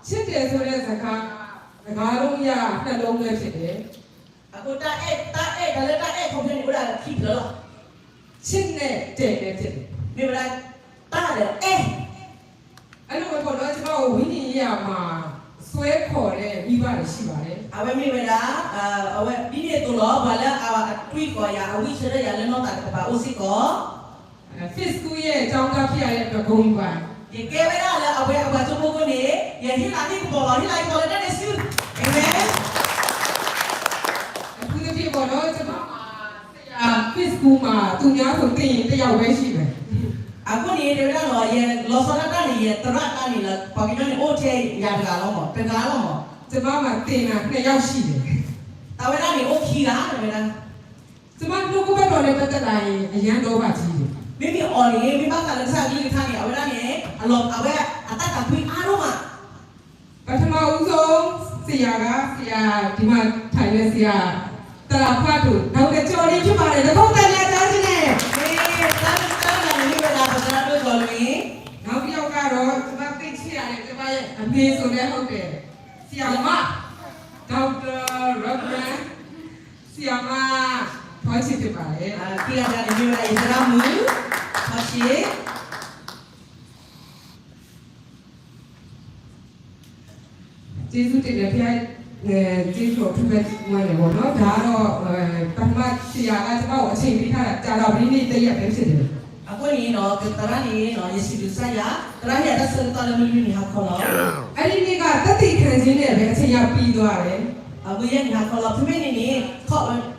ချစ်တယ်ဆိုတဲ့စကား စကားလုံးအရ နှလုံးပဲဖြစ်တယ်။ အဃိတၢ်အဲၣ်, တၢ်အဲၣ်, တၢ်လၢတၢ်အဲၣ်ခိၣ်ဖျဲးန့ၣ် အိၣ်ဒၣ်ခံဖျၢၣ်လီၤ. ချစ်နဲ့တယ်လည်းဖြစ်တယ်. မ့ၢ်ဝဲဒၣ် တၢ်ဒီးအဲၣ် အဲ့လိုပဲပေါ့နော် ကျွန်တော်ဝိညာဉ်ရေးရာမှာ ဆွဲခေါ်တဲ့မိဘတွေရှိပါတယ်. အဝဲမ့ၢ်ဝဲဒၣ် အဝဲဒ်န့ၣ်အသိးလီၤ ပှၤလၢအတွံၢ်ဃီၤယၤ အဝံၣ်ဆၢထၢၣ်ယၤလၢနီၢ်သးတကပၤအိၣ်စ့ၢ်ကီး Fit School ရဲ့ကျောင်းသားဖြစ်ရတဲ့အတွက်ဂုဏ်ယူပါတယ်. ယကဲဝဲဒၣ်လၢအဝဲအပှၤကၠိဖိအဃိန့ၣ် ယဟ့ၣ်လၤဟ့ၣ်ကပီၤလီၤ ဟ့ၣ်လၤဟ့ၣ်ကပီၤလၢတၢ်န့ၣ်ဆူ Amen. အထူးသဖြင့်ပေါ့နော် ကျွန်မမှာ ဆရာ Fit School မှာသူများဆိုသိရင်တစ်ယောက်ပဲရှိမယ်. အဃိန့ၣ် တဲဝဲဒၣ်လီၤ ယလီၤဆီဒၣ်တၢ်န့ၣ် ယသရၣ်တၢ်န့ၣ်လၢ ပှၤကညီန့ၣ်အိၣ်ထဲယၤတဂၤလီၤမး တဂၤလီၤမး. ကျွန်မမှာသင်တာနှစ်ယောက်ရှိတယ်. တၢ်ဝဲဒၣ်န့ၣ်အိၣ်ခံဂၤ တဲဝဲဒၣ် ကျွန်မနှုတ်ကပတ်တော်နဲ့ပတ်သက်လာရင်အရမ်းလောဘကြီးတယ်. မ့မ့ၢ်အီၤန့ၣ် မ့ၢ်ဘၣ်ဃးလၢကစၢ်အကလုၢ်ကထါန့ၣ် အဝဲဒၣ်န့ၣ် အလီၤ အဝဲအတၢ်သးကွံအါဒိၣ်မး ပထမဦးဆုံးဆရာက ဆရာ ဒီမှာထိုင်တဲ့ဆရာ သရဖတ်တို့ နောက်တစ်ကျော်လေးဖြစ်ပါတယ်။ တဖုတ်တန်လျာကြားခြင်းနဲ့ တၢ်လၢမ့ၢ်ဝဲဒၣ် ပသရၣ်ဒိၣ်ကီၤလွင် နောက်တစ်ယောက်ကတော့ ကျွန်မသိချင်ရတယ် ကျွန်မရဲ့အမေဆိုလည်းဟုတ်တယ် ဆရာမ ဒေါက်တာ Reverend ဆရာမ ထွန်းချစ်ဖြစ်ပါတယ်။ ခံဂၤတဂၤန့ၣ်မ့ၢ်ဝဲဒၣ် ယသရၣ်မုၣ် ထွန်းချစ် ကျေးဇူးတင်တယ် ဘုရား အဲ ကျေးဇူးတော်ထူးပဲမွဲတယ်ပေါ့နော် ဒါကတော့ အဲ ပထမဆရာကကျွန်တော်ကိုအချိန်ပေးထားတာကြာတော့ ဒီနေ့တရက်ပဲဖြစ်တယ် အဃိန့ၣ်နီၤ သရၣ်န့ၣ်နီၤ ယစံးဘျုးကစၢ်ယွၤ သရၣ်ဟ့ၣ်ယၤတၢ်ဆၢကတီၢ်လၢမုၢ်လွံၢ်နံၤဟါခီလီၤ. အဲဒီနေ့ကသက်သေခံခြင်းနဲ့ပဲအချိန်ကပြီးသွားတယ်. အဝဲယဲၢ်နံၤဟါခီလီၤ ဖဲမ့ၢ်န့ၣ်န့ၣ်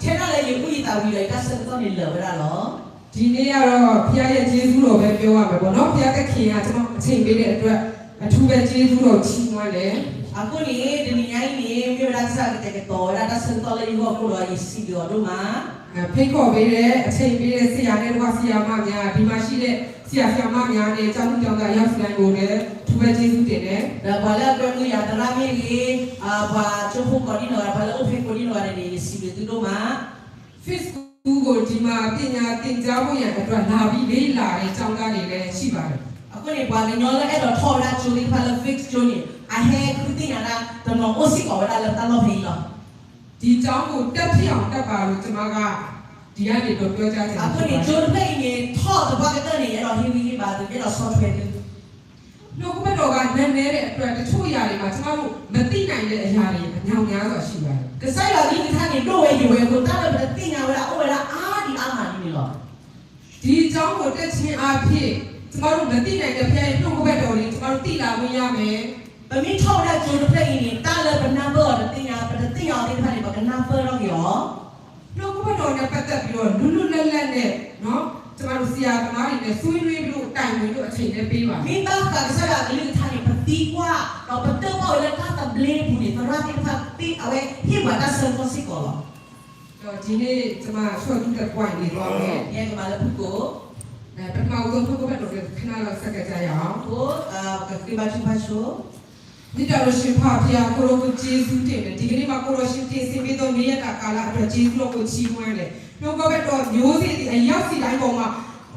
ထဲဒၣ်လၢယအုၣ်ယသးဝံၤဒီး ယတၢ်ဆၢကတီၢ်န့ၣ်လၢာ်ဝဲဒၣ်လီၤ. ဒီနေ့ကတော့ဘုရားရဲ့ကျေးဇူးတော်ပဲပြောရမယ်ပေါ့နော် ဘုရားသခင်ကကျွန်မအချိန်ပေးတဲ့အတွက် အထူးပဲကျေးဇူးတော်ချီးမွမ်းတယ်. အဃိန့ၣ် တနံၤညါအံၤန့ၣ် မ့ၢ်ဝဲဒၣ်ကစၢ်ကတဲာ်ကတီၤဝဲဒၣ်တၢ်ဆၢကတီၢ်လၢယဂီၢ်အဃိဒီး ယစံးဘျုးအီၤဒိၣ်မး ဖိတ်ခေါ်ပေးတဲ့ အချိန်ပေးတဲ့ ဆရာနဲ့တကွ ဆရာမများ ဒီမှာရှိတဲ့ ဆရာဆရာမများနဲ့ ကျောင်းသူကျောင်းသား အယောက်စီတိုင်းကိုလည်း အထူးပဲကျေးဇူးတင်တယ်. ဒီးပှၤလၢအကွဲမုာ်ယၤသရၣ်မ့ၢ်ဂ့ၤ, ပှၤကၠိဖိကိးဒံနီၢ်ဂၤ, ပှၤလၢအိၣ်ဖဲကိးဒံနီၢ်ဂၤန့ၣ် ယစံးဘျုးသုဒိၣ်မး. Fit School ကို ဒီမှာ ပညာသင်ကြားဖို့ရန်အတွက် လာပြီးလေ့လာတဲ့ကျောင်းသားတွေလည်း ရှိပါတယ်. အဃိန့ၣ် ပှၤကညီလၢအဲၣ်ဒိးထီၣ်ဝဲဒၣ်ကၠိသ့ၣ်တဖၣ်လၢ Fit ကၠိန့ၣ် အဟဲဃုသ့ၣ်ညါဒၣ်တနီၤအိၣ်စ့ၢ်ကီးဝဲဒၣ်လၢတၢ်လီၢ်ဖဲအံၤလီၤ. ဒီကျောင်းကို တက်ဖြစ်အောင် တက်ပါလို့ ကျွန်မက ဒီကနေတော့ ပြောကြားချင်တာ အဃိန့ၣ် ကၠိတဖျၢၣ်အံၤန့ၣ် ထီၣ်သပှၢ်ကတၢၢ်န့ၣ် ယအဲၣ်ဒိးဟ့ၣ်ဂံၢ်ဟ့ၣ်ဘါသု ယအဲၣ်ဒိးဆီၣ်ထွဲသု နှုတ်ကပတ်တော်ကနည်းနည်းတဲ့အတွက် တချို့အရာတွေမှာ ကျွန်တော်တို့မသိနိုင်တဲ့အရာတွေအများများစွာရှိပါတယ်. ကစၢ်ယွၤအကလုၢ်ကထါန့ၣ် ဒိၣ်ဝဲယိာ်ဝဲအဃိ တၢ်လၢပတသ့ၣ်ညါဝဲဒၣ် အိၣ်ဝဲဒၣ်အါဒံးအါမးဒ်န့ၣ်လီၤ. ဒီကျောင်းကိုတက်ခြင်းအားဖြင့် ကျွန်တော်တို့မသိနိုင်တဲ့ဘုရားရဲ့နှုတ်ကပတ်တော်တွေ ကျွန်တော်တို့သိလာခွင့်ရမယ်. ပမ့ၢ်ထီၣ်ဝဲဒၣ်ကၠိတဖျၢၣ်အံၤန့ၣ် တၢ်လၢပနၢ်ပၢၢ်အီၤတသ့ၣ်ညါ ပတသ့ၣ်ညါအီၤသ့ၣ်တဖၣ်န့ၣ် ပကနၢ်ပၢၢ်ထီၣ်က့ၤအီၤ နှုတ်ကပတ်တော်နဲ့ပတ်သက်ပြီးတော့ လွတ်လွတ်လပ်လပ်နဲ့ နော် ကျွန်တော်တို့ဆရာသမားတွေနဲ့ ဆွေးနွေးလို့တိုင်ပင်လို့အချိန်လည်းပေးပါတယ်. မ့ၢ်ဘၣ်ဃးကစၢ်ယွၤအကလုၢ်ကထါန့ၣ် ပသံကွၢ် ဒီးပတၢၣ်ပီၣ်ဝဲလၢတၢ်သဘျ့အပူၤန့ၣ် သရၣ်သ့ၣ်တဖၣ်သ့ၣ် အဝဲဟ့ၣ်ပှၤတၢ်ဆၢကတီၢ်စ့ၢ်ကီးလီၤ. ဒီးဒီနေ့ ကျွန်မ ဆွတ်သုတပွိုင်နေသွားမယ် ယကမၤလၢဖုကိၣ် ပထမဦးဆုံး နှုတ်ကပတ်တော်ကို ခဏလောက် ဆက်ကပ်ကြရအောင် ကဃ့ဘါထုကဖၣ်ဆိ မေတ္တာတော်ရှင်ဖခင်ဘုရား ကိုယ်တော်ကိုကျေးဇူးတင်တယ်။ ဒီကနေ့မှာ ကိုယ်တော်ရှင်တင်ဆင်ပေးသော နေ့ရက်တာကာလအတွက် ကျေးဇူးတော်ကိုချီးမွမ်းတယ်။ နှုတ်ကပတ်တော်မျိုးစေ့သည် အရပ်စီတိုင်းပေါ်မှာ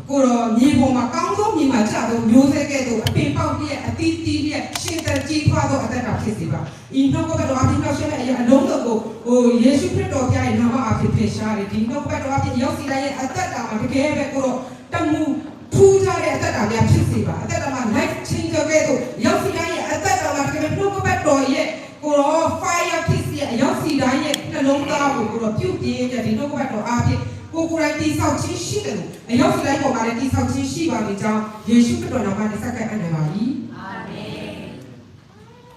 ကိုယ်တော် မြေပေါ်မှာ ကောင်းသောမြေမှာကျသော မျိုးစေ့ကဲ့သို့ အပင်ပေါက်လျက် အသီးသီးလျက် ရှင်သန်ကြီးထွားသော အသက်တာဖြစ်စေပါ။ ဤနှုတ်ကပတ်တော်အားဖြင့် နှောင့်ရှက်တဲ့အရာအလုံးစုံကို ယေရှုခရစ်တော်ဘုရားရဲ့နာမအားဖြင့် ဖယ်ရှားတယ်။ ဒီနှုတ်ကပတ်တော်အားဖြင့် အရပ်စီတိုင်းရဲ့အသက်တာမှာ တကယ်ပဲ ကိုယ်တော် တမူထူးခြားတဲ့အသက်တာများဖြစ်စေပါ။ အသက်တာမှာ life changer ကဲ့သို့ ရောက်စီတိုင်းရဲ့အသက်တာမှာ တကယ်ပဲနှုတ်ကပတ်တော်ရဲ့ ကိုယ်တော် fire ဖြစ်စေ အရောက်စီတိုင်းရဲ့နှလုံးသားကို ကိုယ်တော်ပြုပြင်တဲ့ဒီနှုတ်ကပတ်တော်အားဖြင့် ကိုယ်ကိုယ်တိုင်တည်ဆောက်ခြင်းရှိသလို အရောက်စီတိုင်းပေါ်မှာလည်းတည်ဆောက်ခြင်းရှိပါသည်ကြောင်း ယေရှုခရစ်တော်နာမနဲ့ ဆက်လက်အပ်နှံပါ၏။ အာမင်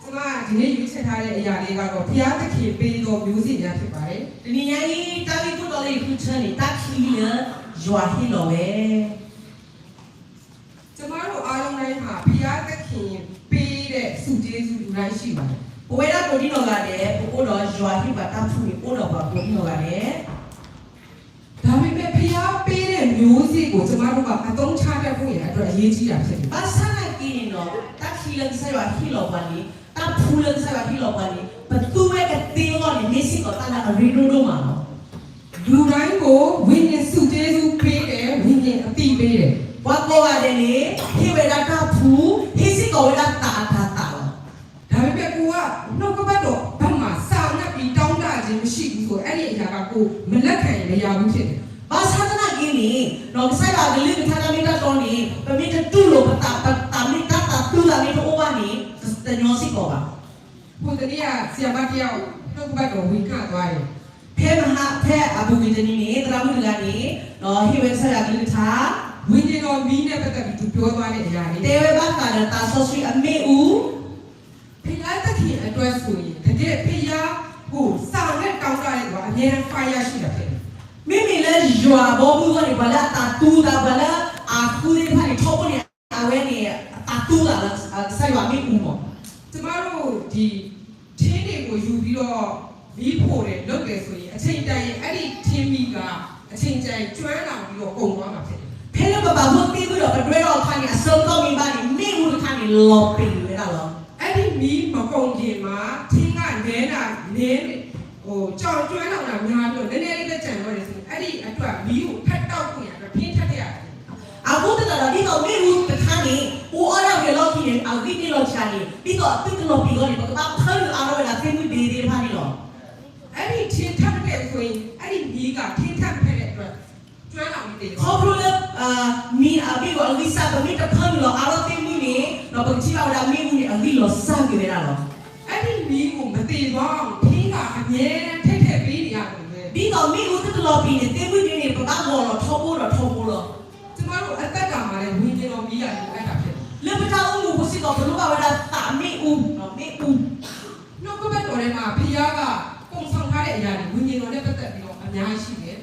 ။ ကျွန်မဒီနေ့ရွေးချယ်ထားတဲ့အရာလေးကတော့ ဘုရားသခင်ပေးသောမျိုးစေ့များဖြစ်ပါတယ်။ တနံၤညါအံၤ တၢ်ဂ့ၢ်ခိၣ်တီလၢယဃုထၢန့ၣ် တၢ်ခံလၢယွၤဟ့ၣ်လီၤဝဲ ကျွန်မတို့အားလုံးတိုင်းဟာ ဘုရားသခင်ပေးတဲ့ ဆုကျေးဇူး လူတိုင်းရှိပါတယ်။ ပဝဲဒၣ်ကိးဒံနီၢ်ဂၤဒဲး ပအိၣ်ဒီးယွၤဟ့ၣ်ပှၤတၢ်ဖှူန့ၣ် အိၣ်ဒီးပှၤကိးဒံနီၢ်ဂၤဒဲး ဒါပေမဲ့ ဘုရားပေးတဲ့မျိုးစေ့ကို ကျွန်မတို့က အသုံးချတတ်ဖို့ရန်အတွက် အရေးကြီးတာဖြစ်တယ်။ ဘၣ်ဆၣ်သနာ်က့န့ၣ်ဒီး တၢ်ခံလၢကစၢ်ယွၤဟ့ၣ်လီၤပှၤန့ၣ် တၢ်ဖှူလၢကစၢ်ယွၤဟ့ၣ်လီၤပှၤန့ၣ် ပသူဝဲကသ့အဂီၢ်န့ၣ် မ့ၢ်စ့ၢ်ကီးတၢ်လၢအရ့ဒိၣ်ဒိၣ်မးလီၤ. လူတိုင်းကို ဝိညာဉ်ဆုကျေးဇူးပေးတယ်၊ ဝိညာဉ်အသီးပေးတယ် ပှၤကိးဂၤဒဲးန့ၣ် ဟ့ၣ်ဝဲဒၣ်တၢ်ဖှူ ဟ့ၣ်စ့ၢ်ကီးဝဲဒၣ်သးအတၤသၣ်လီၤ. ဒါပေမဲ့ မလက်ခံရင် မရဘူးဖြစ်တယ်. ဘၣ်ဆၣ်သနာ်က့န့ၣ် ဒီးကစၢ်ယွၤအကလုၢ်ကထါတၢ်မ့ၢ်တၢ်တီန့ၣ် ပမ့ၢ်တတူၢ်လိာ် ပသး ပသးမ့ၢ်တၢ်သးသူသးမ့ၢ်တအိၣ်ဘၣ်န့ၣ် တညီစ့ၢ်ကီးဘၣ်. ဟိုတနေ့က ဆရာမတစ်ယောက် နှုတ်ကပတ်တော်ဝင်ခါသွားတယ်. ဖဲမဟါ ဖဲအပူၤကွံာ်တနံၤန့ၣ် သရၣ်မုၣ်တဂၤန့ၣ် ဒီးဟ့ၣ်ဝဲကစၢ်ယွၤအကလုၢ်ကထါ ဝိညာဉ်တော်မီးနဲ့ပတ်သက်ပြီး သူပြောသွားတဲ့အရာတွေ တဲဝဲဘၣ်ဃးဒီးသးစီဆှံအမ့ၣ်အူ ဘုရားသခင်အတွက်ဆိုရင် တကယ်ဘုရားကို စာနဲ့တောင်းတတဲ့သူက အမြဲတမ်း fire ရှိတာဖြစ်တယ်. မ့မ့ၢ်လၢယွၤအဘီအမုၢ်အဂီၢ်န့ၣ် ပှၤလၢအသးသူသး ပှၤလၢအဃုသ့ၣ်တဖၣ်န့ၣ် ထီဘိန့ၣ် အဝဲန့ၣ် အသးသူသးလၢ ကစၢ်ယွၤမ့ၣ်အူမး. ကျမတို့ဒီ ထင်းတွေကိုယူပြီးတော့ မီးဖို့တယ် လုပ်တယ်ဆိုရင် အချိန်တန်ရင် အဲ့ဒီထင်းမီးက အချိန်တန်ရင် ကျွမ်းလောင်ပြီးတော့ ကုန်သွားမှာဖြစ်တယ်. ဖဲလၢပဘၣ်ဖှိၣ်သ့ၣ်မုၢ်ဒီး ပဒွဲထီၣ်အခါန့ၣ် အဆၢကတီၢ်မ့ၢ်ဘၣ်န့ၣ် မ့ၣ်အူတခါန့ၣ် လီၤပံာ်ဝဲဒၣ်လီၤ. အဲ့ဒီမီးမကုန်ခင်မှာ ထင်းကနဲတာ နဲ ဟို ကြောင်ကျွမ်းလောင်တာ များပြီးတော့ နည်းနည်းလေးပဲ ကျန်တော့တယ်ဆိုရင် အဲ့ဒီအတွက် မီးကိုထပ်တောက်ဖို့ရန်အတွက် ထင်းထပ်ထည့်ရတယ်. အဃိသတးဒီး ဒ်သိးမ့ၣ်အူတခါန့ၣ် အိၣ်အီၣ်ဒၣ်ဝံၤအလီၢ်ခံန့ၣ် အဂံၢ်န့ၢ်လီၤစှၤန့ၣ် ဒ်သိးအသုတလီၤပံာ်အဂီၢ်န့ၣ် ပကဘၣ်ဖၢနုာ်အါထီၣ်ဝဲဒၣ်သ့ၣ်မုၢ်ဒ့သ့ၣ်တဖၣ်န့ၣ်လီၤ. အဲ့ဒီထင်းထပ်မထည့်ဆိုရင် အဲ့ဒီမီးက ထင်းထပ်မထည့်တဲ့အတွက် ကျွမ်းလောင်ပြီးသေသွားတယ်. ခီဖျိလၢ မ့ၢ်အဘ့ၣ်အီၤအဂံၢ်စၢ် ပမ့ၢ်တဖၢနုာ်လီၤအါထီၣ်သ့ၣ်မုၢ်န့ၣ် ဒီးပကထံၣ်ဘၣ်ဝဲဒၣ်မ့ၣ်အူန့ၣ် အဂံၢ်လီၤစၢ်က့ၤဝဲဒၣ်လီၤ. အဲ့ဒီမီးကို မသေသွားအောင် ထင်းက အမြဲတမ်း ထပ်ထည့်ပေးနေရတယ်. ဒ်သိးမ့ၣ်အူသုတလီၤပံာ်န့ၣ် သ့ၣ်မုၢ်ဒ့န့ၣ် ပဘၣ်ဂီၤလီၤထီဘိဒီးထီဘိလီၤ. ကျမတို့အသက်တာမှာလည်း ဝိညာဉ်တော်မီးက လိုအပ်တာဖြစ်တယ်. လၢပတၢ်အိၣ်မူပူၤစ့ၢ်ကီး ပလိၣ်ဘၣ်ဝဲဒၣ်သးမ့ၣ်အူ မ့ၣ်အူ နှုတ်ကပတ်တော်ထဲမှာ ဘုရားက ပုံဆောင်ထားတဲ့အရာတွေ ဝိညာဉ်တော်နဲ့ပတ်သက်ပြီးတော့ အများကြီးရှိတယ်.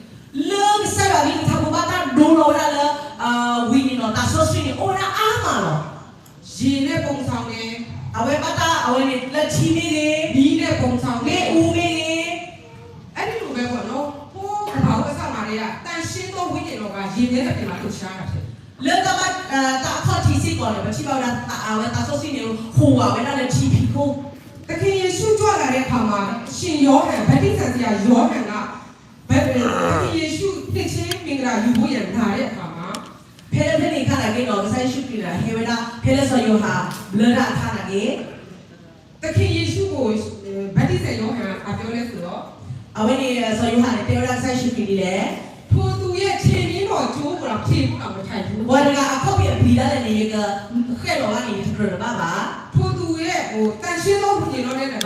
လၢကစၢ်ယွၤအကလုၢ်ကထါပူၤ ဘၣ်တၢ်ဒိလီၤဝဲဒၣ်လၢ ဝိညာဉ်တော် သးစီဆှံန့ၣ် အိၣ်ဝဲဒၣ်အါမးလီၤ. ရေနဲ့ ပုံဆောင်တယ်. အဝဲဘၣ်တၢ် အဝဲန့ၣ် လၢထံမ့ၢ်ဂ့ၤ, မီးနဲ့ ပုံဆောင်တယ်. မ့ၣ်အူမ့ၢ်ဂ့ၤ, အဲ့ဒီလိုပဲပေါ့နော်. ဟိုးကမ္ဘာဦးအစမှာတည်းက သန့်ရှင်းသောဝိညာဉ်တော်က ရေထဲအပြင်မှာ လှုပ်ရှားတာဖြစ်တယ်. လၢတၢ်ဘၣ် တၢ်အခီၣ်ထံးစ့ၢ်ကီးန့ၣ် ပထံၣ်ဘၣ်ဝဲဒၣ်သး အဝဲသးစီဆှံန့ၣ် ဟူးဝးဝဲဒၣ်လၢထံဖံးခိၣ်. သခင်ယေရှုကြွလာတဲ့အခါမှာ ရှင်ယောဟန် ဗတ္တိဇံဆရာယောဟန်က သခင်ယေရှု နှစ်ခြင်းမင်္ဂလာယူဖို့ရန်လာတဲ့အခါမှာ ဖဲလၢဖဲန့ၣ်အခါန့ၣ်က့ၤဒီး ကစၢ်ယ့ၣ်ၡူးခရံာ်န့ၣ် ဟဲဝဲဒၣ် ဖဲလၢစီၤယိၤဟၣ်ဘျၢတၢ်အခါန့ၣ်က့ၤ သခင်ယေရှုကို ဗတ္တိဇံယောဟန် ဘာပြောလဲဆိုတော့ အဝဲန့ၣ် စီၤယိၤဟၣ်န့ၣ် တဲဝဲဒၣ်ကစၢ်ယ့ၣ်ၡူးခရံာ်ဒ်လဲၣ်. ထိုသူရဲ့ ခြေနင်းတော်ကြိုးကိုတောင် ဖြေဖို့တောင် မထိုက်ဘူး. ပှၤတဂၤအခီၣ်ဖံးအပျံၤဒၣ်လဲာ်န့ၣ် ယကဃဲၣ်လီၤဘၣ်န့ၣ် ယတကြၢးတဘၣ်ဘၣ်. ထိုသူရဲ့ ဟို သန့်ရှင်းသောဝိညာဉ်တော်နဲ့လည်း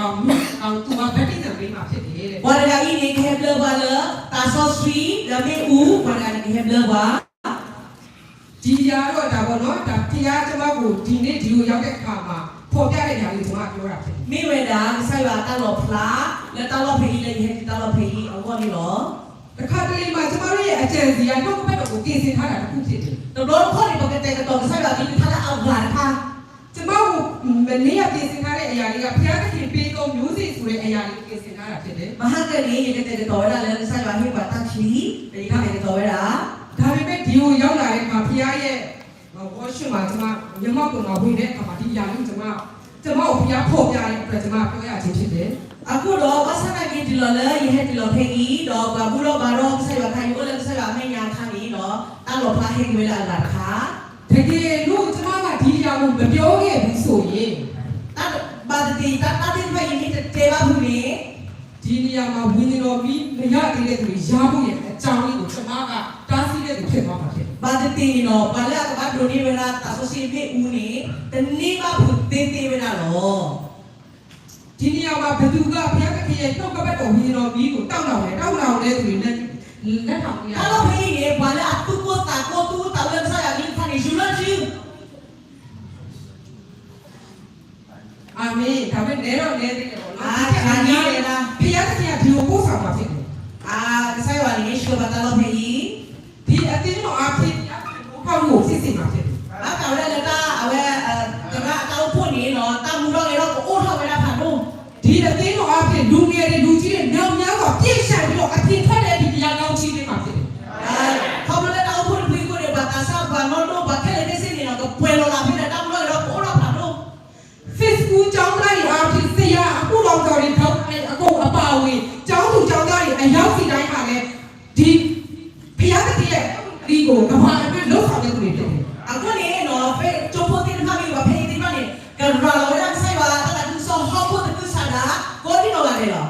သူက ဗတ္တိဇံပေးမှာဖြစ်တယ်တဲ့. ပှၤတဂၤအံၤန့ၣ် ကဟဲဘျၢပှၤလၢ သးစီဆှံ ဒီးမ့ၣ်အူ ပှၤတဂၤန့ၣ် ကဟဲဘျၢပှၤ ဒီအရာတော့ ဒါပေါ့နော်, ဒါ ဘုရား ကျွန်မကို ဒီနေ့ ဒီကိုရောက်တဲ့အခါမှာ ဖော်ပြတဲ့ຢာလေး ကျွန်မပြောတာဖြစ်တယ်. မ့ၢ်ဝဲဒၣ် ကစၢ်ယွၤအတၢ်လီၤဖျါ လၢတၢ်လီၢ်ဖဲအံၤ လၢယဟဲတုၤတၢ်လီၢ်ဖဲအံၤအဂီၢ်န့ၣ်လီၤ. တစ်ခါတလေမှာ ကျွန်မတို့ရဲ့ အကြံစည်က နှုတ်ကပတ်တော်ကို ပြင်ဆင်ထားတာတစ်ခုဖြစ်တယ်. တဘျီတခီၣ်န့ၣ် ပကတဲာ်ကတီၤကစၢ်ယွၤအကလုၢ်ကထါလၢအဂၤတခါ ကျွန်မကို မနေ့က ပြင်ဆင်ထားတဲ့အရာလေးက ဘုရားသခင်ပေးသော မျိုးစေ့ဆိုတဲ့အရာလေးကို ပြင်ဆင်ထားတာဖြစ်တယ်. မဟါကန့ၣ် ယကတဲာ်ကတီၤဝဲဒၣ်လၢကစၢ်ယွၤဟ့ၣ်ပှၤတၢ်ချံ ဒီးယကတဲာ်ကတီၤဝဲဒၣ် ဒါပေမဲ့ ဒီကိုရောက်လာတဲ့အခါ ဘုရားရဲ့ ဟောရှုမှာ ကျွန်မ မျက်မှောက်ပေါ်မှာ ဝင်တဲ့အခါမှာ ဒီအရာလေးကို ကျွန်မ ကျွန်မကို ဘုရားဖော်ပြတဲ့အတွက် ကျွန်မ ပြောရခြင်းဖြစ်တယ်. အဃိဒီး ဘၣ်ဆၣ်သနာ်က့ တုၤလီၤလၢယဟဲတုၤလီၤဖဲအံၤ ဒီးပှၤဘူၣ်ထီၣ်ဘါထီၣ်ကစၢ်ယွၤအခါ ယအိၣ်လၢကစၢ်ယွၤအမဲာ်ညါအခါန့ၣ်ဒီး တၢ်လီၤဖျါဟဲက့ၤဝဲလၢအဂၤတခါ တကယ်လို့ ကျွန်မက ဒီအရာကို မပြောခဲ့ဘူးဆိုရင် တၢ် ဘၣ်သ့ၣ်သ့ၣ် တၢ် တၢ်သ့ၣ်တဖၣ်အံၤမ့ၢ်တတဲဘၣ်ဖုးန့ၣ် ဒီနေရာမှာ ဝိညာဉ်တော်မီး မရသေးတဲ့သူတွေ ရဖို့ရန် အကြောင်းလေးကို ကျွန်မက တားဆီးတဲ့သူ ဖြစ်သွားမှာဖြစ်တယ်. ဘၣ်သ့ၣ်သ့ၣ်န့ၣ်ဒီး ပှၤလၢအကဘၣ်ဒိးန့ၢ်ဝဲဒၣ် သးစီဆှံမ့ၣ်အူန့ၣ် တန့ၢ်ဘၣ်ဖုးသ့သ့ဝဲဒၣ်လီၤ. ဒီနေရာမှာ ဘယ်သူက ဘုရားသခင်ရဲ့ နှုတ်ကပတ်တော် ဝိညာဉ်တော်မီးကို တောင်းတာလဲ, တောင်းတာလဲဆိုရင် လက် လက်ထောင်လို့ရတယ်. တၢ်လီၢ်ဖဲအံၤန့ၣ် ပှၤလၢအသူၣ်ကိၢ်သးကိၢ် သူၣ်ကိၢ်သးဂီၤလၢကစၢ်ယွၤအကလုၢ်ကထါန့ၣ် ယူၤလၢထံ အာမင်. ဒါပေမဲ့ နည်းတော့နည်းသေးတယ်ပေါ့နော်. အာ ဒီထက်အများကြီး ဘုရားသခင်က ဒီကိုပို့ဆောင်မှာဖြစ်တယ်. အာ ကစၢ်ယွၤန့ၣ် ဆှၢပှၤတၢ်လီၢ်ဖဲအံၤ ဒီအသင်းတော်အားဖြင့် ဘုရားသခင် မိုးခေါင်ကို ဖြစ်စေမှာဖြစ်တယ်. ဘၣ်ဃးဝဲဒၣ်လၢတၢ် အဝဲ သရၣ်အတၢ်အိၣ်ဖှိၣ်န့ၣ်ဒီး တၢ်မူထီၣ်ဂဲၤထီၣ်ကအိၣ်ထီၣ်ဝဲဒၣ်ဖးဒိၣ် ဒီအသင်းတော်အားဖြင့် လူငယ်တွေ လူကြီးတွေ မြောက်များစွာ ပြည့်လျှံပြီးတော့ အပြင်ထွက်တဲ့ ဒီတရားကောင်းကြီး ဖြစ်မှာဖြစ်တယ်. ခီဖျိလၢတၢ်အိၣ်ဖှိၣ်တဖုအံၤအဃိန့ၣ် ပှၤသးစၢ် ပှၤနီၢ်ဒိၣ် ပှၤခဲလၢာ်ခဲဆ့န့ၣ်ဒီး ကပှဲၤလီၤလၢဖဲဒီး တၢ်မူထီၣ်ဂဲၤထီၣ်ကအိၣ်ထီၣ်ဖးဒိၣ် Facebook ကျောင်းသားတွေအားဖြင့် ဆရာ၊ အမှုတော်ဆောင်တွေ၊ ဒေါက်တာတွေအကုန်အပါအဝင် ကျောင်းသူကျောင်းသားတွေ အရောက်စီတိုင်းမှာလည်း ဒီဘုရားသခင်ရဲ့ ဒီကို ကမ္ဘာအတွက် လုပ်ဆောင်တဲ့သူတွေ ဖြစ်တယ်. အဃိန့ၣ် ဖဲကၠိဖိသ့ၣ်တဖၣ်မ့ၢ်ဂ့ၤ ဖဲအံၤသ့ၣ်တဖၣ်န့ၣ် ကရၤလီၤဝဲဒၣ်ကစၢ်ယွၤ တၢ်သးခုကစီၣ် ဟီၣ်ခိၣ်သကုၤဆးဒး ကိးဒံနီၢ်ဂၤဒဲးလီၤ.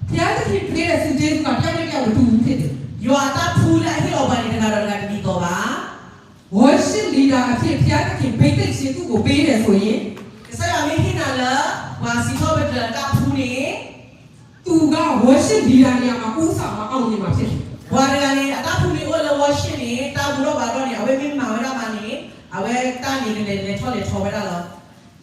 ဘုရား ဝီရှ့ၣ်လံၤဒၣ်န့ၣ် အမၤအူစီၣ်မၤအီၣ်န့ၣ်မၤဖဲန့ၣ် ပှၤတဂၤန့ၣ် အတၢ်ဖူမ့ၢ်အိၣ်လၢဝီရှ့ၣ်န့ၣ် တၢ်ဘူၣ်ထီၣ်ဘါထီၣ်န့ၣ် အဝဲမ့ၢ်မၤဝဲဒၣ်မးန့ၣ် အဝဲတၢ်န့ၣ်ကလဲၤလဲၤထီၣ်လဲၤထီဝဲဒၣ်လီၤ.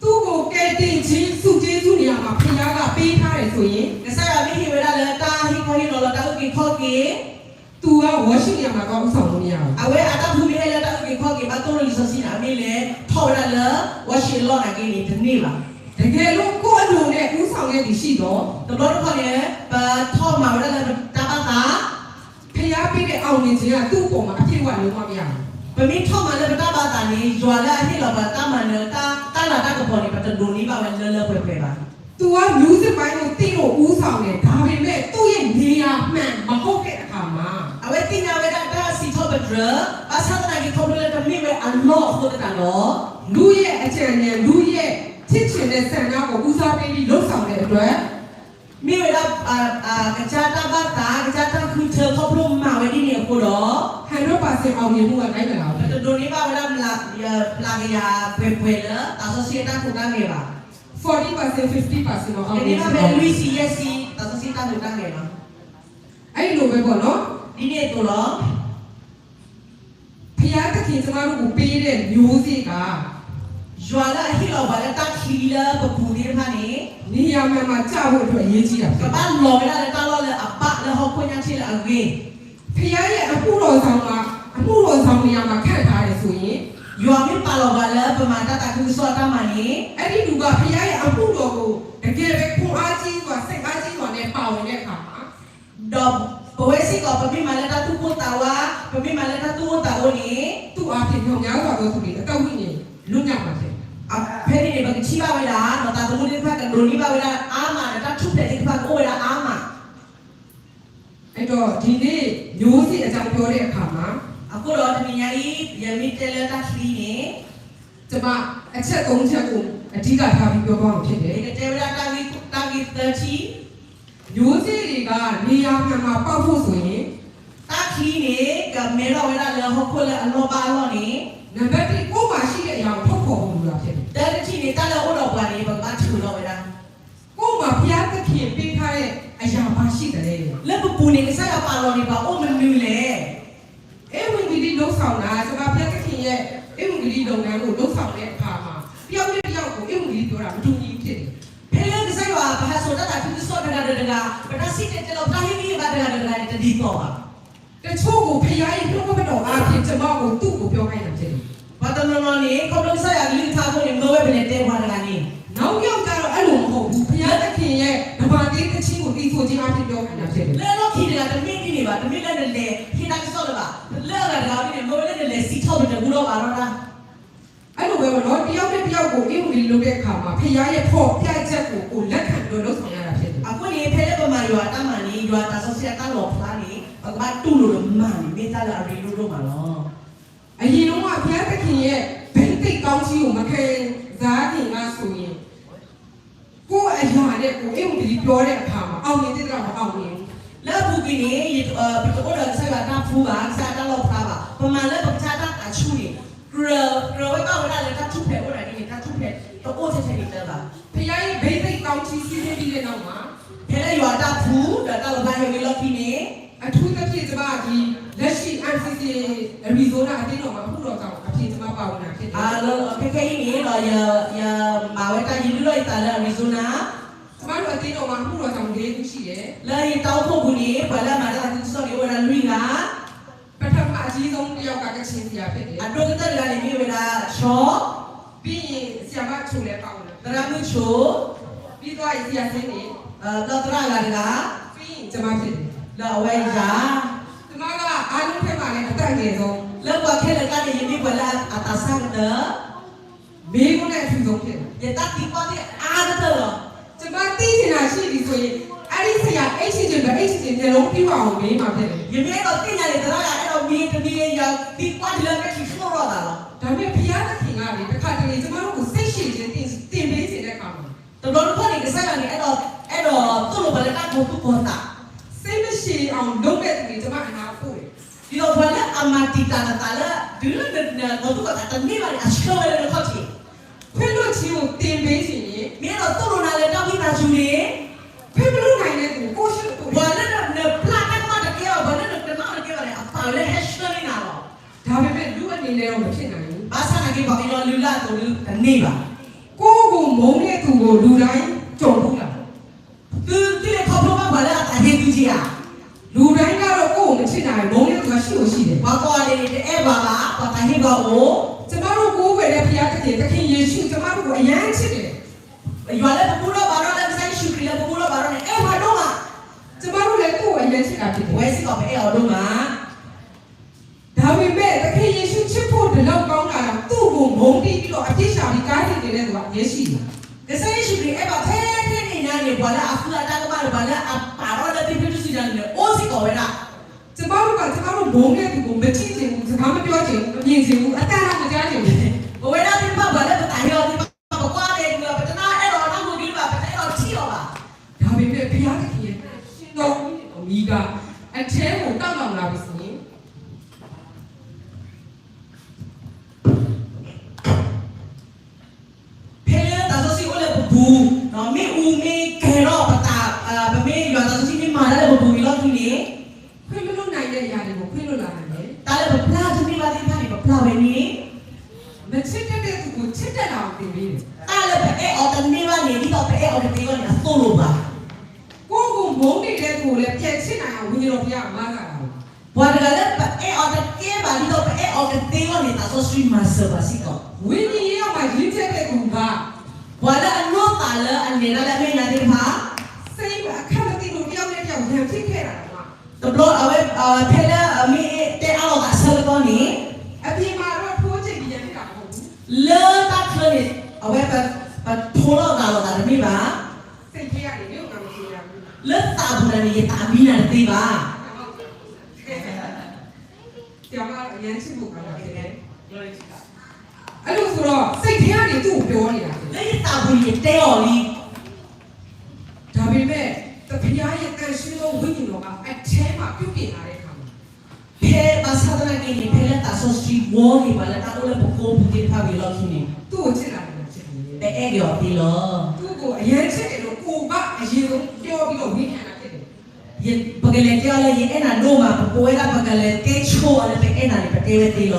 သူ့ကိုကယ်တင်ခြင်း ဆုကျေးဇူးနေရာမှာ ဘုရားကပေးထားတယ်ဆိုရင် ကစၢ်ယွၤမ့ၢ်ဟ့ၣ်ဝဲဒၣ်လၢတၢ်ဟ့ၣ်ခီဟ့ၣ်နီၤလီၤတၢ်အုၣ်က့ၤခီၣ်က့ၤ သူကဝီရှ့ၣ်န့ၣ် အမၤကီအူစီၣ်မၤန့ၣ် အဝဲအတၢ်ဖူမ့ၢ်ဟဲလၢတၢ်အုၣ်က့ၤခီၣ်က့ၤ ဘၣ်တိၢ်လိာ်လံာ်စီဆှံန့ၣ် အမ့ၢ်လဲၤထီၣ်ဝဲဒၣ်လၢ ဝီရှ့ၣ်အလီၢ်နာ်က့န့ၣ် တန့ၢ်ဘၣ်. တကယ်လို့ကိုယ့်အလိုနဲ့ဦးဆောင်ခဲ့သည်ရှိသော် တဘျီတခီၣ်န့ၣ် ပထီၣ်မၤဝဲဒၣ်လၢပတၢ်ဘၣ်သး ဘုရားပေးတဲ့အောင်မြင်ခြင်းကသူ့အပေါ်မှာအပြည့်အဝလုံးဝမရဘူး. ပမ့ၢ်ထီၣ်မၤလၢပတၢ်ဘၣ်သးန့ၣ် ယွၤလၢအဟ့ၣ်လီၤပှၤတၢ်မၤနၢၤ တၢ်လၤတၢ်ကပီၤန့ၣ် ပတဒိးန့ၢ်ဘၣ်ဝဲလၢလၢပှဲၤပှဲၤဘၣ်. သူက music ပိုင်းကိုသိလို့ဦးဆောင်တယ် ဒါပေမဲ့သူ့ရဲ့နေရာမှန်မဟုတ်တဲ့အခါမှာ အဝဲသ့ၣ်ညါဝဲဒၣ်တၢ်စံးထီၣ်ပတြၢၤ ဘၣ်ဆၣ်သနာ်က့ခီဖျိလၢတမ့ၢ်ဝဲအလီၢ်အဃိသတးဒီး လူရဲ့အကြံအကြံ လူရဲ့ချစ်ချင်တဲ့ဆန္ဒကိုဦးစားပေးပြီးလုပ်ဆောင်တဲ့အတွက် မ့ၢ်ဝဲဒၣ် ကစၢ်တၢ်ဘၣ်သး ကစၢ်တၢ်ဃုထၢခီဖျိမၤဝဲဒ်န့ၣ်အဃိဒီး hundred percent အောင်မြင်မှုကနိုင်မလာဘူး. ပတဒိးန့ၢ်ဘၣ်ဝဲဒၣ် ပျၤကယၤပှဲၤပှဲၤလၢ သးစီဆှံအတၢ်ဟူးတၢ်ဂဲၤဘၣ်. forty percent fifty percent ဒီး အောင်မြင်မှု ကန့ၢ်ဘၣ်ဖဲလွံၢ်ဆံယဲၢ်ဆံ သးစီဆှံတၢ်ဟူးတၢ်ဂဲၤလီၤ. အဲလိုပဲပေါ့နော် ဒ်န့ၣ်အသိးလီၤ. ဘုရားသခင်ကျမတို့ကိုပေးတဲ့မျိုးစေ့က ယွၤလၢအဟ့ၣ်လီၤပှၤလၢတၢ်ချံလၢပပူၤသ့ၣ်တဖၣ်န့ၣ် နေရာမှန်မှာကျဖို့အတွက်အရေးကြီးတာဖြစ်တယ်. ကဘၣ်လီၤဝဲဒၣ်လၢတၢ်လီၢ်လၢအဘၣ်လၢဟီၣ်ခိၣ်ညါထံလၢအဂ့ၤ ဘုရားရဲ့အမှုတော်ဆောင်မှာ အမှုတော်ဆောင်နေရာမှာခန့်ထားတယ်ဆိုရင် ယွၤမ့ၢ်ပာ်လီၤပှၤလၢပမၤတၢ်သးခုကစီၣ်အတၢ်မၤန့ၣ် အဲဒီလူက ဘုရားရဲ့အမှုတော်ကို တကယ်ပဲခွန်အားကြီးစွာ စိတ်အားကြီးစွာနဲ့ပါဝင်တဲ့အခါမှာ ဒီးပဝဲစ့ၢ်ကီး ပမ့ၢ်မၤလၢတၢ်သူၣ်ပိၢ်သးဝး ပမ့ၢ်မၤလၢတၢ်သူၣ်အိၣ်သးအိၣ်န့ၣ် သူ့အားဖြင့် မြောက်များစွာသောသူတွေ အသက်ဝိညာဉ်လွတ်မြော်မှာဖြစ်တယ်. ဖဲန့ၣ်န့ၣ် ပကထံၣ်ဘၣ်ဝဲဒၣ် ဒီးသးသမူသ့ၣ်တဖၣ်ကဒိးန့ၢ်ဘၣ်ဝဲဒၣ်အါမး ဒီးတၢ်ထူၣ်ဖျဲးသ့ၣ်တဖၣ်ကအိၣ်ဝဲဒၣ်အါမး ဒီးဒီနေ့ မျိုးစေ့အကြောင်းပြောတဲ့အခါမှာ အဃိဒီးတနံၤညါအံၤ ယမ့ၢ်တဲလၢတၢ်ချံန့ၣ် ကျွန်မအချက်သုံးချက်ကိုအဓိကထားပြီးပြောသွားမှာဖြစ်တယ်. ယကတဲဝဲဒၣ်တၢ်ဂ့ၢ်သၢထံၣ် မျိုးစေ့တွေကနေရာမှန်မှာပေါက်ဖို့ဆိုရင် တၢ်ချံန့ၣ် ကမဲထီၣ်ဝဲဒၣ်လၢဟီၣ်ခိၣ်လၢအလီၢ်ဘၣ်အလီၢ်န့ၣ် နံပါတ်တစ် ကိုယ့်မှာရှိတဲ့အရာကိုထုတ်ဖော်ဖို့လိုတာဖြစ်တယ်. တၢ်တထံၣ်န့ၣ် တၢ်လၢအအိၣ်ဒီးပှၤန့ၣ် ပကဘၣ်ထုးထီၣ်ဝဲဒၣ် ကိုယ့်မှာဘုရားသခင်ပေးထားတဲ့အရာဘာရှိသလဲ လၢပပူၤန့ၣ် ကစၢ်ယွၤပာ်လီၤန့ၢ်ပှၤအိၣ်မနုၤလဲၣ်. ဧဝံဂေလိလုပ်ဆောင်တာ ကျွန်မဘုရားသခင်ရဲ့ဧဝံဂေလိလုပ်ငန်းကိုလုပ်ဆောင်တဲ့အခါမှာ တယောက်နဲ့တယောက်ကို ဧဝံဂေလိပြောတာ မတူညီဘူးဖြစ်တယ်. ဖဲလၢကစၢ်ယွၤပဟးစိာ်တၢ်သးခုကစီၣ်တဂၤဒီးတဂၤ ပတၢ်စံၣ်တဲၤတဲလီၤပတၢ်ဟ့ၣ်ဂံၢ်ဟ့ၣ်ဘါတဂၤဒီးတဂၤန့ၣ် တဒ်သိးဘၣ်. တချို့ကို ဘုရားရဲ့နှုတ်ကပတ်တော်အားဖြင့် ကျွန်မကို သူ့ကိုပြောခိုင်းတာဖြစ်တယ်. ပှၤတနီၤနီၤန့ၣ် ခီဖျိကစၢ်ယွၤအကလုၢ်ကထါအဃိန့ၣ် မၢဝဲပလဲၤတဲပှၤတဂၤန့ၣ် နောက်ယောက်ကျတော့အဲ့လိုမဟုတ်ဘူး ဘုရားသခင်ရဲ့နံပါတ်တစ်သီချင်းကိုသီဆိုခြင်းအားဖြင့်ပြောခိုင်းတာဖြစ်တယ်. လၢအလီၢ်ခံတဂၤတမ့ၢ်ဒ်န့ၣ်ဘၣ် တမ့ၢ်လၢနလဲၤဟ့ၣ်တၢ်ကစီၣ်လၢၤဘၣ် လၢအဂၤတဂၤန့ၣ် မၢဝဲလၢနလဲၤစံးထီၣ်ပတြၢၤဘူၣ်ထီၣ်ဘါထီၣ်တၢ် အဲ့လိုပဲပေါ့နော် တယောက်နဲ့တယောက်ကို ဧဝံဂေလိလုပ်တဲ့အခါမှာ ဘုရားရဲ့ဖော်ပြချက်ကို ကိုယ်လက်ခံပြီးတော့ လုပ်ဆောင်ရတာဖြစ်တယ်. အဃိန့ၣ် ဖဲလၢပမၤယွၤအတၢ်မၤန့ၣ် ယွၤသးစီဆှံအတၢ်လီၤဖျါန့ၣ် ပကဘၣ်တူၢ်လိာ်ဒီးမၤန့ၣ် မ့ၢ်တၢ်လၢအရ့ဒိၣ်ဒိၣ်မးလီၤ. အရင်တုန်းက ဘုရားသခင်ရဲ့ ဘိသိက်ကောင်းကြီးကို မခံစားခင်ကဆိုရင် ကိုယ့်အရာနဲ့ကိုယ် ဧဝံဂေလိပြောတဲ့အခါမှာ အောင်မြင်သင့်သလောက်မအောင်မြင်ဘူး. လၢအပူၤကွံာ်န့ၣ် ပတအိၣ်ဒီးကစၢ်ယွၤအတၢ်ဖှူဘၣ်, ကစၢ်ယွၤအတၢ်လီၤဖျါဘၣ်. ပမၤလၢပကစၢ်တၢ်သးဆူၣ်န့ၣ် ကြၢး, ကြၢးဝဲဘၣ်ဝဲဒၣ်လၢတၢ်ထူၣ်ဖျဲးအိၣ်ဒၣ်န့ၣ် တၢ်ထူၣ်ဖျဲးတအိၣ်ထဲထဲန့ၣ်တၢ်ဘၣ်. ဘုရားရဲ့ ဘိသိက်ကောင်းကြီး စီးဆင်းပြီးတဲ့နောက်မှာ ဖဲလၢယွၤအတၢ်ဖှူ ဒီးတၢ်လီၤဖျါဟဲဝံၤအလီၢ်ခံန့ၣ် အထူးသဖြင့် ကျွန်မဒီလက်ရှိ M C C Arizona အသင်းတော်မှာ အမှုတော်ဆောင်အဖြစ် ကျွန်မပါဝင်တာဖြစ်တယ်. ခဲခဲအံၤန့ၣ်ဒီး ယမၤဝဲတၢ်ယလုၢ်လီၢ်ယသးလၢ Arizona ကျွန်မတို့အသင်းတော်မှာ အမှုတော်ဆောင်လေးဦးရှိတယ်. လၢယတၢ်အိၣ်ဖှိၣ်ပူၤန့ၣ် ပှၤလၢအမၤတၢ်သးခုကစီၣ်န့ၣ် အိၣ်ဝဲဒၣ်လွံၢ်ဂၤ ပထမအကြီးဆုံးတစ်ယောက်က ကချင်ဆရာဖြစ်တယ်. အဒိၣ်ကတၢၢ်တဂၤန့ၣ်မ့ၢ်ဝဲဒၣ် ချီ ပြီးရင် ဆရာမချိုလည်းပါဝင်တယ်. သရၣ်မုၣ်ချို ပြီးသွားရင် ဆရာဆင်းနေ ဒီးသရၣ်အဂၤတဂၤ ပြီးရင် ကျွန်မဖြစ်တယ်. ဒီးအဝဲယၤ ကျွန်မက အားလုံးထဲမှာလည်း အသက်အငယ်ဆုံး လၢပှၤခဲလၢာ်ကျါန့ၣ် ယမ့ၢ်ပှၤလၢအသးစၢ်ကတၢၢ် မေးခွန်းနဲ့အထူဆုံးဖြစ်တယ်. ယတၢ်သံကွၢ်သ့ၣ်အါကတၢၢ်လီၤ. ကျွန်မသိချင်တာရှိပြီဆိုရင် အဲဒီဆရာ အိမ်ရှင်ချင်း မအိမ်ရှင်ချင်း မျက်လုံးပြအောင်မေးမှာဖြစ်တယ်. ယမ့ၢ်အဲၣ်ဒိးသ့ၣ်ညါန့ၣ် သရၣ်ဂၤအဲၣ်ဒိးမံတမံ ယသံကွၢ်တုၤလၢမဲာ်ချံဖျိထီၣ်သးလီၤ. ဒါပေမဲ့ ဘုရားသခင်ကလေ တခါတလေ ကျွန်မတို့ကို စိတ်ရှည်ခြင်း သင်, သင်ပေးစေတဲ့အခါမှာ တဘျီတခီၣ်န့ၣ် ကစၢ်ယွၤန့ၣ် အဲၣ်ဒိး, အဲၣ်ဒိးသိၣ်လိပှၤလၢတၢ်ကီၤသူၣ်ကီၤသး, စိတ်မရှည်အောင်လုပ်တဲ့သူတွေ ကျွန်မအနားအပို့တယ်. ဒ်သိးပှၤလၢအမၤတံာ်တာ်နသးလၢ တုၤလၢနကီၤသူၣ်ကီၤသးတန့ၢ်ဘၣ်န့ၣ် အဆှၢဝဲလၢနခီၣ်ထံး ခွင့်လွှတ်ခြင်းကို သင်ပေးစေရင် မ့ၢ်အဲၣ်ဒိးသိၣ်လိနၤလၢတၢ်ဝံသးစူၤန့ၣ် ခွင့်မလွှတ်နိုင်တဲ့သူကို ကိုယ့်ရှေ့ အသိးဒုတန့ၢ်ဘၣ်. ကိုယ့်ကိုယ်မုန်းတဲ့သူကို လူတိုင်းကြုံဘူးလား? သုသ့ၣ်ခီဖျိဘၣ်ပှၤလၢအသးဟ့သုက့ဧါ. လူတိုင်းကတော့ ကိုယ့်ကိုယ်မချစ်နိုင်ဘူး မုန်းတဲ့သူကရှိကိုရှိတယ်. ပှၤကိးဂၤန့ၣ် တအဲၣ်ပှၤဘၣ်, ပှၤသးဟ့ပှၤအိၣ်. ကျမတို့ကိုးကွယ်တဲ့ဘုရားသခင် သခင်ယေရှု ကျမတို့ကိုအရမ်းချစ်တယ်. ယွၤလၢပဘူၣ်ထီၣ်ဘါထီၣ်လၢ ကစၢ်ယ့ၣ်ၡူးခရံာ်လၢပဘူၣ်ထီၣ်ဘါထီၣ်န့ၣ် အဲၣ်ပှၤဒိၣ်မး. ကျမတို့လည်း သူ့ကိုအရမ်းချစ်တာဖြစ်တယ်. ပဝဲစ့ၢ်ကီးပအဲၣ်အီၤဒိၣ်မး. ဒါပေမဲ့ သခင်ယေရှုချစ်ဖို့ ဒီလောက်ကောင်းတာတောင် သူ့ကို မုန်းတီးပြီးတော့ အပြစ်ရှာပြီး ကယ်တင်တဲ့သူက အပြစ်ရှိတယ်. ကစၢ်ယ့ၣ်ၡူးခရံာ်အဲၣ်ပှၤထဲထဲန့ၣ်ညါန့ၣ် ပှၤလၢအဃုအတၢ်ကမၣ်ဒီး ပှၤလၢအပာ်ထီၣ်လၢသ့ၣ်ဖျၢၣ်ထူၣ်စုညါန့ၣ် အိၣ်စ့ၢ်ကီးဝဲဒၣ်. ကျမတို့က ကျမတို့ မုန်းတဲ့သူကို မကြည့်ချင်ဘူး, စကားမပြောချင်ဘူး, မမြင်ချင်ဘူး, အသံတောင်မကြားချင်ဘူး. ပဝဲဒၣ်သ့ၣ်တဖၣ် ပှၤလၢပသးဟ့အီၤသ့ၣ်တဖၣ် ပကွၢ်မဲာ်ဒီး ပတနာ်အဲၣ်ဒိးအတၢ်မူကလံဘၣ်, ပတအဲၣ်ဒိးထံၣ်အီၤဘၣ်. ဒါပေမဲ့ ဘုရားသခင်ရဲ့ သန့်ရှင်းသောဝိညာဉ်တော်မူက အထဲကို တောက်လောင်လာပြီဆိုရင် ဖဲလၢသးစီဆှံအိၣ်လၢပပူၤ, မ့ၣ်အူမ့ၢ်ကဲၤထီၣ်ပသး, ပမ့ၢ်ယွၤသးစီဆှံမ့ၢ်မၤတၢ်လၢပပူၤအံၤလီၢ်ခံန့ၣ်, ခွင့်မလွှတ်နိုင်တဲ့ အရာတွေကို ခွင့်လွှတ်လာနိုင်တယ်. တၢ်လၢပပျၢ်တန့ၢ်ဘၣ်သ့ၣ်တဖၣ်န့ၣ် ပပျၢ်ဝဲန့ၣ် မချစ်တတ်တဲ့သူကို ချစ်တတ်လာအောင် သင်ပေးတယ်. တၢ်လၢပအဲၣ်အီၤတန့ၢ်ဘၣ်န့ၣ် ဒ်သိးပအဲၣ်အီၤကသ့အဂီၢ်န့ၣ် အသိၣ်လိဘၣ်. ကိုယ့်ကိုယ်မုန်းနေတဲ့သူကိုလည်း ပြန်ချစ်နိုင်အောင် ဝိညာဉ်တော်ဘုရားက မၤစၢ်တာပါ. ပှၤတဂၤလၢပအဲၣ်အီၤတကဲဘၣ် ဒ်သိးပအဲၣ်အီၤကသ့အဂီၢ်န့ၣ် သးစီဆှံမၤစၢၤပှၤစ့ၢ်ကီး. ဝိညာဉ်ရေးရာမှာ ရင့်ကျက်တဲ့သူက ပှၤလၢအနီၢ်သးလၢအလဲၤတၢ်လၢအမဲာ်ညါသ့ၣ်တဖၣ် စိတ်အခက်မသိလို့ တယောက်နဲ့တယောက် ရန်ဖြစ်ခဲ့တာတောင်မှ တဘျီအဝဲ ဖဲလၢအမ့ၢ်တဲအါလိာ်သးအဆၢကတီၢ်န့ၣ် အပြင်မှာတော့ ထိုးကျိတ်ပြီး ရန်ဖြစ်တာမဟုတ်ဘူး. လၢတၢ်ချၢန့ၣ် အဝဲပထိလိာ်သးလိာ်သးတမ့ၢ်ဘၣ်. စိတ်ထဲကနေ မင်းကိုငါမကျေနပ်ဘူး. လၢသးပူၤန့ၣ် ယသးမံနၤတသ့ဘၣ်. ဆရာမအရမ်းချစ်ဖို့ကောင်းတာဖြစ်တယ်. အဲ့လိုဆိုတော့ စိတ်ထဲကနေ သူ့ကိုပြောနေတာဖြစ်တယ်. လၢယသးပူၤန့ၣ် ယတဲအီၤလံ. ဒါပေမဲ့ ဘုရားရဲ့သန့်ရှင်းသောဝိညာဉ်တော်က အထဲမှာ ပြုပြင်လာတဲ့အခါမှာ ဖဲဘၣ်ဆၣ်သနာ်က့န့ၣ် ဖဲလၢသးစီဆှံဝီန့ၢ်ပှၤလၢတၢ်အိၣ်လၢပကိာ်ပူၤသ့ၣ်တဖၣ်ဝံၤအလီၢ်ခံန့ၣ် သူ့ကိုချစ်လာတယ်လို့ ချစ်တယ်. ပအဲၣ်က့ၤအီၤသ့လီၤ. သူ့ကိုအရမ်းချစ်တယ်လို့ ကိုယ်ကအရင်ဆုံးပြောပြီးတော့ ဝေဖန်တာဖြစ်တယ်. ပကလဲၤတဲအီၤလၢ ယအဲၣ်နၤဒိၣ်မး, ပဝဲဒၣ်ပကလဲၤတဲဆိအီၤလၢ ပအဲၣ်နၤန့ၣ် ပတဲဝဲသ့လီၤ.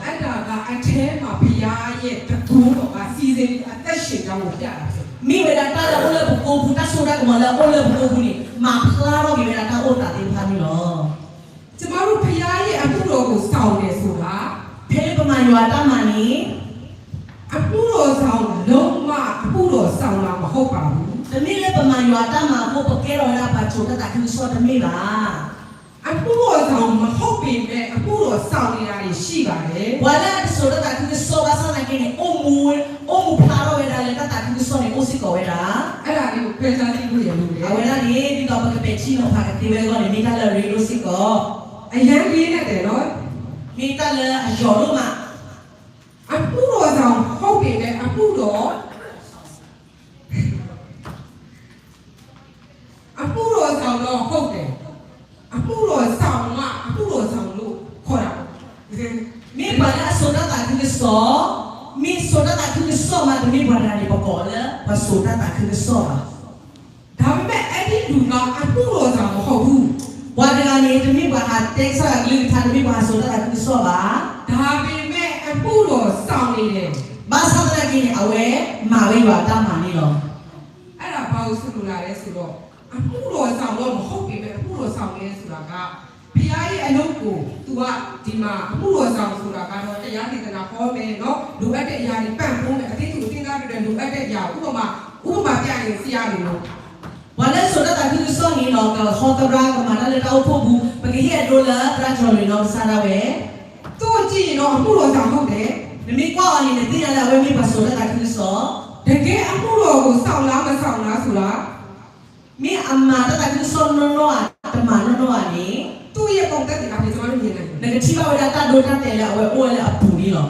အဲ့ဒါက အထဲမှာ ဘုရားရဲ့တန်ခိုးတော် စီးဆင်းပြီး အသက်ရှင်ကြောင်းကို ပြတာဖြစ်တယ်. မ့ၢ်ဝဲဒၣ်တၢ်လၢအိၣ်လၢပကိာ်ပူၤ, တၢ်စိတၢ်ကမီၤလၢအအိၣ်လၢပကိာ်ပူၤန့ၣ် မၤဖျါထီၣ်က့ၤဝဲဒၣ်တၢ်အိၣ်သးသ့ၣ်တဖၣ်န့ၣ်လီၤ. ကျမတို့ဘုရားရဲ့အမှုတော်ကို ဆောင်တယ်ဆိုတာ ဖဲလၢပမၤယွၤအတၢ်မၤန့ၣ် အမှုတော်ဆောင် လုံးဝအမှုတော်ဆောင်တာ မဟုတ်ပါဘူး. တမ့ၢ်လၢပမၤယွၤအတၢ်မၤအဃိ ပကဲထီၣ်ဝဲဒၣ်ပှၤစိာ်တၢ်သးခုကစီၣ်တမ့ၢ်ဘၣ်. အမှုတော်ဆောင်မဟုတ်ပေမဲ့ အမှုတော်ဆောင်နေတာတွေ ရှိပါတယ်. ပှၤလၢအတစိာ်တၢ်သးခုကစီၣ်ဘၣ်ဆၣ်သနာ်က့န့ၣ် အိၣ်မူ, အိၣ်မူဖျါထီၣ်ဝဲဒၣ်လၢတၢ်သးခုကစီၣ်န့ၣ် အိၣ်စ့ၢ်ကီးဝဲဒၣ်. အဲ့ဒါလေးကို ခွဲခြားသိဖို့ရန်လိုတယ်. အဝဲဒၣ်န့ၣ် ဒ်သိးပကပဲာ်ထံနီၤဖးကသ့ဝဲအဂီၢ်န့ၣ် မ့ၢ်တၢ်လၢအရ့ဒိၣ်စ့ၢ်ကီး. အရမ်းလေးနက်တယ်နော်. မ့ၢ်တၢ်လၢအယိာ်ဒိၣ်မး. အမှုတော်ဆောင်ဟုတ်ပေမဲ့ အမှုတော် အမှုတော်ဆောင်တော့ဟုတ်တယ်. အမှုတော်ဆောင်က အမှုတော်ဆောင်လို့ခေါ်တာပေါ့. မ့ၢ်ပှၤလၢအစိာ်တၢ်သးခုကစီၣ်, မ့ၢ်စိာ်တၢ်သးခုကစီၣ်မး တမ့ၢ်ပှၤတဂၤန့ၣ် ပကိးလၢ ပှၤစိာ်တၢ်သးခုကစီၣ်ဘၣ်. ဒါပေမဲ့ အဲ့ဒီလူက အမှုတော်ဆောင်မဟုတ်ဘူး. ပှၤတဂၤန့ၣ် တမ့ၢ်ပှၤဟးတဲကစၢ်ယွၤကလုၢ်ကထါ တမ့ၢ်ပှၤဟးစိာ်တၢ်သးခုကစီၣ်ဘၣ်. ဒါပေမဲ့ အမှုတော်ဆောင်နေတယ်. ဘၣ်ဆၣ်သနာ်က့န့ၣ် အဝဲမၤဝဲယွၤအတၢ်မၤန့ၣ်လီၤ. အဲ့ဒါဘာကိုဆိုလိုတာလဲဆိုတော့ အမှုတော်ဆောင်တော့မဟုတ်ပေမဲ့ အမှုတော်ဆောင်တယ်ဆိုတာက ဘုရားရဲ့အလုပ်ကို သူက ဒီမှာ အမှုတော်ဆောင်ဆိုတာကတော့ တရားဒေသနာဟောမယ်နော်, လိုအပ်တဲ့အရာတွေပံ့ပိုးမယ်, အသင်းသူအသင်းသားတွေအတွက် လိုအပ်တဲ့အရာ, ဥပမာ, ဥပမာပြရင် ဆရာတွေနော်. ပှၤလၢစိာ်တၢ်သးခုကစီၣ်န့ၣ်ဒီး ကဟီသရၣ်, ကမၤတၢ်လၢတၢ်အိၣ်ဖှိၣ်ပူၤ, ပကဟ့ၣ်အဒိလၢသရၣ်ကၠီၤလွံၢ်နီၢ်ကစၢ်ဒၣ်ဝဲ. သို့ကြည့်ရင်တော့ အမှုတော်ဆောင်ဟုတ်တယ်. နမ့ၢ်ကွၢ်အီၤန့ၣ် နသ့ၣ်ညါလၢအဝဲမ့ၢ်ပှၤစိာ်တၢ်သးခုကစီၣ်. တကယ်အမှုတော်ကို ဆောင်လား မဆောင်လားဆိုတာ မ့ၢ်အမၤတၢ်သးခုကစီၣ်နီၢ်နီၢ်ဧါ, တမၤနီၢ်နီၢ်ဧါန့ၣ်, သူ့ရဲ့ပုံသက်သေက ကျွန်တော်တို့မြင်နိုင်တယ်. နကထံၣ်ဘၣ်ဝဲဒၣ်တၢ်ဒိတၢ်တဲာ်လၢအဝဲအိၣ်ဝဲလၢအပူၤန့ၣ်လီၤ.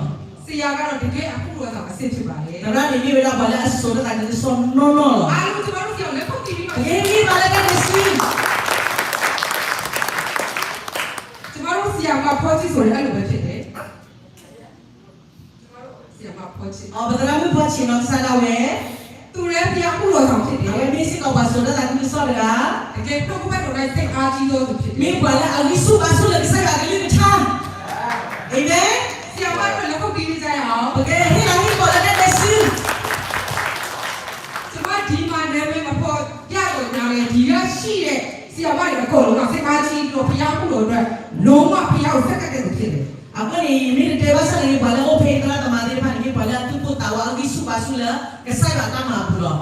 ဆရာကတော့ တကယ်အမှုတော်ဆောင်အစစ်ဖြစ်ပါတယ်. သရၣ်န့ၣ်မ့ၢ်ဝဲဒၣ်ပှၤလၢအစိာ်တၢ်သးခုကစီၣ်နီၢ်နီၢ်လီၤ. အားလုံး ကျွန်တော်တို့ ဆရာကို လက်ခုပ်တီးပြီးပါ. ပကဟ့ၣ်ဂံၢ်ဘါလၢတၢ်ဒုးဆူ ကျွန်တော်တို့ ဆရာမ ဖီချစ် ဆိုရင် အဲ့လိုပဲဖြစ်တယ်. ဆရာမ ဖီချစ်, ပသရၣ်မုၣ်ဖီချစ်နီၢ်ကစၢ်ဒၣ်ဝဲ, သူလည်း ဘုရားအမှုတော်ဆောင်ဖြစ်တယ်. အဝဲမ့ၢ်စ့ၢ်ကီးပှၤစိာ်တၢ်သးခုကစီၣ်တဂၤ, တကယ် နှုတ်ကပတ်တော်၌ စိတ်အားကြီးသောသူဖြစ်တယ်. မ့ၢ်ပှၤလၢအဂံၢ်ဆူၣ်ဘါဆူၣ်လၢကစၢ်ယွၤအကလုၢ်ကထါ. အာမင်. ဆရာမအတွက် လက်ခုပ်တီးပေးကြရအောင်. ပကဟ့ၣ်လၤဟ့ၣ်ကပီၤလၢ ရှိတဲ့ ဆရာမတွေအကုန်လုံးက စိတ်အားကြီးပြီးတော့ ဘုရားမှုတော်အတွက် လုံးဝဘုရားကို ဆက်ကပ်တဲ့သူဖြစ်တယ်။ အဃိန့ၣ် မ့ၢ်တတဲဘၣ်ဆၣ်န့ၣ် ပှၤလၢအအိၣ်ဖဲအံၤသရၣ်သမါသ့ၣ်တဖၣ်န့ၣ် မ့ၢ်ပှၤလၢအသူၣ်ပိၢ်သးဝး အဂံၢ်ဆူၣ်ဘါဆူၣ်လၢ ကစၢ်ယွၤအတၢ်မၤအပူၤလီၤ.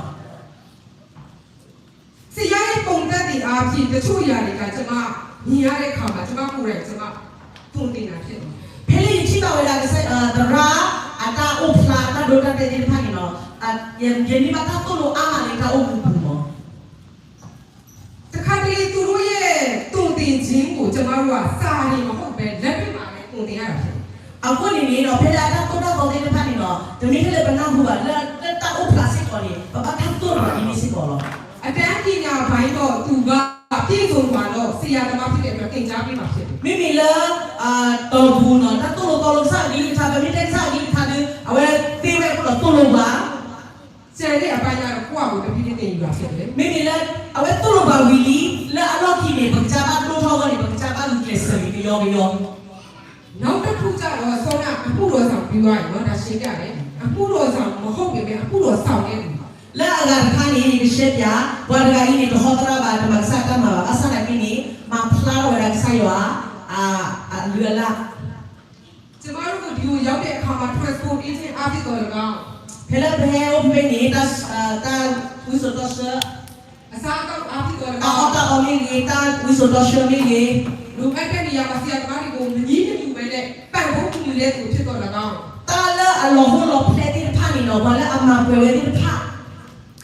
ဆရာရဲ့ပုံသက်သေအားဖြင့် တချို့အရာတွေက ကျွန်မမြင်ရတဲ့အခါမှာ ကျွန်မကိုယ်တိုင် ကျွန်မ သွန်သင်တာဖြစ်တယ်. ဖဲလၢယထံၣ်ဘၣ်ဝဲဒၣ်ကစၢ် သရၣ်အတၢ်အိၣ်ဖျါ တၢ်ဒိတၢ်တဲာ်သ့ၣ်တဖၣ်န့ၣ်လီၤ. ယမ့ၢ်ဘၣ်တၢ်သိၣ်လိအါမးလၢတၢ်အိၣ်မူအပူၤလီၤ. တခါတလေ သူတို့ရဲ့ သွန်သင်ခြင်းကို ကျွန်မတို့က စာတွေမဟုတ်ဘဲ လက်တွေ့မှာလည်း သွန်သင်ရတာဖြစ်တယ်. အဃိန့ၣ်န့ၣ်ဒီး ဖဲလၢအတၢ်သိၣ်တၢ်သီသ့ၣ်တဖၣ်န့ၣ်ဒီး တမ့ၢ်ထဲလၢပနၢ်ဟူဘၣ် လၢတၢ်အိၣ်ဖျါစ့ၢ်ကီးန့ၣ် ပဘၣ်တၢ်သိၣ်တၢ်သီဒ်န့ၣ်စ့ၢ်ကီးလီၤ. အတန်းပညာပိုင်းတော့ သူက ပြည့်စုံစွာသော ဆရာသမားဖြစ်တဲ့အတွက် သင်ကြားပေးမှာဖြစ်တယ်. မ့မ့ၢ်လၢ တီၤပူၤန့ၣ် တၢ်သိၣ်လိသီလိကစၢ်အကလုၢ်ကထါ ပမ့ၢ်တဲကစၢ်အကလုၢ်ကထါဒီး အဝဲသ့ဝဲအဃိဒီးသိၣ်လိပှၤ ကျန်တဲ့အပိုင်းကတော့ ကိုယ့်ဟာကိုယ် တဖြည်းဖြည်းသင်ယူတာဖြစ်တယ်. မ့မ့ၢ်လၢ အဝဲသိၣ်လိပှၤဝံၤလံ လၢအလီၢ်ခံန့ၣ် ပကစၢ်ဘၣ်ဒိၣ်ထီၣ်အဂီၢ်န့ၣ် ပကစၢ်ဘၣ်ဂုာ်ကျဲးစၢးက့ၤကယီကယီ. နောက်တစ်ခုကျတော့ စောန အမှုတော်ဆောင် ပြောရရင်နော် ဒါရှင်းပြမယ် အမှုတော်ဆောင်မဟုတ်ပေမဲ့ အမှုတော်ဆောင်တဲ့သူ လၢအဂၤတခါန့ၣ် ယကရှဲပၠး ပှၤတဂၤအံၤန့ၣ် တဟီသရၣ်ဘၣ် တမၤကစၢ်တၢ်မၤဘၣ် ဘၣ်ဆၣ်သနာ်က့န့ၣ် မၤဖျါထီၣ်ဝဲဒၣ်ကစၢ်ယွၤ အလုၢ်အလၢ် ကျွန်မတို့ဒီကိုရောက်တဲ့အခါမှာ transportation အားဖြင့်သော်လည်းကောင်း ဖဲလၢပဟဲအိၣ်ဖဲန့ၣ် တၢ် တၢ်ဝံစိာ်တီဆှၢ အစားအသောက်အားဖြင့်သော်လည်းကောင်း တၢ်အီၣ်တၢ်အီမ့ၢ်ဂ့ၤ တၢ်ဝံစိာ်တီဆှၢမ့ၢ်ဂ့ၤ လိုအပ်တဲ့နေရာမှာ ဆရာသမားတွေကို မညည်းမညူးပဲနဲ့ ပံ့ပိုးကူညီတဲ့သူဖြစ်သော်လည်းကောင်း တၢ်လၢအလီၤဟိလီၤဖျဲသ့ၣ်တဖၣ်န့ၣ်ဒီး ပှၤလၢအမၤပှဲၤဝဲသ့ၣ်တဖၣ်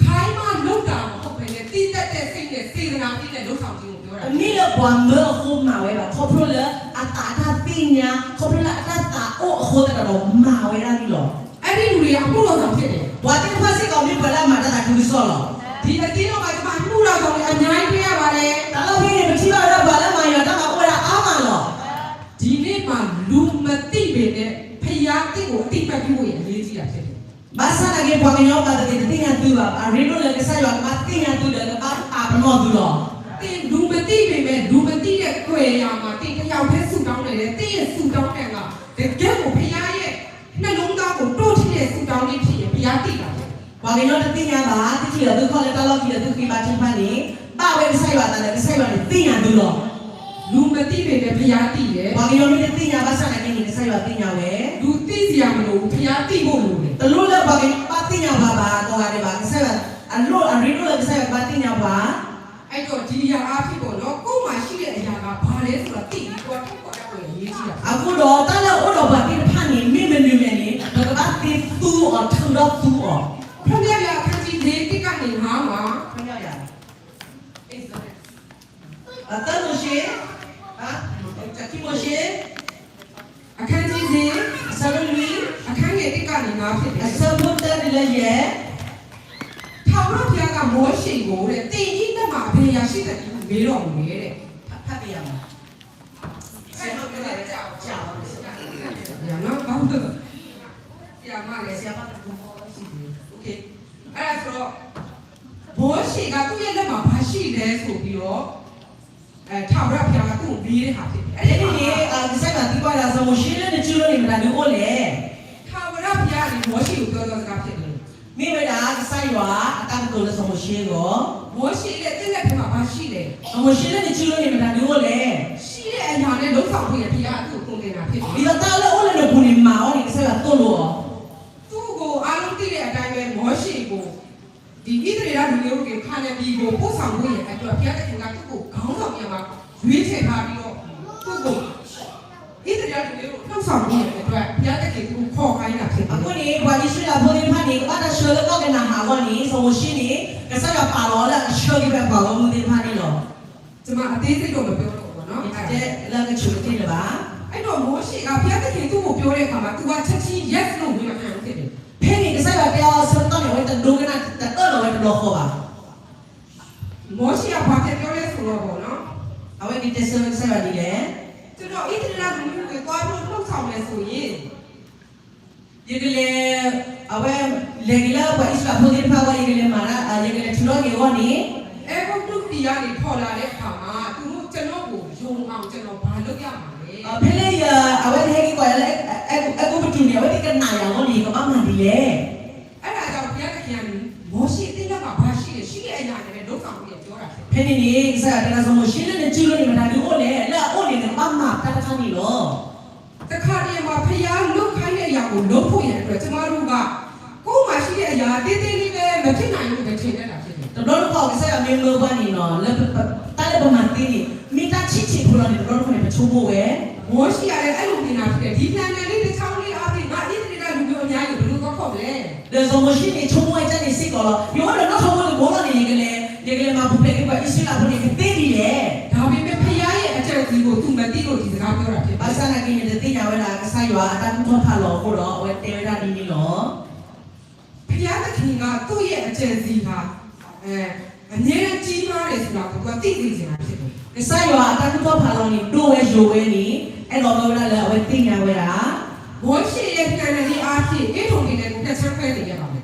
ခိုင်းမှလုပ်တာမဟုတ်ဘဲနဲ့ သီးသန့်တဲ့စိတ်နဲ့ စေတနာသီးသန့် လုပ်ဆောင်ခြင်းကို ပြောတာ တမ့ၢ်လၢပှၤမၢအဃိမၤဝဲဘၣ် ခီဖျိလၢအတၢ်သ့ၣ်ညါ ခီဖျိလၢအတၢ်သးအိၣ်အဃိသတးဒီး မၤဝဲဒၣ်န့ၣ်လီၤ. အဲ့ဒီလူတွေက အမှုတော်ဆောင်ဖြစ်တယ်. ပှၤသ့ၣ်တဖၣ်စ့ၢ်ကီးမ့ၢ်ပှၤလၢအမၤတၢ်သးခုကစီၣ်လီၤ. ဒီအသင်းတော်မှာ ကျွန်မ အမှုတော်ဆောင်တွေ အများကြီးတွေ့ရပါတယ်. တၢ်လီၢ်ဖဲန့ၣ် ပထံၣ်ဘၣ်ဝဲဒၣ်ပှၤလၢမၤယွၤတၢ်မၤအိၣ်ဝဲဒၣ်အါမးလီၤ. ဒီနေ့မှာ လူမသိပေမဲ့ ဘုရားသခင်ကို အသိအမှတ်ပြုဖို့ အရေးကြီးတာဖြစ်တယ်. ဘၣ်ဆၣ်သနာ်က့ ပှၤကညီပှၤသ့ၣ်တဖၣ်တသ့ၣ်ညါသုဘၣ်. အရ့ဒိၣ်လၢကစၢ်ယွၤကဘၣ်သ့ၣ်ညါသုဒီး ကဘၣ်ပာ်ပနီၣ်သုလီၤ. သင်လူမသိပေမဲ့ လူမသိတဲ့ကွယ်ရာမှာ သင်တစ်ယောက်တည်းဆုတောင်းနေတယ်. သင်ရဲ့ဆုတောင်းတဲ့က တကယ့်ကို ဘုရားရဲ့နှလုံးသားကို တို့ထီးတဲ့ဆုတောင်းလေးဖြစ်ရင် ဘုရားသိတာပေါ့. ပှၤကညီတသ့ၣ်ညါဘၣ် သုထံၣ်ဒီးသုခီၣ်လၢတၢ်လီၢ်ခံဒီးသုဃ့ဘါထုကဖၣ်န့ၣ် ဘၣ်ဝဲကစၢ်ယွၤအသးဒီး ကစၢ်ယွၤန့ၣ်သ့ၣ်ညါသုလီၤ. လူမသိပေမဲ့ ဘုရားသိတယ်. ပှၤကညီမ့ၢ်တသ့ၣ်ညါဘၣ်ဆၣ်သနာ်က့န့ၣ် ကစၢ်ယွၤသ့ၣ်ညါဝဲ. လူသိစရာမလိုဘူး ဘုရားသိဖို့လိုတယ်. တလိၣ်လၢပှၤကညီဘၣ်သ့ၣ်ညါပှၤဘၣ် ကိးဂၤဒဲးဘၣ် ကစၢ်ယွၤ အလိၣ်အရ့ဒိၣ်လၢကစၢ်ယွၤကဘၣ်သ့ၣ်ညါပှၤ. အဲ့တော့ ဒီအရာအားဖြင့်ပေါ့နော် ကိုယ့်မှာရှိတဲ့အရာက ဘာလဲဆိုတာ သိပြီးတော့ ထုတ်ဖော်တတ်ဖို့ အရေးကြီးတာပေါ့. အဃိဒီး တၢ်လၢအအိၣ်ဒီးပှၤသ့ၣ်တဖၣ်န့ၣ် မ့ၢ်မနုၤလဲၣ်န့ၣ် ပကဘၣ်သ့သူအီၤ ထုးထီၣ်သူအီၤ. ဖျိမျက်နှာ အခန်းကြီးလေး တစ်ကနေ ငါးမှာ ဖျိမျက်နှာ အသၢမိၤၡ့ အခံမိၤၡ့ အခန်းကြီးလေး အဆၢဒိၣ်လွံၢ် အခန်းငယ်တစ်ကနေ ငါးဖြစ်တယ်. အဆၢဖိတၢတုၤလၢယဲၢ် ထာဝရဘုရားက မောရှေကိုတဲ့ သင်၏လက်မှာ အဘယ်အရာရှိသနည်းဟု မေးတော်မူတယ်တဲ့. ဖတ်ဖတ်ပြရမှာ ဆရာမပြောတာလည်းကြာကြာပါပြီ။ ဆရာမလည်း ဆရာမလည်း Okay. အဲ့ဒါဆိုတော့ မောရှေက သူ့ရဲ့လက်မှာ ဘာရှိလဲဆိုပြီးတော့ အဲ ထာဝရဘုရားက သူ့ကိုမေးတဲ့ဟာဖြစ်တယ်။ အဲ့ဒီနေ့ ကစၢ်ယွၤသံကွၢ်ဒီး စီၤမိၤၡ့လၢနစုလိန့ၣ် မတၤဒုအိၣ်လဲၣ်. ထာဝရဘုရားက မောရှေကို ပြောသောစကားဖြစ်တယ်. မ့ၢ်ဝဲဒၣ် ကစၢ်ယွၤအတၢ်ကတိၤလၢစီၤမိၤၡ့အဂီၢ် မောရှေရဲ့ သင့်လက်ထဲမှာ ဘာရှိလဲ. စီၤမိၤၡ့လၢနစုလိန့ၣ် မတၤဒုအိၣ်လဲၣ်. ရှိတဲ့အရာနဲ့ လုပ်ဆောင်ဖို့ရန် ဘုရားက သူ့ကို သွန်သင်တာဖြစ်တယ်. ဒ်သိးတၢ်လၢအအိၣ်လၢနပူၤန့ၣ် မၤအီၤန့ၣ် ကစၢ်ယွၤသိၣ်လိအီၤ သူ့ကို အားလုံးသိတဲ့အတိုင်းပဲ မောရှေကို ဒီဣသရေလလူမျိုးကို ခါနန်ပြည်ကို ပို့ဆောင်ဖို့ရန်အတွက် ဘုရားသခင်က သူ့ကို ခေါင်းဆောင်နေရာမှာ ရွေးချယ်ထားပြီးတော့ သူ့ကို ဣသရေလလူမျိုးကို လှုပ်ဆောင်ဖို့ရန်အတွက် ဘုရားသခင် သူ့ကို ခေါ်ခိုင်းတာဖြစ်တယ်. အဃိန့ၣ် ပှၤအံၣ်စရ့လးဖိသ့ၣ်တဖၣ်န့ၣ် ကဘၣ်တၢ်ဆှၢလၢကီၢ်ကနၤဧၣ်အဂီၢ်န့ၣ် စီၤမိၤၡ့န့ၣ် ကစၢ်ယွၤပာ်လီၤလၢအကဆှၢက့ၤဖဲပှၤဂီၢ်မုၢ်သ့ၣ်တဖၣ်န့ၣ်လီၤ. ကျွန်မ အသေးစိတ်တော့ မပြောတော့ဘူးပေါ့နော်. ယတဲလၢအကဆူးတထံၣ်လၢၤဘၣ်. အဲ့တော့ မောရှေက ဘုရားသခင် သူ့ကို ပြောတဲ့အခါမှာ သူက ချက်ချင်း yes လို့ ဝင်မခံဘူးဖြစ်တယ်. ဖဲန့ၣ် ကစၢ်ယွၤတဲအီၤအဆၢကတီၢ်န့ၣ် အဝဲတဒိကနၣ် တအၢၣ်လီၤဝဲတဘျီဃီဘၣ်. မောရှေက ဘာပြန်ပြောလဲဆိုတော့ပေါ့နော်. အဝဲကတဲဆၢကစၢ်ယွၤဒ်လဲၣ်. ကျွန်တော် ဣသရေလလူမျိုးတွေ သွားဖို့ လှုပ်ဆောင်မယ်ဆိုရင် ယကလဲၤ အဝဲ လဲၤက့ၤလၢပှၤအံၣ်စရ့လးဖိသ့ၣ်တဖၣ်အဂီၢ် ယကလဲၤမၤတၢ် ယကလဲၤထုးထီၣ်က့ၤအဂီၢ်န့ၣ် အဲဂုတ္တုပြည်ကနေ ခေါ်လာတဲ့အခါမှာ သူတို့ ကျွန်တော့်ကို ယုံအောင် ကျွန်တော် ဘာလုပ်ရမှာလဲ. ဖဲလၢယ အဝဲသ့ၣ်ဟဲက့ၤကွၢ်ယၤလၢ အဲ အဲ အဲဂုပတူးန့ၣ် အဝဲသ့ၣ်ကနၣ်ယၤအဂီၢ်န့ၣ် ယကဘၣ်မၤဒ်လဲၣ်. အဲ့ဒါကြောင့် ဘုရားသခင်က မောရှေ သင့်လက်မှာ ဘာရှိ ရှိတဲ့အရာနဲ့ပဲ လုပ်ဆောင်ဖို့ပြောတာဖြစ်တယ်။ ဖဲန့ၣ်န့ၣ် ကစၢ်ယွၤတဲဒၣ်စီၤမိၤၡ့ လၢနစုလိၤန့ၣ် မတၤဒုးအိၣ်လဲၣ်, လၢအအိၣ်န့ၣ် နကဘၣ်မၤတၢ်တခါန့ၣ်လီၤ. တခါတည်းမှာ ဘုရားလုပ်ခိုင်းတဲ့အရာကို လုပ်ဖို့ရန်အတွက် ကျမတို့က ကိုယ်မှာရှိတဲ့အရာ သေးသေးလေးပဲ မဖြစ်နိုင်ဘူး မထင်တတ်တာဖြစ်တယ်။ တဘျီတခီၣ် ကစၢ်ယွၤမ့ၢ်မၢပှၤန့ၣ်နီၤ လၢပ ပ တၢ်လၢပမၤသ့န့ၣ် မ့ၢ်တၢ်ဆံးဆံးဖိလီၤန့ၣ် တဘျီတခီၣ်န့ၣ် ပဆိကမိၣ်ဝဲ မောရှေကလည်း အဲ့လိုမြင်တာဖြစ်တယ်။ ဒီလှံတံလံတခြားလေးအားဖြင့် ငါ့အသရေဒၣ်လူမျိုးအများကြီးကို ဘယ်လိုသွားခေါ်မလဲ. ဒီးစီၤမိၤၡ့န့ၣ် ဆိကမိၣ်ဝဲဒ်န့ၣ်စ့ၢ်ကီးလီၤ. ယအိၣ်ဒီးနီၣ်ထိးဖိတဘိလီၤန့ၣ် ယကလဲၤ ယကလဲၤမၤပူၤဖျဲးက့ၤပှၤအံၣ်စရ့လးဖိန့ၣ် ကသ့ဒ်လဲၣ်. ဒါပေမဲ့ ဘုရားရဲ့အကြံအစည်ကို သူမသိလို့ ဒီစကားပြောတာဖြစ်တယ်. ဘၣ်ဆၣ်သနာ်က့န့ၣ် တသ့ၣ်ညါဝဲဒၣ် ကစၢ်ယွၤအတၢ်သူၣ်ထီၣ်ဖးလီၤအဃိဒီး အဝဲတဲဝဲဒၣ်ဒ်န့ၣ်လီၤ. ဘုရားသခင်က သူ့ရဲ့အကြံအစည်ဟာ အဲ အမြဲတမ်းကြီးမားတယ်ဆိုတာကို သူကသိစေချင်တာဖြစ်တယ်. ကစၢ်ယွၤအတၢ်သူၣ်ထီၣ်ဖးလီၤန့ၣ် ဒိၣ်ဝဲယိာ်ဝဲန့ၣ် အဲၣ်ဒိးဝဲဒၣ်လၢအဝဲသ့ၣ်ညါဝဲဒၣ် မောရှေရဲ့လှံတံလံအားဖြင့် ဧဒုံပင်လယ်ကို ဖြတ်သန်းခဲ့တယ်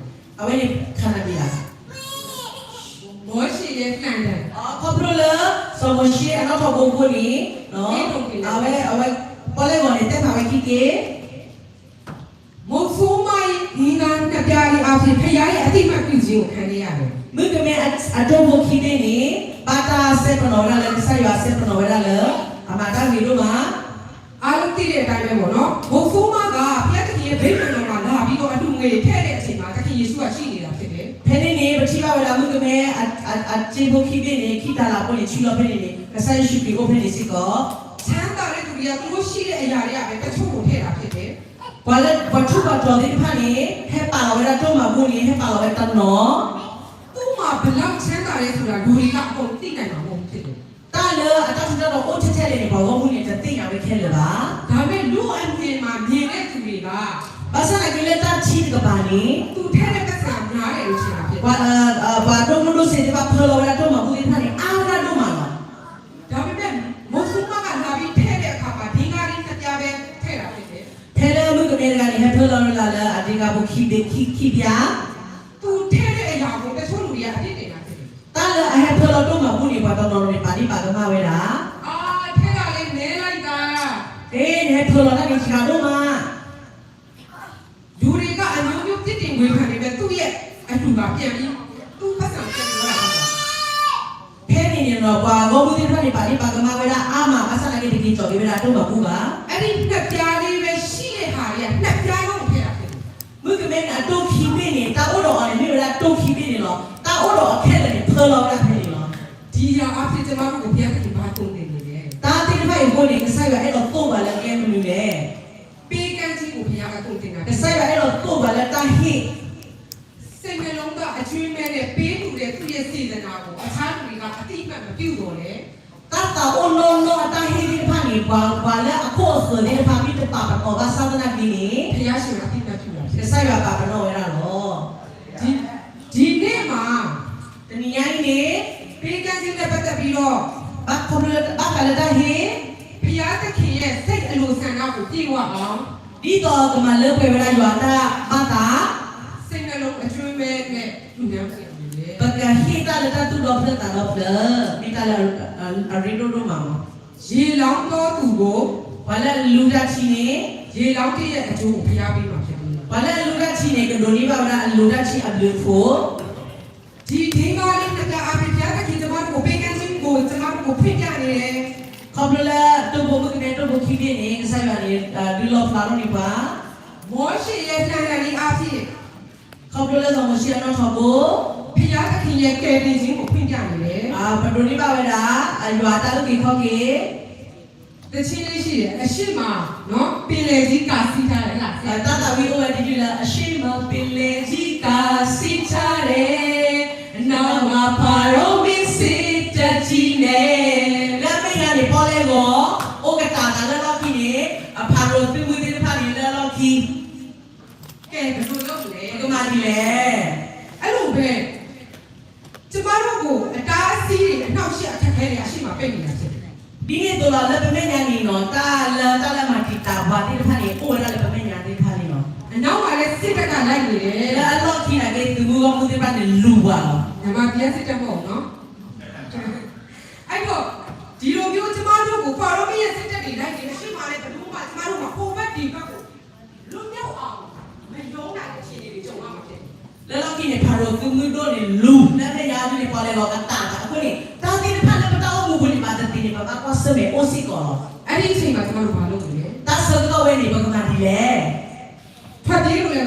အဝဲန့ၣ် ခါနၤဘံလၤ မောရှေရဲ့လှံတံ ခီဖျိလၢ စီၤမိၤၡ့အနီၣ်ထိးဖိအဃိန့ၣ် အဝဲ အဝဲ ပီၣ်လဲၣ်ဂီၤန့ၣ် တဲဖးဝဲခံက့ မုတ်ဆိုးမရဲ့ မုၢ်ကမဲအသိမှတ်ပြုခြင်းကို ခံခဲ့ရတယ်. မုၢ်ကမဲအဒိၣ်ဖိခံဘ့ၣ်န့ၣ် ဘၣ်တၢ်စဲပနီၣ်ဝဲဒၣ်လၢ ကစၢ်ယွၤစဲပနီၣ်ဝဲဒၣ်လၢ အမၤတၢ်ဂ့ၤဒိၣ်မး အားလုံးသိတဲ့အတိုင်းပဲပေါ့နော်။ မုတ်ဆိုးမက ဘုရားသခင်ရဲ့ဗိမာန်တော်မှာလာပြီးတော့ အလှူငွေထည့်တဲ့အချိန်မှာ သခင်ယေရှုကရှိနေတာဖြစ်တယ်. ဖဲန့ၣ်န့ၣ် ပထံၣ်ဘၣ်ဝဲဒၣ် မုၢ်ကမဲအ အ အစ့ဖိခံဘ့ၣ်န့ၣ် ခံတၤလၤဖိန့ၣ် ဆံလီၤဖဲန့ၣ်န့ၣ် ကစၢ်ယ့ၣ်ၡူးခရံာ်အိၣ်ဖဲန့ၣ်စ့ၢ်ကီး ချမ်းသာတဲ့သူတွေက သူတို့ရှိတဲ့အရာထဲကပဲ တချို့ကိုထည့်တာဖြစ်တယ်. ပှၤလၢ ပှၤထူးပှၤတီၤသ့ၣ်တဖၣ်န့ၣ် ဟဲပာ်လီၤဝဲဒၣ်ဒိၣ်မးအဃိန့ၣ် ဟဲပာ်လီၤဝဲတနီၤ သူ့မှာဘယ်လောက်ချမ်းသာတယ်ဆိုတာ လူတွေက အကုန်သိနိုင်မှာမဟုတ်ဘူးဖြစ်တယ်. တၢ်လၢအတၢ်ထူးတၢ်တီၤအိၣ်ထဲထဲလဲၣ်န့ၣ် ပှၤဂီၢ်မုၢ်န့ၣ် တသ့ၣ်ညါဝဲခဲလၢာ်ဘၣ်. ဒါပေမဲ့ လူအမြင်မှာမြင်တဲ့သူတွေက ဘၣ်ဆၣ်သနာ်က့လၢတၢ်ထံတကပၤန့ၣ် သူထည့်တဲ့ပိုက်ဆံများတယ်လို့ ထင်တာဖြစ်တယ်. ပှၤ ပှၤဒိၣ်မုၢ်ဒိၣ်စ့ၤသ့ၣ်တဖၣ် ဖၢလီၤဝဲဒၣ်ဒိၣ်မးအဃိသ့ၣ်တဖၣ်န့ၣ် အါဝဲဒၣ်ဒိၣ်မးလီၤ. ဒါပေမဲ့ မုတ်ဆိုးမက လာပြီးထည့်တဲ့အခါမှာ ဒင်္ဂါရင်းနှစ်ပြားပဲထည့်တာဖြစ်တယ်. ဖဲလၢမုၢ်ကမဲတဂၤန့ၣ် ဟဲဖၢလီၤဝဲဒၣ်လၢအဒ့ကၤဖိခံဘ့ၣ် ခံ ခံပြား သူထည့်တဲ့အရာကို တချို့လူတွေက အပြစ်တင်တာဖြစ်တယ်. တၢ်လၢအဟဲဖၢလီၤဒိၣ်မးအဃိန့ၣ် ပှၤတနီၤန့ၣ် ပာ်ဒ့ၣ်ပာ်ကမၣ်ဝဲဒၣ် ထဲတာလေး နည်းလိုက်တာ နဟဲဖၢလီၤတၢ်န့ၣ် စှၤဒိၣ်မး လူတွေက အမျိုးမျိုး ပြစ်တင်ဝေဖန်နေပေမဲ့ သူ့ရဲ့အလှူက ပြန်ပြီး သူ့ပိုက်ဆံ ပြန်ပြောတာပါ. ဖဲန့ၣ်န့ၣ်ဒီး ပှၤဂီၢ်မုၢ်သ့ၣ်တဖၣ်န့ၣ် ပာ်ဒ့ၣ်ပာ်ကမၣ်ဝဲဒၣ်အါမး ဘၣ်ဆၣ်သနာ်က့ တက့ၤကီၤက့ၤဝဲဒၣ်ဒိၣ်မးအဃိဘၣ်. အဲ့ဒီနှစ်ပြားလေးပဲရှိတဲ့ဟာတွေက နှစ်ပြားလုံးကို ထည့်တာဖြစ်တယ်. မုၢ်ကမဲန့ၣ် အဒိၣ်ခံဘ့ၣ်န့ၣ် တၢ်အိၣ်ဒီးအီၤန့ၣ် မ့ၢ်ဝဲဒၣ်ဒိၣ်ခံဘ့ၣ်န့ၣ်လီၤ. တၢ်အိၣ်ဒီးအီၤခဲလၢာ်န့ၣ် ဖၢလီၤဝဲဒၣ်ဖဲန့ၣ်လီၤ. ဒီအရာအားဖြင့် ကျမတို့ကို ဘုရားသခင် ဘာသွန်သင်နေလဲ. တၢ်သ့ၣ်တဖၣ်အံၤအဃိန့ၣ် ကစၢ်ယွၤအဲၣ်ဒိးသိၣ်ပှၤလၢကျဲမနုၤလဲၣ်. ပေးကမ်းခြင်းကို ဘုရားက သွန်သင်တာ ကစၢ်ယွၤအဲၣ်ဒိးသိၣ်ပှၤလၢတၢ်ဟ့ၣ် စိတ်နှလုံးသားအကြွင်းမဲ့နဲ့ ပေးလှူတဲ့ သူ့ရဲ့စေတနာကို အခြားလူတွေက အသိအမှတ်မပြုသော်လည်း တၢ်သးအိၣ်နီၢ်နီၢ်အတၢ်ဟ့ၣ်သ့ၣ်တဖၣ်န့ၣ် ပှၤ ပှၤလၢအခိၣ်အဃၢၤသ့ၣ်တဖၣ် မ့ၢ်တပာ်ပနီၣ်ဘၣ်ဆၣ်သနာ်က့န့ၣ် ဘုရားရှင်က အသိအမှတ်ပြုတာဖြစ်တယ်. ကစၢ်ယွၤပာ်ပနီၣ်ဝဲဒၣ်လီၤ. ဒီ ဒီနေ့မှာ တနံၤညါအံၤန့ၣ် ပေးကမ်းခြင်းနဲ့ပတ်သက်ပြီးတော့ ဘၣ်ခီဖျိ ဘၣ်ဃးလၢတၢ်ဟ့ၣ် ဘုရားသခင်ရဲ့စိတ်အလိုဆန္ဒကိုပြည့်ဝအောင် ဒ်သိးကမၤလၢပှဲၤဝဲဒၣ်ယွၤအတၢ်ဘၣ်သး စိတ်နှလုံးအကြွင်းမဲ့နဲ့ လှူဒါန်းစေရမယ်. ပကဟ့ၣ်တၢ်လၢတၢ်သူၣ်ဒီဖျၢၣ်သးဒီဖျၢၣ် မ့ၢ်တၢ်လၢအရ့ဒိၣ်ဒိၣ်မးလီၤ. ရေလောင်းသောသူကို ပှၤလၢအလူၤတၢ်ထံန့ၣ် ရေလောင်းခြင်းရဲ့အကျိုးကို ဘုရားပေးမှာဖြစ်တယ်. ပှၤလၢအလူၤတၢ်ထံန့ၣ် ကဒိးန့ၢ်ဘၣ်ဝဲဒၣ်အလူၤတၢ်ထံအဘျုးအဖှိၣ် ဒီဒင်္ဂါရင်းနှစ်ပြားအားဖြင့် ဘုရားသခင် ကျမတို့ကို ပေးကမ်းခြင်းကို ကျမတို့ကို ဖွင့်ပြနေတယ်. ခီဖျိလၢ တိၢ်ဖိမုၣ်ကမဲ တိၢ်ဖိခံဘ့ၣ်န့ၣ် ကစၢ်ယွၤန့ၣ် ဒုးလီၤဖျါထီၣ်န့ၢ်ပှၤ မောရှေရဲ့လှံတံလံအားဖြင့် ခီဖျိလၢစီၤမိၤၡ့အနီၣ်ထိးဖိ ဘုရားသခင်ရဲ့ကယ်တင်ခြင်းကို ဖွင့်ပြနေတယ်. ပဒိးန့ၢ်ဘၣ်ဝဲဒၣ် ယွၤအတၢ်အုၣ်က့ၤခီၣ်က့ၤ သီချင်းလေးရှိတယ်. အရှေ့မှာနော် ပင်လယ်ကြီးကစီးထားတယ် ဟဲ့လား. တၢ်သးဝံၣ်အိၣ်ဝဲဒ်လဲၣ်, အရှေ့မှာပင်လယ်ကြီးကစီးထားတယ်, အနောက်မှာဖာရောမင်းစစ်တပ်ကြီးနဲ့ လၢအမဲာ်ညါန့ၣ် ပီၣ်လဲၣ်ဂီၤ အိၣ်ကတၢၢ်သးလၢလီၢ်ခံန့ၣ် အဖၤရိၤသုးမုၢ်သ့ၣ်တဖၣ်န့ၣ် လၢလီၢ်ခံ ကဲ ဘယ်လိုလုပ်မလဲ ကမၤဒ်လဲၣ်. အဲ့လိုပဲ ကျမတို့ကို အတားအဆီးတွေ အနှောင့်အယှက် အခက်အခဲတွေ အရှေ့မှာ ပိတ်နေတာဖြစ်တယ်. ဒ်န့ၣ်အသိးလီၤ လၢပမဲာ်ညါန့ၣ်နီၤ တၢ်လၢ တၢ်လၢမၤတံာ်တာ်ပှၤသ့ၣ်တဖၣ်န့ၣ် အိၣ်ဝဲဒၣ်လၢပမဲာ်ညါသ့ၣ်တဖၣ်န့ၣ်လီၤ. အနောက်မှာလည်း စစ်တပ်က လိုက်နေတယ်. လၢအလီၢ်ခံန့ၣ်က့ သုးမုၢ်ဂီၢ်မုၢ်သ့ၣ်တဖၣ်န့ၣ် လူၤပှၤလီၤ. မြန်မာပြည် စစ်တပ်မဟုတ်ဘူးနော်. အဲ့တော့ ဒီလိုမျိုး ကျမတို့ကို ဖာရောမင်းရဲ့ စစ်တပ်တွေ လိုက်နေတဲ့အချိန်မှာလည်း ဘယ်လိုမှ ကျမတို့က ဟိုဘက်ဒီဘက်ကို လွတ်မြောက်အောင် မယုံနိုင်တဲ့ အခြေအနေတွေ ကြုံရမှာဖြစ်တယ်. လၢလီၢ်ခံန့ၣ် ဖၤရိၤသုးမုၢ်ဒိၣ်န့ၣ် လူၤ လၢအမဲာ်ညါ လဲၤလီၤကတၢၢ်တၢ်အဃိန့ၣ် တၢ်သ့ၣ်တဖၣ်လၢပတၢ်အိၣ်မူပူၤန့ၣ် ဘၣ်သ့ၣ်သ့ၣ်န့ၣ် ပဘၣ်ကွၢ်ဆၢၣ်မဲာ်အိၣ်စ့ၢ်ကီးလီၤ. တၢ်ဆၢကတီၢ်ဝဲန့ၣ် ပကမၤဒ်လဲၣ်. ပကံၣ်န့ၣ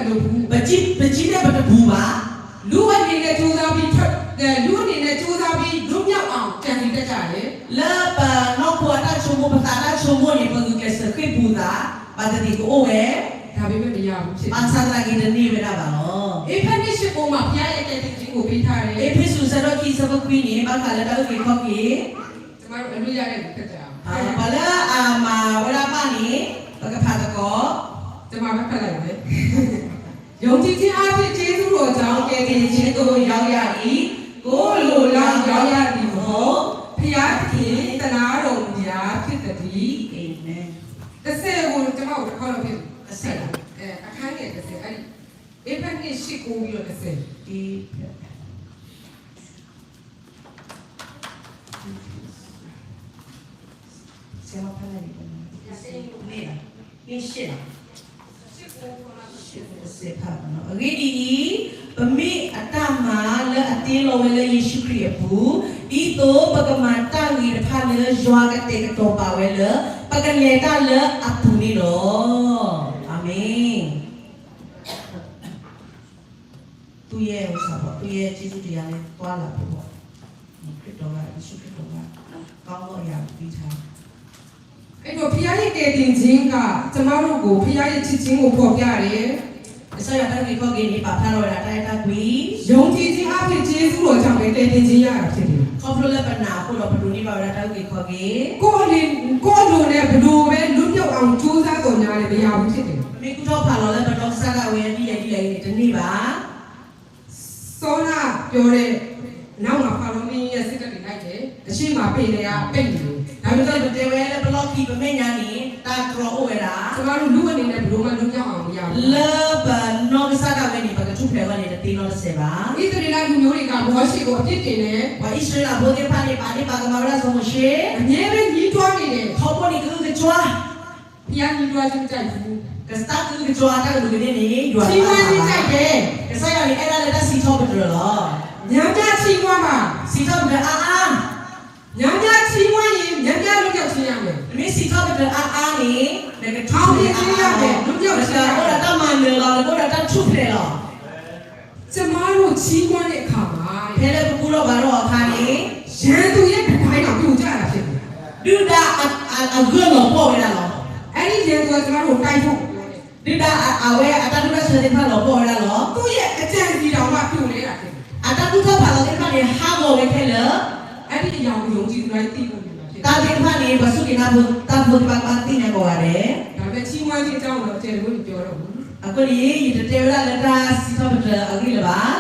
်ပတပူၤဘၣ်. လူအနံၤန့ၣ် လူအနံၤန့ၣ် ကြိုးစားပြီး လွတ်မြောက်အောင် ကြံစည်တတ်ကြတယ်. လၢပနီၢ်ခိအတၢ်ဆိကမိၣ် ပသးတၢ်ဆိကမိၣ်န့ၣ် ပဂုာ်ကျဲးစၢးဃ့ၢ်ပူၤသး ဘၣ်သ့ၣ်သ့ၣ်ကအိၣ်ဝဲ ဒါပေမဲ့မရဘူးဖြစ်တယ်. ဘၣ်ဆၣ်သနာ်က့တန့ၢ်ဝဲဒၣ်ဘၣ်လီၤ. ဧဖက်နှစ်ရှစ်ကိုမှ ဘုရားရဲ့ကယ်တင်ခြင်းကိုပေးထားတယ်. အ့းဖ့းစူး အဆၢဒိၣ်ခံ အဆၢဖိခွံန့ၣ် ဘၣ်ဃးလၢတၢ်အုၣ်က့ၤခီၣ်က့ၤ ကျွန်မတို့အလွတ်ရတဲ့လူဖြစ်ကြအောင်. ပှၤလၢအမၤဝဲဒၣ်ဘၣ်န့ၣ် ပကဖးသကိး ကျွန်မပဲဖတ်လိုက်မယ်. ယုံကြည်ခြင်းအားဖြင့် ကျေးဇူးတော်ကြောင့် ကယ်တင်ခြင်းသို့ ရောက်ရ၏။ ကိုယ်အလိုလောက် ရောက်ရသည်မဟုတ်။ ဘုရားသခင် သနားတော်မူရာ ဖြစ်သတည်း. အာမင်. တစ်ဆယ်ကို ကျွန်မတို့တစ်ခေါက်လောက်ဖြစ်ပြီ. တစ်ဆယ်ကို. အဲ, အခန်းငယ်တစ်ဆယ်, အဲ့ဒီ, ဧဖက်နှစ်ရှစ်ကိုပြီးတော့တစ်ဆယ်. ဧဖက် ဆရာမဖတ်လိုက်ပြီပေါ့နော်။ နှစ်လား၊ နှစ်ရှစ်လား။ ရှစ်ကိုဖတ်ပါနော်။ အဂ့ၢ်ဒ်အံၤ, ပမ့ၢ်အတၢ်မၤလၢအတ့လီၤဝဲလၢယ့ၣ်ၡူးခရံာ်အပူၤ, ဒ်သိးပကမၤတၢ်ဂ့ၤတဖၣ်လၢယွၤကတဲာ်ကတီၤပာ်ဝဲလၢ ပကလဲၤတၢ်လၢအပူၤန့ၣ်လီၤ. အၤမ့ၣ်. သူ့ရဲ့ဥစ္စာပေါ့, သူ့ရဲ့ကျေးဇူးတရားနဲ့ သွားလာဖို့ပေါ့. ခရစ်တော်က, ယေရှုခရစ်တော်က ကောင်းသောအရာကိုပေးထားတယ်. အဲ့တော့ ဘုရားရဲ့ကယ်တင်ခြင်းက ကျွန်မတို့ကို ဘုရားရဲ့ချစ်ခြင်းကိုဖော်ပြတယ်. ကစၢ်ယွၤတၢ်အုၣ်က့ၤခီၣ်က့ၤန့ၣ် ပာ်ဖျါထီၣ်ဝဲဒၣ်တၢ်အဲၣ်တၢ်ကွံ. ယုံကြည်ခြင်းအားဖြင့် ကျေးဇူးတော်ကြောင့်ပဲ ကယ်တင်ခြင်းရတာဖြစ်တယ်. ခီဖျိလၢပနာ်အဃိဒီး ပဒိးန့ၢ်ဘၣ်ဝဲဒၣ်တၢ်အုၣ်က့ၤခီၣ်က့ၤ. ကိုယ့်အလို, ကိုယ့်အလိုနဲ့ ဘယ်လိုပဲ လွတ်မြောက်အောင် ကြိုးစားသော်ငြားလည်း မရဘူးဖြစ်တယ်. မ့ၢ်ကူၣ်ထီၣ်ဖးလီၤလၢပနီၢ်ကစၢ်ဒၣ်ဝဲဒ်လဲၣ်ဒ်လဲၣ်အံၤန့ၣ် တန့ၢ်ဘၣ်. စောနပြောတဲ့, နောက်မှာ ဖာရောမင်းရဲ့စစ်တပ်တွေလိုက်တယ်. အရှေ့မှာ ပင်လယ်က ပိတ်နေတယ်. ဒါပေမဲ့ ပတဲဝဲလၢပလီၢ်ခံပမဲာ်ညါန့ၣ် တၢ်တြီအိၣ်ဝဲဒၣ်. ကျွန်တော်တို့ လူ့အနေနဲ့ ဘယ်လိုမှ လွတ်မြောက်အောင် မရဘူး. လၢပနီၢ်ကစၢ်ဒၣ်ဝဲန့ၣ် ပကထူၣ်ဖျဲးအဂီၢ်န့ၣ် တသ့နီတစဲးဘၣ်. ဣသရေလလူမျိုးတွေက မောရှေကို အပြစ်တင်တယ်. ပှၤအံၣ်စရ့လးဖိသ့ၣ်တဖၣ်န့ၣ် ပာ်ဒ့ၣ်ပာ်ကမၣ်ဝဲဒၣ်စီၤမိၤၡ့. အမြဲပဲ ညည်းတွားနေတယ်. ထီဘိန့ၣ် ကအုကစွါ ဘုရား ညည်းတွားခြင်း မကြိုက်ဘူး. ကစၢ်ကအုကစွါတၢ်ကဒူးကဒ့ၣ်န့ၣ် ယွၤ ချီးမွမ်းခြင်း ကြိုက်တယ်. ကစၢ်ယွၤန့ၣ် အဲၣ်ဒၣ်လၢတၢ်စံးထီၣ်ပတြၢၤလီၤ. များများ ချီးမွမ်းပါ. စံးထီၣ်ပတြၢၤအါအါ. များများ ချီးမွမ်းရင် များများ လွတ်မြောက်ခြင်း ရမယ်. နမ့ၢ်စံးထီၣ်ပတြၢၤအါအါန့ၣ် နကထီၣ်ပတြၢၤအါအါလီၤ. နကအိၣ်ဒီးတၢ်မၤနၢၤလီၤ, နကအိၣ်ဒီးတၢ်ထူၣ်ဖျဲးလီၤ. ကျွန်မတို့ ချီးမွမ်းတဲ့အခါမှာ ဖဲလၢပဘူၣ်ထီၣ်ဘါထီၣ်အခါန့ၣ် ရန်သူရဲ့ တံတိုင်းတောင် ပြိုကျတာ ဖြစ်တယ်. ဒုၣ်ဒါအဂၢၢ်လီၤပှီၢ်ဝဲဒၣ်လီၤ. အဲဒီရန်သူက ကျွန်တော်တို့ကို တိုက်ဖို့ ဒုၣ်ဒါအဝဲအတၢ်ဒိၣ်တၢ်ဆၢသ့ၣ်တဖၣ်လီၤပှီၢ်ဝဲဒၣ်လီၤ. သူ့ရဲ့အကြံစည်တောင်မှ ပြိုလဲတာ ဖြစ်တယ်. အတၢ်ကူၣ်ထီၣ်ဖးလီၤသ့ၣ်တဖၣ်န့ၣ် ဟးဂီၤဝဲခဲလၢာ်. အဲဒီအရာကို ယုံကြည်သူတိုင်း သိဖို့လိုတာ ဖြစ်တယ်. တၢ်သ့ၣ်တဖၣ်န့ၣ် ပှၤစူၢ်က့ၤနာ်က့ၤတၢ်ဖိသ့ၣ်တဖၣ်ကဘၣ်သ့ၣ်ညါကိးဂၤဒဲး. ဒါပေမဲ့ ချီးမွမ်းခြင်းအကြောင်းကိုတော့ အကျယ်တဝိုက် မပြောတော့ဘူး. အဃိန့ၣ် ယတတဲဝဲဒၣ်လၢတၢ်စံးထီၣ်ပတြၢၤအဂ့ၢ်လၢၤဘၣ်.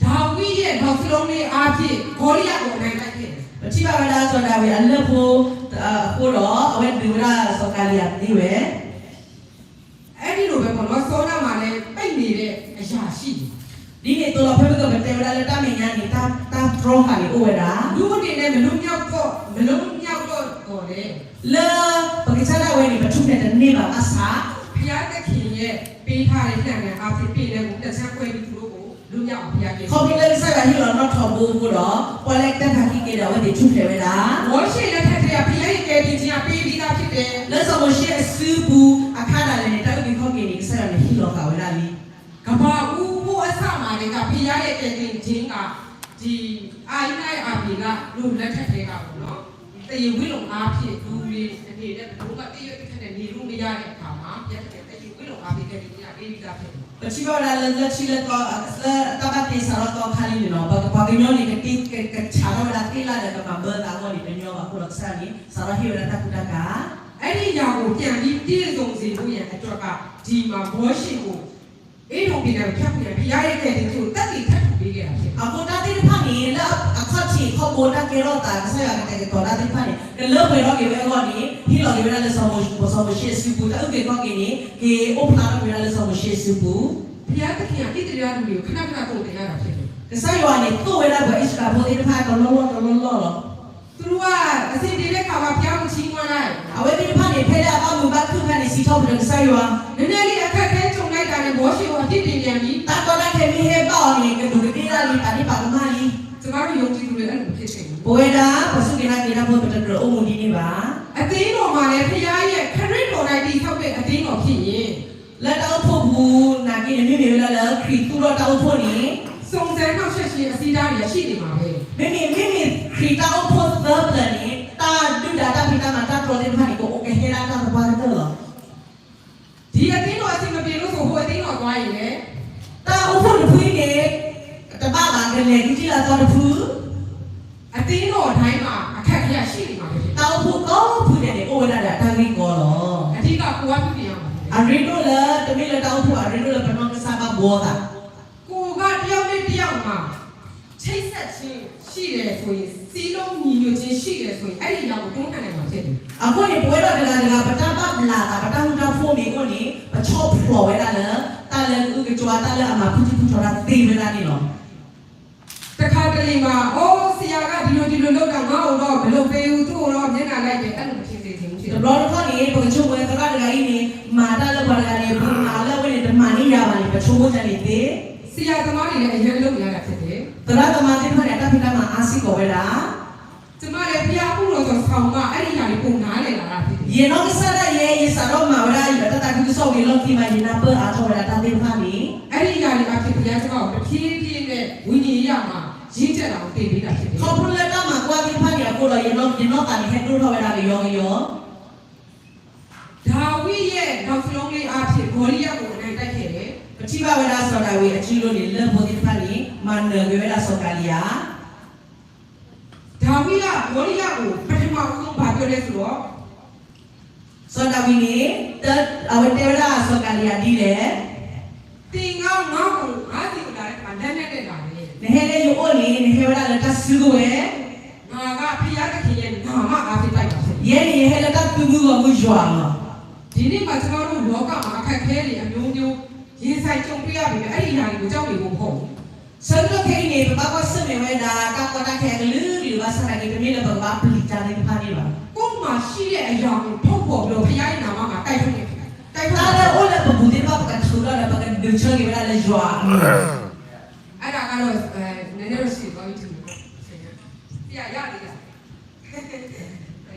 ဒါဝိဒ်ရဲ့ နောက်ဆုံးလေးအားဖြင့် ဂေါလိယကို အနိုင်တိုက်ခဲ့တယ်. ပထံၣ်ဘၣ်ဝဲဒၣ်စီၤဒၤဝံးအလၢၢ်ဖိ အဃိဒီး အဝဲဒုးဝဲဒၣ်စီၤကၤလံယၤသံဝဲ အဲဒီလိုပဲပေါ့နော်, စောနမှာလည်း ပိတ်နေတဲ့အရာရှိတယ်. ဒ်န့ၣ်အသိးလီၤ ဖဲပကပတဲဝဲဒၣ်လၢတၢ်မဲာ်ညါန့ၣ် တၢ်တြီဃာ်န့ၣ်အိၣ်ဝဲဒၣ်. လူ့အနေနဲ့ မလွတ်မြောက်တော့, မလွတ်မြောက်တော့သော်လည်း လၢပကစၢ်ဒၣ်ဝဲန့ၣ် ပထူၣ်ဖျဲးတန့ၢ်ဘၣ်ဘၣ်ဆၣ် ဘုရားသခင်ရဲ့ ပေးထားတဲ့ လှံတံအားဖြင့် ပင်လယ်ကို နှစ်ဆံကွဲပြီး သူတို့ကို လွတ်မြောက်အောင် ဘုရားကယ်တင် ခီဖျိလၢကစၢ်ယွၤဟ့ၣ်လီၤနီၣ်ထိးဘိအဃိဒီး ပှၤလၢကတၢၢ်ဖးခံက့ၤဒီး အဝဲသ့ၣ်ထူၣ်ဖျဲးဝဲဒၣ်. မောရှေလက်ထက်ထဲက ဘုရားရဲ့ ကယ်တင်ခြင်းက ပေးပြီးသားဖြစ်တယ်. လၢစီၤမိၤၡ့အစုပူၤအခါဒၣ်လဲာ်န့ၣ် တၢ်အုၣ်က့ၤခီၣ်က့ၤန့ၣ် ကစၢ်ယွၤန့ၣ်ဟ့ၣ်လီၤဃာ်ဝဲဒၣ်လံ. ကမ္ဘာဦးမိုးအစမှာကတည်းက ဘုရားရဲ့ ကယ်တင်ခြင်းက ဒီအာရင်းရဲ့ အာဗြဟံလတို့ လက်ထက်ကတည်းကပေါ့နော်, တရားဝင်လုံးအားဖြင့် လူတွေအနေနဲ့ ဘယ်လိုမှ သစ်ရွက်သစ်ခတ်နဲ့ နေလို့မရတဲ့အခါမှာ ဘုရားသခင် တရားဝင်လုံးအားဖြင့် ကယ်တင်ခြင်းက ပေးပြီးသားဖြစ်တယ်. ပထံၣ်ဘၣ်ဝဲဒၣ်လၢ လၢထံလၢကီၢ် လၢတၢ်ဘၣ်တ့စးထီၣ်သီခါလံန့ၣ်လီၤ. ပှၤကညီန့ၣ် ကတ့ကဆးထီၣ်ဝဲဒၣ်သ့ၣ်လၣ်ဒီး ကမၤဘၢသးအဂီၢ်န့ၣ် တညီဘၣ်အဃိဒီး ကစၢ်ယွၤန့ၣ် စးထီၣ်ဟ့ၣ်ဝဲဒၣ်တၢ်ကူတၢ်ကၤ အဲ့ဒီအရာကို ပြန်ပြီးပြည့်စုံစေဖို့ရန်အတွက်က ဒီမှာ မောရှေကို ဧဒုံပင်လယ်ကို ဖြတ်ခွင့်ရန် ဘုရားရဲ့ ကယ်တင်ခြင်းကို သက်သေထပ်ထူပေးခဲ့တာ ဖြစ်တယ်. အဃိတၢ်သ့ၣ်တဖၣ်န့ၣ် လၢအခီၣ်ထံးခီၣ်ဘိတၢ်ကဲထီၣ်သး ကစၢ်ယွၤကတဲာ်ကတီၤတၢ်သ့ၣ်တဖၣ်န့ၣ် ကလၢပှဲၤထီၣ်က့ၤဝဲအဂီၢ်န့ၣ် ဟ့ၣ်လီၤက့ၤဝဲဒၣ်လၢစီၤမိၤၡ့အစုပူၤ တၢ်အုၣ်က့ၤခီၣ်က့ၤန့ၣ် က့ၤအိၣ်ဖျါထီၣ်က့ၤဝဲဒၣ်လၢစီၤမိၤၡ့အစုပူၤ ဘုရားသခင်က ဣသရေလလူမျိုးကို ခဏခဏ သုတ်သင်ရတာ ဖြစ်တယ်. ကစၢ်ယွၤန့ၣ် သိၣ်ဝဲဒၣ်ပှၤအံၣ်စရ့လးဖိသ့ၣ်တဖၣ် တလီၢ်လီၢ်တလီၢ်လီၢ်လီၤ. သူတို့က အဆင်ပြေတဲ့အခါမှာ ဘုရားကို ချီးမွမ်းတတ်တယ်. အဝဲသ့ၣ်တဖၣ်န့ၣ် ဖဲလၢအဘၣ်မုာ်ဘၣ်ခုၣ်အခါန့ၣ် စံးထီၣ်ပတြၢၤကစၢ်ယွၤ နည်းနည်းလေး အခက်အခဲကြုံလိုက်တာနဲ့ မော်ရှေကို အပြစ်တင်ပြန်ပြီ. တၢ်ကီတၢ်ခဲမ့ၢ်ဟဲဘၣ်အီၤန့ၣ် ကဒူးကဒ့ၣ်ဒၣ်လံ ပာ်ဒ့ၣ်ပာ်ကမၣ်လံ. ကျွန်မတို့ ပဝဲဒၣ် ပှၤစူၢ်က့ၤနာ်က့ၤတၢ်ဖိ ပတကြၢးအိၣ်မူဒ်န့ၣ်ဘၣ်. အသင်းတော်မှာလည်း ဘုရားရဲ့ ခရစ်တော်၌တည်ဆောက်တဲ့ အသင်းတော်ဖြစ်ရင် လၢတၢ်အိၣ်ဖှိၣ်ပူၤနာ်က့န့ၣ် မ့မ့ၢ်ဝဲဒၣ်လၢခရံာ်သူၣ်ထီၣ်တၢ်အိၣ်ဖှိၣ်န့ၣ် စုံစမ်းနှောင့်ယှက်ခြင်း အဆီးအတားတွေ ရှိနေမှာပဲ မ့မ့ၢ် မ့မ့ၢ်ခရံာ်တၢ်အိၣ်ဖှိၣ်သၢပျၢၤန့ၣ် တၢ်ဒုၣ်ဒါတၢ်ဖံးတၢ်မၤတၢ်တြီသ့ၣ်တဖၣ်န့ၣ် ကအိၣ်ကဟဲဒၣ်တၢ်သပှၢ်ကတၢၢ်လီၤ. ဒီအသင်းတော်အဆင်မပြေလို့ဆို ဟိုအသင်းတော်သွားရင်လည်း တၢ်အိၣ်ဖှိၣ်တဖုအံၤန့ၣ် တဘၣ်ဘၣ် ကလဲၤကံထံၣ်လၢအသီတဖု အသင်းတော်တိုင်းမှာ အခက်အခဲရှိနေမှာပဲ တၢ်အိၣ်ဖှိၣ်ကိးဖုဒဲးန့ၣ် အိၣ်ဝဲဒၣ်ဒီးတၢ်ဂ့ၢ်ကီလီၤ. အဓိက ကိုယ်ကပြုပြင်ရမှာ အရ့ဒိၣ်လၢ တမ့ၢ်လၢတၢ်အိၣ်ဖှိၣ်ဘၣ် အရ့ဒိၣ်လၢပနီၢ်ကစၢ်ဘၣ်ဘှီသး ကိုယ်ကတယောက်နဲ့တယောက်မှာ ချိတ်ဆက်ခြင်းရှိတယ်ဆိုရင် စည်းလုံးညီညွတ်ခြင်းရှိတယ်ဆိုရင် အဲ့ဒီအရာကိုတွန်းလှန်နိုင်မှာဖြစ်တယ် အဃိန့ၣ် ပဝဲဒၣ်တဂၤတဂၤ ပတၢ်ဘၣ်ဘျးသး ပတၢ်ဃူတၢ်ဖိးမ့ၢ်အိၣ်န့ၣ် ပဆီၣ်ဖျိးဝဲဒၣ်လၢ တၢ်လၢကအုကကွၢ် တၢ်လၢအမၤဖုထံဖုထီတၢ်သ့ဝဲဒၣ်န့ၣ်လီၤ. တခါတလေမှာ အိုး ဆရာက ဒီလိုဒီလိုလုပ်တာ ငါ့ကိုတော့မလုပ်ပေးဘူး သူ့ကိုတော့မျက်နှာလိုက်တယ် အဲ့လိုမထင်စေချင်ဘူး တဘျီတခီၣ်န့ၣ် ပကဆိကမိၣ်ဝဲသရၣ်တဂၤအံၤန့ၣ် မၤတၢ်လၢပှၤတဂၤန့ၣ် ပမၤလၢအဝဲန့ၣ် တမၤန့ၢ်ယၤဘၣ်န့ၣ် ပဆိကမိၣ်တၢ်န့ၣ်သ့ ဆရာသမားတွေလည်း အရမ်းလုပ်နေရတာဖြစ်တယ် သရၣ်သမါသ့ၣ်တဖၣ်န့ၣ် အတၢ်ဖံးတၢ်မၤအါစ့ၢ်ကီးဝဲဒၣ် ကျမလည်း ဘုရားအမှုတော်ဆောင်မှ အဲ့ဒီအရာတွေ ပိုနားလည်လာတာဖြစ်တယ် ယနီၢ်ကစၢ်ဒၣ်ယဲ ယစးထီၣ်မၤဝဲဒၣ် ယတၢ်သးခုကစီၣ်ဝံၤအလီၢ်ခံမး ယနၢ်ပၢၢ်အါထီၣ်ဝဲဒၣ်တၢ်သ့ၣ်တဖၣ်န့ၣ် အဲ့ဒီအရာတွေအားဖြင့် ဘုရားကျွန်တော်ကို တဖြည်းဖြည်းနဲ့ ဝိညာဉ်ရေးရာမှာ ရင့်ကျက်လာအောင် သင်ပေးတာဖြစ်တယ် ခီဖျိလၢတၢ်မၤကွၢ်သ့ၣ်တဖၣ်န့ၣ်အဃိဒီး ယနီၢ်သးန့ၣ် ဟဲဒိၣ်ထီၣ်ဝဲဒၣ်ကယီကယီ ဒါဝိဒ်ရဲ့ နောက်တစ်လုံးလေးအားဖြင့် ဂေါလိယက်ကို အနိုင်တိုက်ခဲ့တယ် ပထံၣ်ဘၣ်ဝဲဒၣ်စီၤဒၤဝံးအစုလိၤန့ၣ် လၢၢ်ဖိသ့ၣ်တဖၣ်န့ၣ် မၤနၢၤက့ၤဝဲဒၣ်စီၤကၤလံယၤ ဒါဝိဒ်က ဂေါလိယက်ကို ပထမဦးဆုံး ဘာပြောလဲဆိုတော့ စီၤဒၤဝံးန့ၣ် အဝဲတဲဝဲဒၣ်စီၤကၤလံယၤဒ်လဲၣ် သင်က ငါ့ကို ငါ့ဆီကို လာတဲ့အခါ လက်နက်နဲ့လာတယ် နဟဲလၢယအိၣ်န့ၣ် နဟဲဝဲဒၣ်လၢတၢ်စုကဝဲၤ ငါက ဘုရားသခင်ရဲ့ နာမအားဖြင့် တိုက်တာဖြစ်တယ် ယဲန့ၣ်ယဟဲလၢတၢ်သုးမုၢ်ဂီၢ်မုၢ်ယွၤလီၤ ဒီနေ့မှာ ကျွန်တော်တို့ လောကမှာ အခက်အခဲတွေ အမျိုးမျိုး ရင်ဆိုင်ကြုံတွေ့ရပေမဲ့ အဲ့ဒီအရာတွေကို ကြောက်နေဖို့မဟုတ်ဘူး ဆၢကတီၢ်ခဲအံၤန့ၣ် ပဘၣ်ကွၢ်ဆၢၣ်မဲာ်ဝဲဒၣ် တၢ်ကီတၢ်ခဲအကလုာ်ကလုာ် ဘၣ်ဆၣ်သနာ်က့ တမ့ၢ်လၢပကဘၣ်ပျံၤတၢ်သ့ၣ်တဖၣ်န့ၣ်ဘၣ် ကိုယ့်မှာရှိတဲ့အရာကို ထုတ်ဖော်ပြီးတော့ ဘုရားရဲ့နာမမှာ တိုက်ထုတ်နေတယ် တိုက်ထုတ် တၢ်လၢအအိၣ်လၢပပူၤသ့ၣ်တဖၣ် ပကထုးထီၣ်ဒီး ပကဒုးဆၢက့ၤဝဲဒၣ်လၢယွၤအမံၤ အဲ့ဒါကတော့ နည်းနည်းတော့ရှည်သွားပြီထင်တယ် ဆရာရသေးလား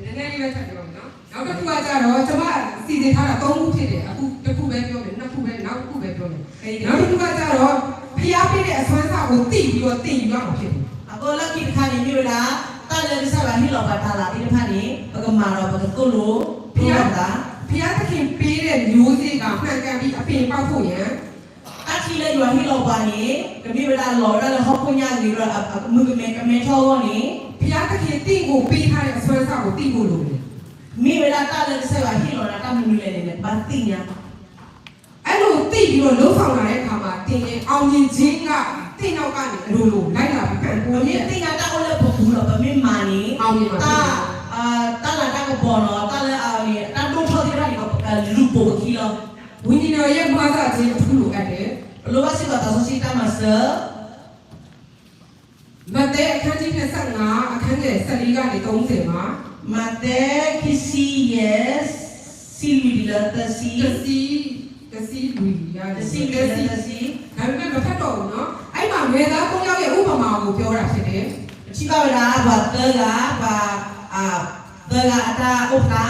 နည်းနည်းလေးပဲထပ်ပြောမယ်နော်။ နောက်တစ်ခုကကျတော့ ကျွန်မစီစဉ်ထားတာသုံးခုဖြစ်တယ်။ အခုတစ်ခုပဲပြောမယ်၊ နှစ်ခုပဲ၊ နောက်တစ်ခုပဲပြောမယ်။ နောက်တစ်ခုကကျတော့ ဘုရားပေးတဲ့အစွမ်းစားကိုသိပြီးတော့သင်ယူရမှာဖြစ်တယ်။ အဃိလၢခံတခါန့ၣ် မ့ၢ်ဝဲဒၣ် တၢ်လၢကစၢ်ယွၤဟ့ၣ်လီၤပှၤတၢ်လၢသ့ၣ်တဖၣ်န့ၣ် ပကမၤဒီးပကသိၣ်လိ ဘုရား ဘုရားသခင်ပေးတဲ့မျိုးစေ့ကမှန်ကန်ပြီးအပင်ပေါက်ဖို့ရန် တၢ်ထံလၢယွၤဟ့ၣ်လီၤပှၤန့ၣ် ကမ့ၢ်ဝဲဒၣ်လီၤဝဲဒၣ်လၢဟီၣ်ခိၣ်ညါဂ့ၤဒီး မုၢ်ကမဲကမဲထီၣ်အဂီၢ်န့ၣ် ဘုရားသခင်သင်ကိုပေးထားတဲ့အစွမ်းစားကိုသိဖို့လိုတယ် မ့ၢ်ဝဲဒၣ်တၢ်လၢကစၢ်ယွၤဟ့ၣ်လီၤဒၣ်တၢ်မနုၤလဲၣ်န့ၣ် နကဘၣ်သ့ၣ်ညါ အဲ့လိုသိပြီးတော့လုပ်ဆောင်လာတဲ့အခါမှာ သင်ရဲ့အောင်မြင်ခြင်းက သင့်နောက်ကနေ အလိုလို လိုက်လာပြီး ပံ့ပိုးနေတယ် ပမ့ၢ်သ့ၣ်ညါတၢ်အိၣ်လၢပပူၤဒီး ပမ့ၢ်မၤန့ၣ် အောင်မြင်မှာဖြစ်တယ် တၢ် တၢ်လၤတၢ်ကပီၤနီၤ တၢ်လၢအန့ၣ် တၢ်ဒိၣ်ထီၣ်သ့ၣ်တဖၣ်န့ၣ် ကလူၤပိာ်ပခံလီၤ ဝိညာဉ်တော်ရဲ့ မွတ်စံထားခြင်း အထူးလိုအပ်တယ် ပလိၣ်ဘၣ်စ့ၢ်ကီးသးစီဆှံတၢ်မၤစၢၤ မဿဲအခန်းကြီးနှစ်ဆယ့်ငါး အခန်းငယ်ဆယ့်လေးကနေသုံးဆယ်မှာ မးသဲ ခံဆံယဲၢ် ဆံလွံၢ်တုၤလၢသၢဆံ တဆံ တဆံလွံၢ် တဆံလွံၢ်တုၤလၢသၢဆံ ဒါပေမဲ့မဖတ်တော့ဘူးနော်။ အဲ့မှာငယ်သားသုံးယောက်ရဲ့ဥပမာကိုပြောတာဖြစ်တယ်။ ပထံၣ်ဘၣ်ဝဲဒၣ် ပှၤသၢဂၤ ပှၤ သၢဂၤအတၢ်အိၣ်ဖျါ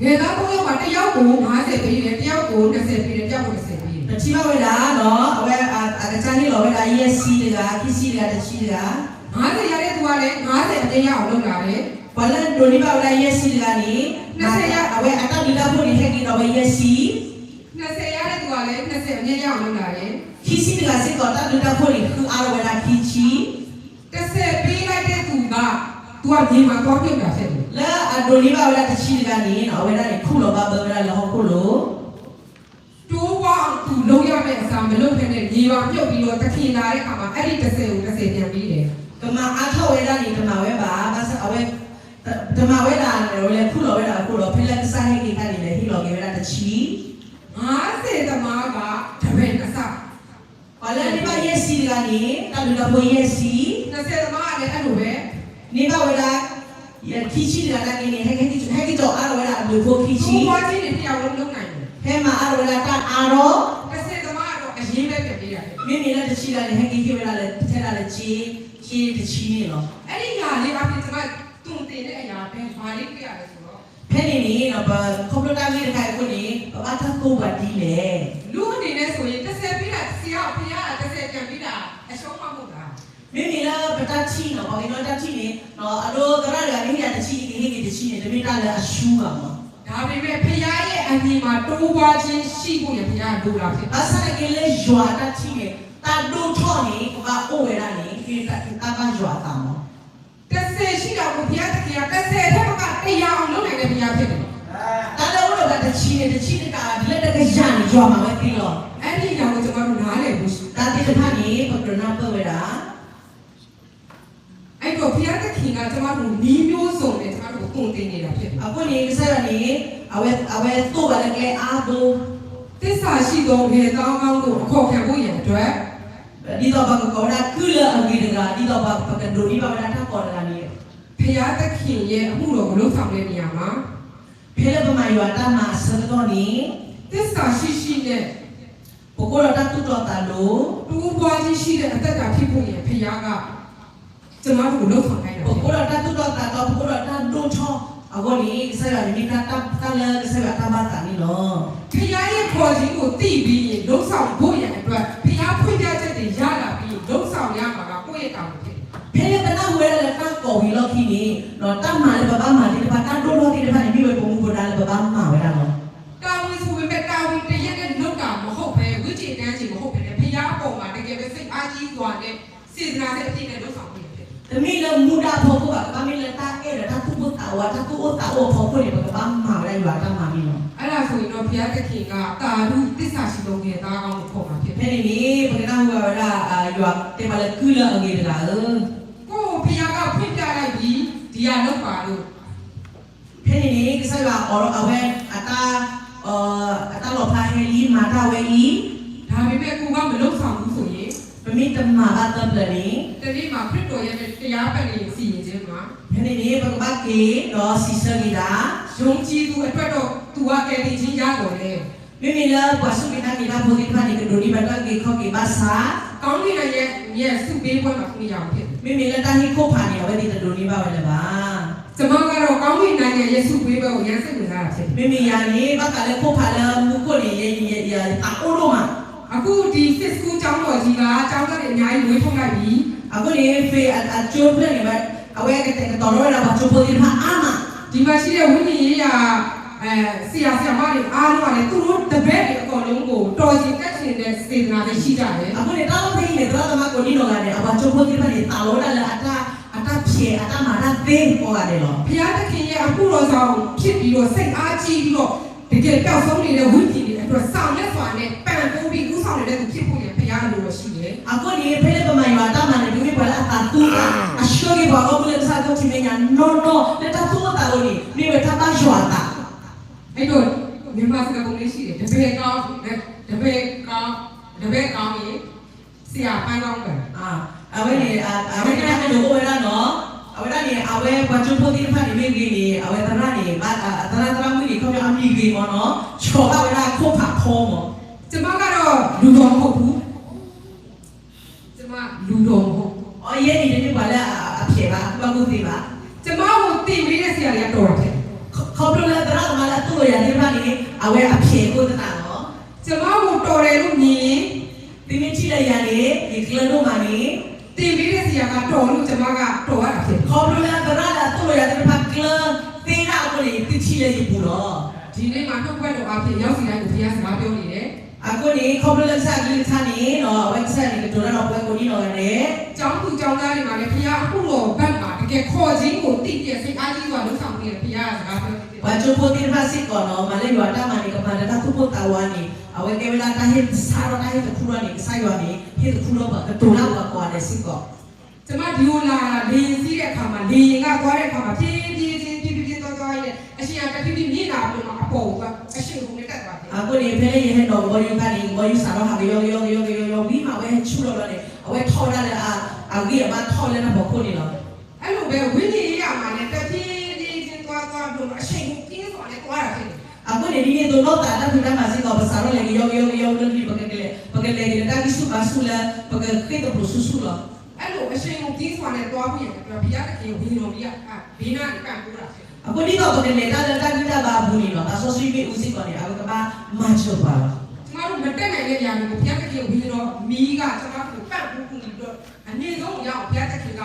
ငယ်သားသုံးယောက်မှာ တစ်ယောက်ကိုငါးဆယ်ပေးတယ်၊ တစ်ယောက်ကိုနှစ်ဆယ်ပေးတယ်၊ တစ်ယောက်ကိုတစ်ဆယ်ပေးတယ်။ ပထံၣ်ဘၣ်ဝဲဒၣ်ဒီး အဝဲအကစၢ်ဟ့ၣ်လီၤဝဲဒၣ် ယဲၢ်ဆံတဂၤ, ခံဆံတဂၤ, တဆံတဂၤ, ငါးဆယ်ရတဲ့သူကလည်း ငါးဆယ်အပြည့်ရအောင်လုပ်လာတယ်။ ပှၤလၢဒိးန့ၢ်ဘၣ်ဝဲဒၣ် ယဲၢ်ဆံတဂၤန့ၣ် နှစ်ဆယ်ရ အဝဲအတၢ်ဘျုးတၢ်ဖှိၣ်န့ၣ် ဟဲက့ၤဒီးဝဲ ယဲၢ်ဆံ, နှစ်ဆယ်ရတဲ့သူကလည်း နှစ်ဆယ်အပြည့်ရအောင်လုပ်လာတယ်. ခံဆံတဂၤစ့ၢ်ကီး တၢ်ဘျုးတၢ်ဖှိၣ်န့ၣ် ဃုအါထီၣ်ဝဲဒၣ်ခံဆံ တစ်ဆယ်ပေးလိုက်တဲ့သူက သူကမြေမှာသွားမြုပ်တာဖြစ်တယ်. လၢအဒိးန့ၢ်ဘၣ်ဝဲဒၣ်တဆံတဂၤန့ၣ် အဝဲဒၣ်န့ၣ် ခူၣ်လီၤဘၣ်ဘၢဝဲဒၣ်လၢဟီၣ်ခိၣ်လိၤ တိုးပွားအောင်သူလုပ်ရမယ့်အစား မလုပ်ဘဲနဲ့ မြေမှာမြုပ်ပြီးတော့ သခင်လာတဲ့အခါမှာ အဲ့ဒီတစ်ဆယ်ကို တစ်ဆယ်ပြန်ပေးတယ်. ကမၤအါထီၣ်ဝဲဒၣ်န့ၣ် တမၤဝဲဘၣ်, ဘၣ်ဆၣ်အဝဲ တမၤဝဲဒၣ်န့ၣ် အဝဲလဲၤခူၣ်လီၤဝဲဒၣ်အဃိဒီး ဖဲလၢကစၢ်ဟဲက့ၤအခါန့ၣ် လဲၤဟ့ၣ်လီၤက့ၤဝဲဒၣ်တဆံ ငါးဆယ်သမားက တပင်အစ ပှၤလၢအန့ၢ်ဘၣ်ယဲၢ်ဆံတဂၤန့ၣ် တၢ်ဘျုးတၢ်ဖှိၣ်ယဲၢ်ဆံ, နှစ်ဆယ်သမားကလည်း အဲ့လိုပဲ န့ၢ်ဘၣ်ဝဲဒၣ် ခံဆံတဂၤနာ်က့န့ၣ် ဟဲက့ၤကၠီၤအါထီၣ်ဝဲဒၣ်အဘျုးဖှိၣ်ခံဆံ, တိုးပွားခြင်းတွေဖြစ်အောင်လုပ်နိုင်တယ်. ဟဲမၤအါထီၣ်ဝဲဒၣ်တၢ်အါထီၣ် တစ်ဆယ်သမားကတော့ အရင်းပဲပြန်ပေးရတယ်. မ့မ့ၢ်လၢတဆံတဂၤန့ၣ် ဟဲက့ၤဟ့ၣ်ဝဲဒၣ်လၢထဲဒၣ်လၢက့ တဆံတဆံန့ၣ်လီၤ. အဲန့ၣ်ယၤလံအဖဲ ကျမ တုံသ့ၣ်န့ၣ်အယၤ ဖဲဘၣ်လံက့ၤအလဲၤစိၤလီၤ. ဖဲန့ၣ်န့ၣ် ပခီဖျိတၢ်ဂ့ၢ်တခါအံၤအဃိန့ၣ် ပဘၣ်တၢ်သိၣ်ပှၤဒ်လဲၣ်. လူန့ၣ်န့ၣ်စိၤအံၤ တစဲးဖံဒၣ်တစံးအီၤ ဖဲယါတစဲးကၢ်ဖံဒၣ် အဆိကမိၣ်မး. မ့မ့ၢ်လၢပတၢ်ထံၣ်နီၤ ပှၤကညီတၢ်ထံၣ်န့ၣ် အဒိသရၣ်တဂၤမ့ၢ်ဟ့ၣ်ယၤတဆံ ယကဟ့ၣ်က့ၤတဆံန့ၣ် တမ့ၢ်တၢ်လၢအဆူၣ်ဘၣ်မး. ဒါပေမဲ့ ဘုရားရဲ့အမြင်မှာ တိုးပွားခြင်းရှိဖို့ရန် ဘုရားကလိုတာဖြစ်တယ်. ဘၣ်ဆၣ်သနာ်က့လၢယွၤအတၢ်ထံၣ်န့ၣ် တၢ်ဒိၣ်ထီၣ်န့ၣ် ကဘၣ်အိၣ်ဝဲဒၣ်န့ၣ် မ့ၢ်တၢ်ဘၣ်ယွၤအသးမး. တစ်ဆယ်ရှိတာကို ဘုရားသခင်က တစ်ဆယ်ထက်မက တစ်ရာအောင်လုပ်နိုင်တဲ့ ဘုရားဖြစ်တယ်. တၢ်လၢအိၣ်ဒီးပှၤတဆံန့ၣ် တဆံတကးဒ်လၢတကယၤန့ၣ် ယွၤမၤဝဲသ့လီၤ. အဲ့ဒီအရာကို ကျွန်တော်တို့ နားလည်ဖို့ရှိတယ်. တၢ်သ့ၣ်တဖၣ်န့ၣ် ပကြၢးနၢ်ပၢၢ်ဝဲဒၣ် အဲ့တော့ ဘုရားသခင်က ကျွန်တော်တို့ နည်းမျိုးစုံနဲ့ ကျွန်တော်တို့ကို သွန်သင်နေတာ ဖြစ်တယ်. အဃိန့ၣ် ကစၢ်ယွၤန့ၣ် အဝဲ အဝဲသိၣ်ဘၣ်လၢကျဲအါဘိ သစ္စာရှိသော ငယ်သားကောင်းတို့ အခေါ်ခံဖို့ရန်အတွက် ဒ်သိးပကကိးဝဲဒၣ် ကုၢ်လၢအဂ့ၤတဂၤ ဒ်သိးပကဒိးန့ၢ်ဘၣ်ဝဲဒၣ်တၢ်ကီတဂၤန့ၣ် ဘုရားသခင်ရဲ့ အမှုတော်ကို လုပ်ဆောင်တဲ့နေရာမှာ ဖဲလၢပမၤယွၤအတၢ်မၤအဆၢကတီၢ်န့ၣ် သစ္စာရှိရှိနဲ့ ပကအိၣ်ဒီးတၢ်သူၣ်တီသးလိၤ တိုးပွားခြင်းရှိတဲ့ အသက်တာဖြစ်ဖို့ရန် ဘုရားက ကျွန်တော်တို့ကို လုပ်ဆောင်ခိုင်းတာ ပကအိၣ်ဒီးတၢ်သူၣ်တီသးတီ ပကအိၣ်ဒီးတၢ်ဒိၣ်ထီၣ်အဂီၢ်န့ၣ် ကစၢ်ယွၤန့ၣ်မ့ၢ်တၢ် တၢ်လၢကစၢ်ယွၤတၢ်ဘၣ်သးန့ၣ်လီၤ. ဘုရားရဲ့ခေါ်ခြင်းကိုသိပြီးရင် လုပ်ဆောင်ဖို့ရန်အတွက် ဘုရားဖွင့်ပြချက်တွေရလာပြီး လုပ်ဆောင်ရမှာက ကိုယ့်ရဲ့တာဝန်ဖြစ်တယ်. ဖဲလၢပနၢ်ဟူဝဲဒၣ်လၢတၢ်ကိးဝံၤအလီၢ်ခံန့ၣ် တၢ်မၤလၢပဘၣ်မၤသ့ၣ်တဖၣ် တၢ်ဒိၣ်ထီၣ်သ့ၣ်တဖၣ်န့ၣ် မ့ၢ်ဝဲပမူပဒါလၢပဘၣ်မၤဝဲဒၣ်လီၤ. တာဝန်ဆိုပေမဲ့ တာဝန်တစ်ရပ်နဲ့ လုပ်တာမဟုတ်ဘဲ ဝိညာဉ်တန်းစီမဟုတ်ဘဲနဲ့ ဘုရားအပေါ်မှာ တကယ်ပဲ စိတ်အားကြီးစွာနဲ့ စေတနာစိတ်အပြည့်နဲ့ လုပ်ဆောင်ဖို့ရန်ဖြစ်တယ်. တမ့ၢ်လၢမူဒါအဖီခိၣ်ဘၣ်, ကဘၣ်မ့ၢ်လၢတၢ်အဲၣ်ဒီးတၢ်သူၣ်အိၣ်သးအိၣ်, တၢ်သူၣ်အိၣ်သးအိၣ်အဖီခိၣ်န့ၣ် ပကဘၣ်မၤဝဲဒၣ်ယွၤအတၢ်မၤန့ၣ်လီၤ. အဲ့ဒါဆိုရင်တော့ ဘုရားသခင်က သာဓုသစ္စာရှိသော ငယ်သားကောင်းကို ခေါ်မှာဖြစ်တယ်. ဖဲန့ၣ်န့ၣ် ပကနၢ်ဟူဘၣ်ဝဲဒၣ် ယွၤတဲပှၤလၢကုၢ်လၢအဂ့ၤတဂၤဧၢ, ကိုယ့်ကို ဘုရားက ဖွင့်ပြလိုက်ပြီ, ဒီဟာလုပ်ပါလို့ ဖဲန့ၣ်န့ၣ် ကစၢ်ယွၤအိးထီၣ်အဝဲ အတၢ် အတၢ်လီၣ်ဖျါဟဲလံ မၤတၢ်ဝဲလံ, ဒါပေမဲ့ ကိုယ်က မလုပ်ဆောင်ဘူးဆိုရင် ပမ့ၢ်တမၤဘၣ်သၢပျၢၤန့ၣ် တနေ့မှာ ခရစ်တော်ရဲ့ တရားပတ်လည်စီရင်ခြင်းမှာ ဖဲန့ၣ်န့ၣ် ပကဘၣ်က့ၤဒီးစံးဆၢက့ၤဒၣ် ယုံကြည်သူအတွက်တော့ သူက ကယ်တင်ခြင်းရသော်လည်း မ့မ့ၢ်လၢပှၤစူၢ်က့ၤနာ်က့ၤတၢ်ဖိသ့ၣ်တဖၣ်န့ၣ် ကဒိးန့ၢ်ဘၣ်တၢ်အုၣ်က့ၤခီၣ်က့ၤဘၣ်ဆၣ် ကောင်းကင်နိုင်ငံရဲ့ ဆုပေးပွဲမှာ မရဘူးဖြစ်တယ်. မ့မ့ၢ်လၢတၢ်ဟ့ၣ်ခိၣ်ဖးန့ၣ် အဝဲသ့ၣ်တဒိးန့ၢ်ဘၣ်ဝဲလၢၤဘၣ်. ကျွန်မကတော့ ကောင်းကင်နိုင်ငံရဲ့ ဆုပေးပွဲကို အရမ်းစိတ်ဝင်စားတာဖြစ်တယ်. မ့မ့ၢ်ယၤန့ၣ် ဘၣ်ဃးလၢခိၣ်ဖးလၢမူခိၣ်န့ၣ် ယသးအိၣ်ဒိၣ်မး. အခုဒီ Faith School ကျောင်းတော်ကြီးက ကျောင်းသားတွေ အများကြီး မွေးထုတ်လိုက်ပြီ. အဃိန့ၣ် Faith အကၠိဖျၢၣ်န့ၣ် အဝဲကတဲာ်ကတီၤထီၣ်ဝဲဒၣ်ပှၤကၠိဖိသ့ၣ်တဖၣ်အါမး. ဒီမှာရှိတဲ့ ဝိညာဉ်ရေးရာ အဲ ဆရာဆရာမတွေအားလုံးကလည်း သူတို့တပည့်တွေအကုန်လုံးကို တော်ချင်တတ်ချင်တဲ့ စေတနာစိတ်ရှိကြတယ်. အဃိန့ၣ် တၢ်လီၢ်ဖဲအံၤန့ၣ် သရၣ်သမါကိးဒံနီၢ်ဂၤဒဲး အပှၤကၠိဖိသ့ၣ်တဖၣ်န့ၣ် သးလီဝဲဒၣ်လၢအတၢ် အတၢ်ဖျဲး အတၢ်မၤတၢ်သ့ကိးဂၤဒဲးလီၤ. ဘုရားသခင်ရဲ့ အမှုတော်ဆောင်ဖြစ်ပြီးတော့ စိတ်အားကြီးပြီးတော့ တကယ်ပျောက်ဆုံးနေတဲ့ ဝိညာဉ်တွေအတွက် ဆောင်ရွက်စွာနဲ့ ပံ့ပိုးပြီး ဦးဆောင်နေတဲ့သူဖြစ်ဖို့ရန် ဘုရားအလိုတော်ရှိတယ်. အဃိန့ၣ် ဖဲလၢပမၤယွၤအတၢ်မၤန့ၣ် ပမ့ၢ်ပှၤလၢအသးသူသး အဆှၢက့ၤပှၤဂီၢ်မုၢ်လၢကစၢ်ယွၤအထံမဲာ်ညါနီၢ်နီၢ် လၢတၢ်သူၣ်အိၣ်သးအိၣ်န့ၣ် မ့ၢ်ဝဲတၢ်ဘၣ်ယွၤအသး. အဲ့တော့ မြန်မာစကားပုံလေးရှိတယ် တပည့်ကောင်း တပည့်ကောင်း တပည့်ကောင်းရင် ဆရာပန်းကောင်းတယ်. အဝဲန့ၣ် အဝဲန့ၣ်တၢ်ကတိၤအိၣ်ဝဲဒၣ်နီၤ, အဝဲဒၣ်န့ၣ် အဝဲပှၤကၠိဖိသ့ၣ်တဖၣ်န့ၣ်မ့ၢ်ဂ့ၤန့ၣ် အဝဲသရၣ်န့ၣ် သရၣ်သရၣ်မုၣ်န့ၣ် ခီပညီအမံၤဂ့ၤမးနီၤ ဆီၣ်ဘၣ်ဝဲဒၣ်ခိၣ်ဖးဖီမး. ကျွန်မကတော့ လူတော်မဟုတ်ဘူး. ကျွန်မလူတော်မဟုတ်ဘူး. အီ ယဲန့ၣ်တမ့ၢ်ပှၤလၢအဖျဲးဘၣ် အကူၣ်ဘၣ်ကူၣ်သ့ဘၣ်. ကျွန်မကိုသင်ပေးတဲ့ဆရာတွေကတော်တာဖြစ်တယ်. ခီဖျိလၢသရၣ်သမါလၢအသိၣ်လိယၤသ့ၣ်တဖၣ်န့ၣ် အဝဲအဖျဲးအဃိသတးလီၤ. ကျွန်မကိုတော်တယ်လို့မြင်ရင် သုမ့ၢ်ထံၣ်လၢယၤန့ၣ် ယကျၢၤဒိၣ်မးန့ၣ် သင်ပေးတဲ့ဆရာကတော်လို့ ကျွန်မကတော်ရတာဖြစ်တယ်. ခီဖျိလၢသရၣ်လၢအသိၣ်လိယၤသ့ၣ်တဖၣ်ကျၢၤသ့ဒၣ်အဃိန့ၣ် သုထံၣ်လၢယပူၤလီၤ. ဒီနေ့မှာ နှုတ်ကပတ်တော်အားဖြင့် ရောက်စီတိုင်းကို ဘုရားစကားပြောနေတယ်. အဃိန့ၣ် ခီဖျိလၢကစၢ်အကလုၢ်ကထါန့ၣ် အဝဲကစၢ်န့ၣ် ကတိၤတၢ်ဒီးပဝဲကိးဒံနီၢ်ဂၤဒဲး ကျောင်းသူကျောင်းသားတွေမှာလည်း ဘုရားအမှုတော်ဘက်မှာ တကယ်ခေါ်ခြင်းကိုသိပြီး စိတ်အားကြီးစွာ လုပ်ဆောင်နေတဲ့ ဘုရားစကားပြောနေတယ်. ပှၤကၠိဖိသ့ၣ်တဖၣ်စ့ၢ်ကီးနီၤ မၤလၢယွၤတၢ်မၤန့ၣ် ကမၤလၢတၢ်သူၣ်ပိၢ်သးဝးန့ၣ် အဝဲကဲဝဲဒၣ်တၢ်ဟ့ၣ်သဆၣ်ထီၣ် တၢ်ဟ့ၣ်သခူထီၣ်န့ၣ် ကစၢ်ယွၤန့ၣ် ဟ့ၣ်သခူထီၣ်ပှၤ ကတိၤတၢ်ပှၤကိးဂၤဒဲးစ့ၢ်ကီး. ကျွန်မဒီကိုလာတာ လေယာဉ်စီးတဲ့အခါမှာ လေယာဉ်ကသွားတဲ့အခါမှာ ဖြည်းဖြည်းချင်း ဖြည်းဖြည်းချင်းသွားသွားရင်းနဲ့ အရှိန်ကတဖြည်းဖြည်းမြင့်လာပြီးတော့မှ အပေါ်ကိုသွား အရှိန်အဟုန်နဲ့တက်သွားတယ်. အဃိန့ၣ် ဖဲလၢယဟဲနီၣ်ကဘီယူၤအခါန့ၣ် ကဘီယူၤစးထီၣ်ဟးကယီကယီကယီကယီကယီ ဝံၤမးဝဲဟဲဆူၣ်လီၤလီၤန့ၣ် အဝဲထီၣ်ဝဲဒၣ်လၢအဂံၢ်အဘါထီၣ်လၢတၢ်ဖီခိၣ်န့ၣ်လီၤ. အဲ့လိုပဲ ဝိညာဉ်ရေးရာမှာလည်း တဖြည်းဖြည်းချင်းသွားသွားပြီးတော့ အရှိန်ကိုပြင်းစွာနဲ့သွားတာဖြစ်တယ်. အဃိန့ၣ် ဒ်န့ၣ်အသိး နီၢ်သးတၢ်ဖံးတၢ်မၤစ့ၢ်ကီး ပစးထီၣ်လဲၤကယီကယီကယီလၢလံ ပကလဲၤ ပကလဲၤက့ၤလၢတၢ်ဂံၢ်ဆူၣ်ဘါဆူၣ်လၢ ပကဃ့ၢ်သပျိၤဆူၣ်ဆူၣ်လီၤ. အရှိန်ကိုပြင်းစွာနဲ့သွားဖို့ရန်အတွက် ဘုရားသခင်ဝိညာဉ်တော်ကြီးက အာ ဘေးနားကနေ ပံ့ပိုးတာဖြစ်တယ်။ အဃိဒ်သိးပကလဲၤတၢ်လၢတၢ်ဂံၢ်တၢ်ဘါအပူၤန့ၣ်ဒီး သးစီဆှံမ့ၣ်အူစ့ၢ်ကီးန့ၣ် အဝဲကဘၣ်မၤစၢၤပှၤလီၤ. ကျွန်တော်တို့ မတတ်နိုင်တဲ့အရာတွေကို ဘုရားသခင်ဝိညာဉ်တော်မီးက ကျွန်တော်တို့ကို ပံ့ပိုးကူညီပြီးတော့ အမြင့်ဆုံးအရာကို ဘုရားသခင်က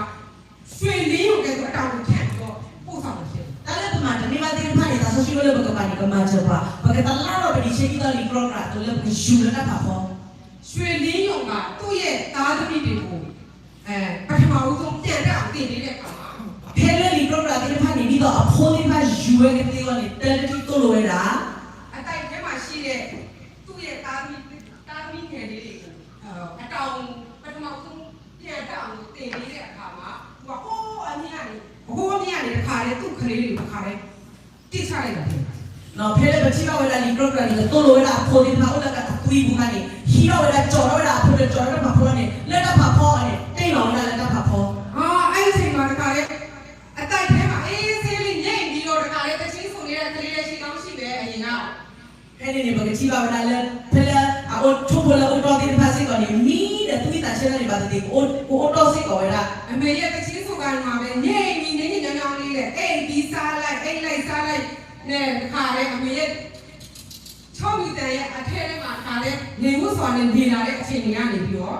ရွှေလင်းရုံကဲ့သို့ အတောင်ကိုဖြတ်ပြီးတော့ ပို့ဆောင်တာဖြစ်တယ်။ တၢ်လၢပမၤတန့ၢ်ဘၣ်သ့ၣ်တဖၣ်န့ၣ် သးစီဆှံအိၣ်လၢပကပၤန့ၣ် ကမၤစၢၤပှၤ, ပကတလၢ်ထီၣ်ပဒံးဆှံဒ်သိးလံာ်ကြီကြာ်အသိးလၢပကယူၤလၢတၢ်ဖးဖီ ရွှေလင်းရုံက သူ့ရဲ့သားသမီးတွေကို အဲ ပထမဦးဆုံး ပြန်တက်အောင် သင်ပေးတဲ့အခါမှာ ဖဲလၢလံာ်ကြီကြာ်သ့ၣ်တဖၣ်န့ၣ် ဒ်သိးအဖိသ့ၣ်တဖၣ်ယူၤဝဲကသ့အဂီၢ်န့ၣ် တၢ်လၢထံသိၣ်လိဝဲဒၣ် အသိုက်ထဲမှာရှိတဲ့ သူ့ရဲ့သားသမီး သားသမီးငယ်လေးတွေကို အဲ အတောင် ပထမဦးဆုံး ပြန်တက်အောင်လို့ သင်ပေးတဲ့အခါမှာ သူက ဟိုးအမြင့်ကနေ ဟိုးအမြင့်ကနေ တခါတည်း သူ့ကလေးတွေကို တခါတည်း ပစ်ချလိုက်တာဖြစ်တယ်. ဖဲလၢပထံၣ်ဘၣ်ဝဲဒၣ်လံာ်ကြီကြာ်န့ၣ် ကသိၣ်လိဝဲဒၣ်အဖိသ့ၣ်တဖၣ်အိၣ်လၢအသွံပူၤခါန့ၣ် ဟံးထီၣ်ဝဲဒၣ် ကၠီၤထီၣ်ဝဲဒၣ်အဖိဒီး ကၠီၤထီၣ်တၢ်ဖးဖီန့ၣ် လၢတၢ်ဖးဖီအီၤန့ၣ် တ့ၢ်လီၤဝဲဒၣ်လၢတၢ်ဖးဖီ အါ အဲၣ်ဆ့ၣ်မၤတခါလၢ အသိုက်ထဲမှာ အေးဆေးလေး ငြိမ်ပြီးတော့ တခါတည်း သီချင်းဆိုနေတဲ့ ကလေးလည်း ရှိကောင်းရှိမယ် အရင်က ဖဲန့ၣ်န့ၣ် ပကထံၣ်ဘၣ်ဝဲဒၣ်လၢ ဖဲလၢအအိၣ် ထိၣ်ဖိလၢအိၣ်တီၢ်သ့ၣ်တဖၣ်စ့ၢ်ကီးန့ၣ် မံဒီးသူၣ်ဝံသးဆၢတၢ်န့ၣ် ဘၣ်သ့ၣ်သ့ၣ် ကအိၣ်တီၢ်စ့ၢ်ကီးဝဲဒၣ် အမေရဲ့သီချင်းဆိုခါမှာပဲ ငြိမ်ပြီး နည်းနည်းညောင်းညောင်းလေးနဲ့ အိပ်ပြီးစားလိုက် အိပ်လိုက်စားလိုက်နဲ့ တခါတည်း အမေရဲ့ ချောက်မီတန်ရဲ့အထဲထဲမှာ တခါတည်း ငြိမ်ဝပ်စွာနဲ့ နေလာတဲ့အချိန်တွေကနေပြီးတော့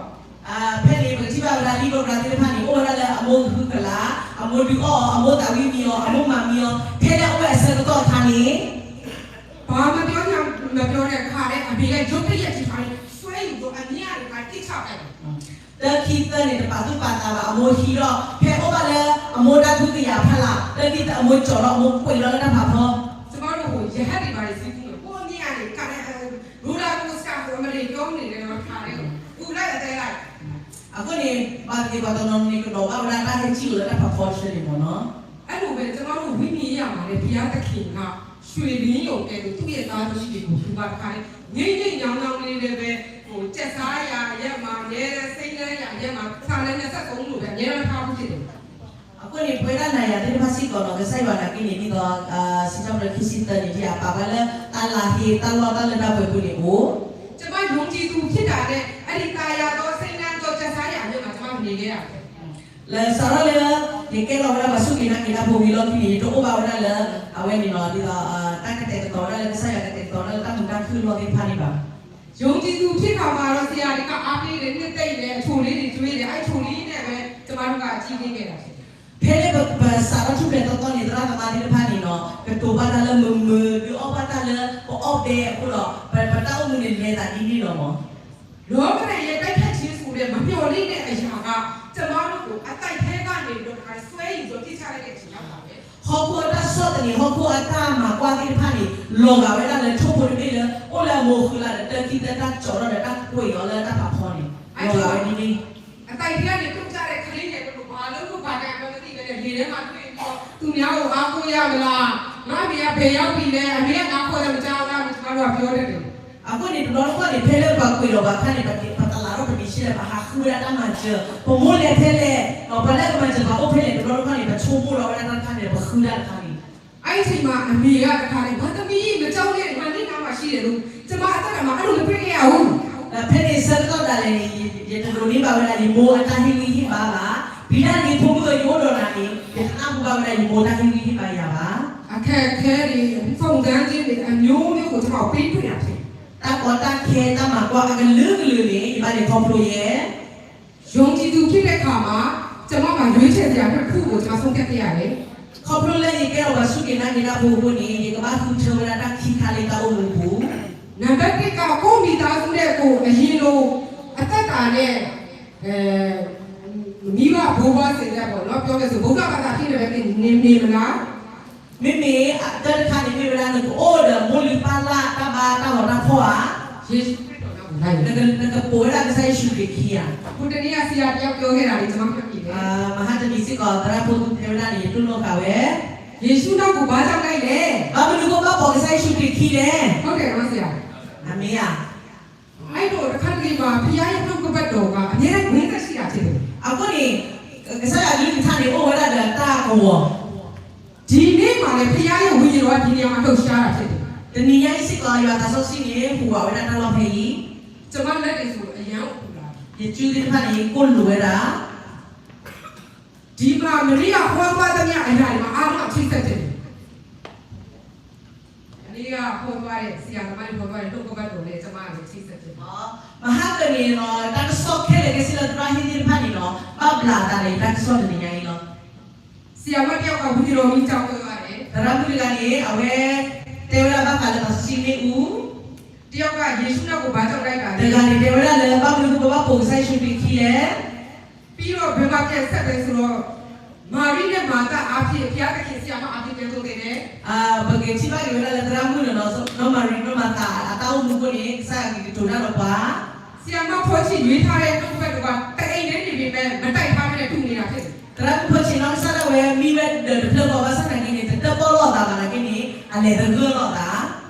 ဖဲန့ၣ် ပကထံၣ်ဘၣ်ဝဲဒၣ် လံာ်ကြီကြာ်သ့ၣ်တဖၣ်န့ၣ် အိၣ်ဝဲဒၣ်လၢအမိၢ်ကဟုကလး, အမိၢ်ဒုးအီၣ်အီၤ, အမိၢ်သးဝံၣ်မံအီၤ, အမိၢ်မၤမံအီၤ, ဖဲလၢအအိၣ်ဝဲအဆၢကတီၢ်အခါန့ၣ် ဘာမှပြောညာမပြောတဲ့ တခါတည်း အမေရဲ့ ရုပ်တရက်ကြီး တခါတည်း ဆွဲယူၤပြီး အမြင့်ကနေ တခါတည်း ပစ်ချလိုက်တယ်. တၢ်ခံသၢန့ၣ် တပာ်သူၣ်ပာ်သးဘၣ် အမိၢ်ဟံးထီၣ် ဖဲအိၣ်ဘၣ်လၢအမိၢ်တၢ်ခွံကယၤဖီလာ် တၢ်ခံသၢအမိၢ်ကၠီၤထီၣ် အမိၢ်ကွံာ်လီၤလၢတၢ်ဖးဖီ ကျမတို့ကို ရဟတ်တွေဘာတွေစီးပူးမယ် ဟိုနေ့ကနေ ခါတိုင်း roller coaster ဆို အမရန်ပြောနေတယ်နော် တခါတည်း ပူလိုက်အသေးလိုက် အဃိန့ၣ် ဘၣ်သ့ၣ်သ့ၣ်ပှၤတနီၤန့ၣ် ကဒီးဘၣ်ဝဲဒၣ်တၢ်ဟဲစံၣ်လီၤလၢတၢ်ဖးဖီတဆၢန့ၣ်မ့ၢ်နီၤ အဲ့လိုပဲ ကျွန်တော်တို့ ဝိညာဉ်ရေးရာမှာလည်း ဘုရားသခင်က ရွှေလင်းရုံကဲ့သို့ သူ့ရဲ့သားသမီးတွေကို လှူပါတခါတည်း ငြိမ်ငြိမ်ညောင်းညောင်းလေးလည်းပဲ ဟို ကျက်စားရာအရပ်မှာ အမြဲတမ်း စိမ်းလန်းရာအရပ်မှာ ဆာလံ နှစ်ဆယ့်သုံး လို့ပဲ အမြဲတမ်းထားဖို့ဖြစ်တယ်. အဃိန့ၣ် ပဝဲဒၣ်နၤယၤသ့ၣ်တဖၣ်စ့ၢ်ကီးနီၤ ကစၢ်ယွၤနာ်က့န့ၣ် ဒ်သိး စံးထီၣ်ပတြၢၤခံဆံသၢန့ၣ် ဒ်အပာ်ဝဲလၢ တၢ်လၤဟ့ တၢ်လီၢ်တၢ်လၢတၢ်ပှဲၤပူၤန့ၣ်အိၣ် ကျွန်မယုံကြည်သူဖြစ်တာနဲ့ အဲ့ဒီသာယာသောစိမ်းလန်းသောကျက်စားရာအရပ်မှာ ကျွန်မနေခဲ့တာဖြစ်တယ်. လၢစးထီၣ်လၢ ယကဲထီၣ်ဝဲဒၣ်ပှၤစူၢ်က့ၤနာ်က့ၤတၢ်ဖိဝံၤလီၢ်ခံန့ၣ် ယတအိၣ်ဘၣ်ဝဲဒၣ်လၢ အဝဲန့ၣ်လီၤ ဒ်သိး တၢ်ကတဲာ်ကတီၤဝဲဒၣ်လၢကစၢ်ယွၤကတဲာ်ကတီၤဝဲဒၣ်လၢတၢ်မုာ်တၢ်ခုၣ်အလီၢ်သ့ၣ်တဖၣ်န့ၣ်ဘၣ်. ယုံကြည်သူဖြစ်ခါမှာတော့ ဆရာတွေက အားပေးတယ် နှစ်သိမ့်တယ် အချိုလေးတွေ ကျွေးတယ် အဲ့အချိုလေးနဲ့ပဲ ကျွန်မတို့က ကြီးပြင်းခဲ့တာဖြစ်တယ်. ဖဲလၢပစးထီၣ်ထူၣ်ဖျဲးသီသီန့ၣ် သရၣ်သမါသ့ၣ်တဖၣ်န့ၣ်နီၤ ကတိၤဘၣ်တၢ်လၢမုာ်မုာ် ဒုးအီၣ်ဘၣ်တၢ်လၢ ပအီၣ်ဘဲအဃိဒီး ပတၢ်အိၣ်မူန့ၣ်လဲၤသးဒ်န့ၣ်လီၤမး. လောကဓာတ်ရဲ့ တိုက်ခိုက်ခြင်းဆိုတဲ့ မမျှော်လင့်တဲ့အရာက ကျွန်မတို့ကို အသိုက်ထဲကနေပြီးတော့ တခါတည်း ဆွဲယူပြီးတော့ ပစ်ချလိုက်တဲ့အချိန်ရောက်လာတယ်. ဟီၣ်ခိၣ်အတၢ်ဆီၣ်သနံး ဟီၣ်ခိၣ်အတၢ်မၤကွၢ်သ့ၣ်တဖၣ်န့ၣ် လီၤဂာ်ဝဲဒၣ်လၢထိၣ်ဖိတဘ့ၣ်လၢ အိၣ်လၢအမိၢ်ဃုာ်လၢဒီး တၢ်ခံသၢတၢ်ကၠီၤထီၣ်ဒီး တၢ်ကွံာ်အီၤလၢတၢ်ဖးဖီန့ၣ် လီၤဂာ်ဝဲဒ်န့ၣ် အသိုက်ထဲကနေ ပြုတ်ကျတဲ့ ကလေးငယ်တွေကို ဘာလုပ်လို့ ဘာကိုင်မှန်းမသိဘဲနဲ့ လေထဲမှာ တွေ့ပြီးတော့ သူများကို အားကိုးရမလား၊ ငါ့အမေက ဘယ်ရောက်ပြီလဲ၊ အမေက နားခေါ်သံ မကြားဘူးလားလို့ ကျမတို့က ပြောတတ်တယ်. အဃိန့ၣ် တဘျီတခီၣ်န့ၣ် ဖဲလၢပှၤကွံာ်လီၤပှၤအခါန့ၣ် ပတလးထီၣ်ပဒံးဆှံလၢ ပဟးဃုဝဲဒၣ်တၢ်မၤစၢၤ ပမိၢ်လဲၤဖဲလဲၣ် ဒီးပှၤလၢအကမၤစၢၤပှၤအိၣ်ဖဲလဲၣ် တဘျီတခီၣ်န့ၣ် ပဆိကမိၣ်လီၤဝဲဒၣ်တၢ်တခါန့ၣ် ပဃုဒၣ်တခါန့ၣ် အဲ့ဒီအချိန်မှာ အမေက တခါတည်း မသမီး မကြောက်နဲ့ ငါနင့်နားမှာရှိတယ်လို့ ကျွန်မအသက်တာမှာ အဲ့လို မတွေ့ခဲ့ရဘူး. ဒီးဖဲန့ၣ်ဆၢကတီၢ်ဒၣ်လဲာ်န့ၣ် ယတဒိးန့ၢ်ဘၣ်ဝဲဒၣ် ယမိၢ်အတၢ်ဟ့ၣ်ဂံၢ်ဟ့ၣ်ဘါဘၣ်. ဖဲဒၣ်န့ၣ် ဖိမုၣ်ဧၢ ယအိၣ်ဒီးနၤန့ၣ် ယတနၢ်ဟူဘၣ်ဝဲဒၣ် ယမိၢ်တၢ်ဟ့ၣ်ဂံၢ်ဟ့ၣ်ဘါယၤဘၣ်. အခက်အခဲတွေ စုံစမ်းခြင်းတွေ အမျိုးမျိုးကို ကျွန်မ ပေးတွေ့ရတယ်. တၢ်ကီတၢ်ခဲ တၢ်မၤကွၢ်အကလုာ်ကလုာ်န့ၣ် ယဘၣ်လဲၤခီဖျိယဲ ယုံကြည်သူဖြစ်တဲ့အခါမှာ ကျွန်မမှာ ရွေးချယ်စရာတစ်ခုကို ကျွန်မ ဆုံးဖြတ်ခဲ့ရတယ်. ခီဖျိလၢယကဲထီၣ်ပှၤစူၢ်က့ၤနာ်က့ၤတၢ်ဖိအဃိန့ၣ် ယကဘၣ်ဃုထၢဝဲဒၣ်တၢ်ခံခါလၢယတၢ်အိၣ်မူအပူၤ. နံပါတ်တစ်က ကိုယ့်မိသားစုနဲ့ကိုယ် အရင်လို အသက်တာနဲ့ အဲ မိဘဘိုးဘွား စိတ်ဓာတ်ပေါ့နော် ပြောမယ်ဆို ဗုဒ္ဓဘာသာဖြစ်နေတယ် နေနေမလား မ့မ့ၢ်အတၢ်တခါန့ၣ် မ့ၢ်ဝဲဒၣ်နကအိၣ်ဒီးမိၢ်လုၢ်ပၢ်လၢ် တၢ်ဘါတၢ်ဂီၤတၢ်ဖီၣ်ဧါ, ယေရှုခရစ်တော်နောက်ကိုလိုက် နကပိာ်ဝဲဒၣ်ကစၢ်ယ့ၣ်ၡူးခရံာ်ခံဧါ. ဟိုတနေ့က ဆရာတစ်ယောက် ပြောခဲ့တာလေး ကျွန်မ မှတ်မိတယ်. မဟါတနံၤစ့ၢ်ကီး သရၣ်ဖိသူတဲဝဲဒၣ်န့ၣ် ယတူၢ်လိာ်ဃာ်ဝဲ, ယေရှုနောက်ကို ဘာကြောင့်လိုက်လဲ ဘၣ်မနုၤအဃိဘၣ်ပိာ်ကစၢ်ယ့ၣ်ၡူးခရံာ်ခံလဲၣ်. ဟုတ်တယ်နော် ဆရာ. အမ့ၢ်ဧါ. အဲ့တော့ တစ်ခါတလေမှာ ဘုရားရဲ့နှုတ်ကပတ်တော်က အမြဲတမ်း ဝင်သက်ရှိတာဖြစ်တယ်. အဃိန့ၣ် ကစၢ်ယွၤအကလုၢ်ကထါန့ၣ် အိၣ်ဝဲဒၣ်ဒီးတၢ်ကဝီၤ ဒီနေ့မှာလည်း ဘုရားရဲ့ ဝိညာဉ်တော်က ဒီနေရာမှာ လှုပ်ရှားတာဖြစ်တယ်. တနံၤညါအံၤစ့ၢ်ကီး ယွၤသးစီဆှံန့ၣ် ဟူးဝးဝဲဒၣ်တၢ်လီၢ်ဖဲအံၤ, ကျွန်မလက်တွေဆို အရမ်းပူလာတယ်. ယစုသ့ၣ်တဖၣ်န့ၣ် ကိၢ်လိာ်ဝဲဒၣ်. ဒီမှာ မရိယဟောသွားသမျှအရာတွေမှာ အားလုံးအချိတ်ဆက်ဖြစ်တယ်။ မနေ့ကဟောသွားတဲ့ ဆရာသမားတွေဟောသွားတဲ့ နှုတ်ကပတ်တော်နဲ့ ကျွန်မကချိတ်ဆက်ဖြစ်တယ်။ မဟါကန့ၣ်လီၤ တၢ်ကစီၣ်ခဲလၢာ်ခဲဆ့လၢသရၣ်ဟ့ၣ်သ့ၣ်တဖၣ်န့ၣ်လီၤ ဘၣ်ဘျးအသးဒီးတၢ်ကစီၣ်တနံၤညါအံၤလီၤ. ဆရာမတယောက်က ဝိညာဉ်တော်ကြီးကြောင့် ပြောရတယ်. သရၣ်မုၣ်တဂၤန့ၣ် အဝဲတဲဝဲဒၣ်ဘၣ်ဃးလၢသးစီဆှံမ့ၣ်အူ တယောက်က ယေရှုနောက်ကို ဘာကြောင့်လိုက်တာလဲ တဂၤန့ၣ်တဲဝဲဒၣ်လၢ ဘၣ်မနုၤအဃိပဘၣ်ပိာ်ကစၢ်ယ့ၣ်ၡူးခရံာ်အခံလဲၣ်. ပြီးတော့ ဘယ်မှာ ပြန်ဆက်တယ်ဆိုတော့ မာရိနဲ့ မာသအားဖြင့် ဘုရားသခင် ဆရာမအားဖြင့် ပြန်သိသင်တယ်. ပကထံၣ်ဘၣ်က့ၤဝဲဒၣ်လၢသရၣ်မုၣ်န့ၣ်လီၤ နီၢ်မၤရံ နီၢ်မၤသၤ အတၢ်အိၣ်မူအဃိန့ၣ် ကစၢ်ယွၤကကတိၤတၢ်ဒီးပှၤ ဆရာမဖိချစ် ရွေးထားတဲ့ နှုတ်ကပတ်တော်က တအိမ်ထဲနေပေမဲ့ မတိုက်ထားဘဲနဲ့ တူနေတာဖြစ်တယ်. သရၣ်မုၣ်ဖိချစ် နီၢ်ကစၢ်ဒၣ်ဝဲမံဝဲဒၢးတဖျၢၣ်ဃီ ဘၣ်ဆၣ်သနာ်က့န့ၣ် တတၢၣ်ပီၣ်လိာ်အသးဘၣ်နာ်က့န့ၣ် အလဲၤသဂၢၢ်လိာ်အသး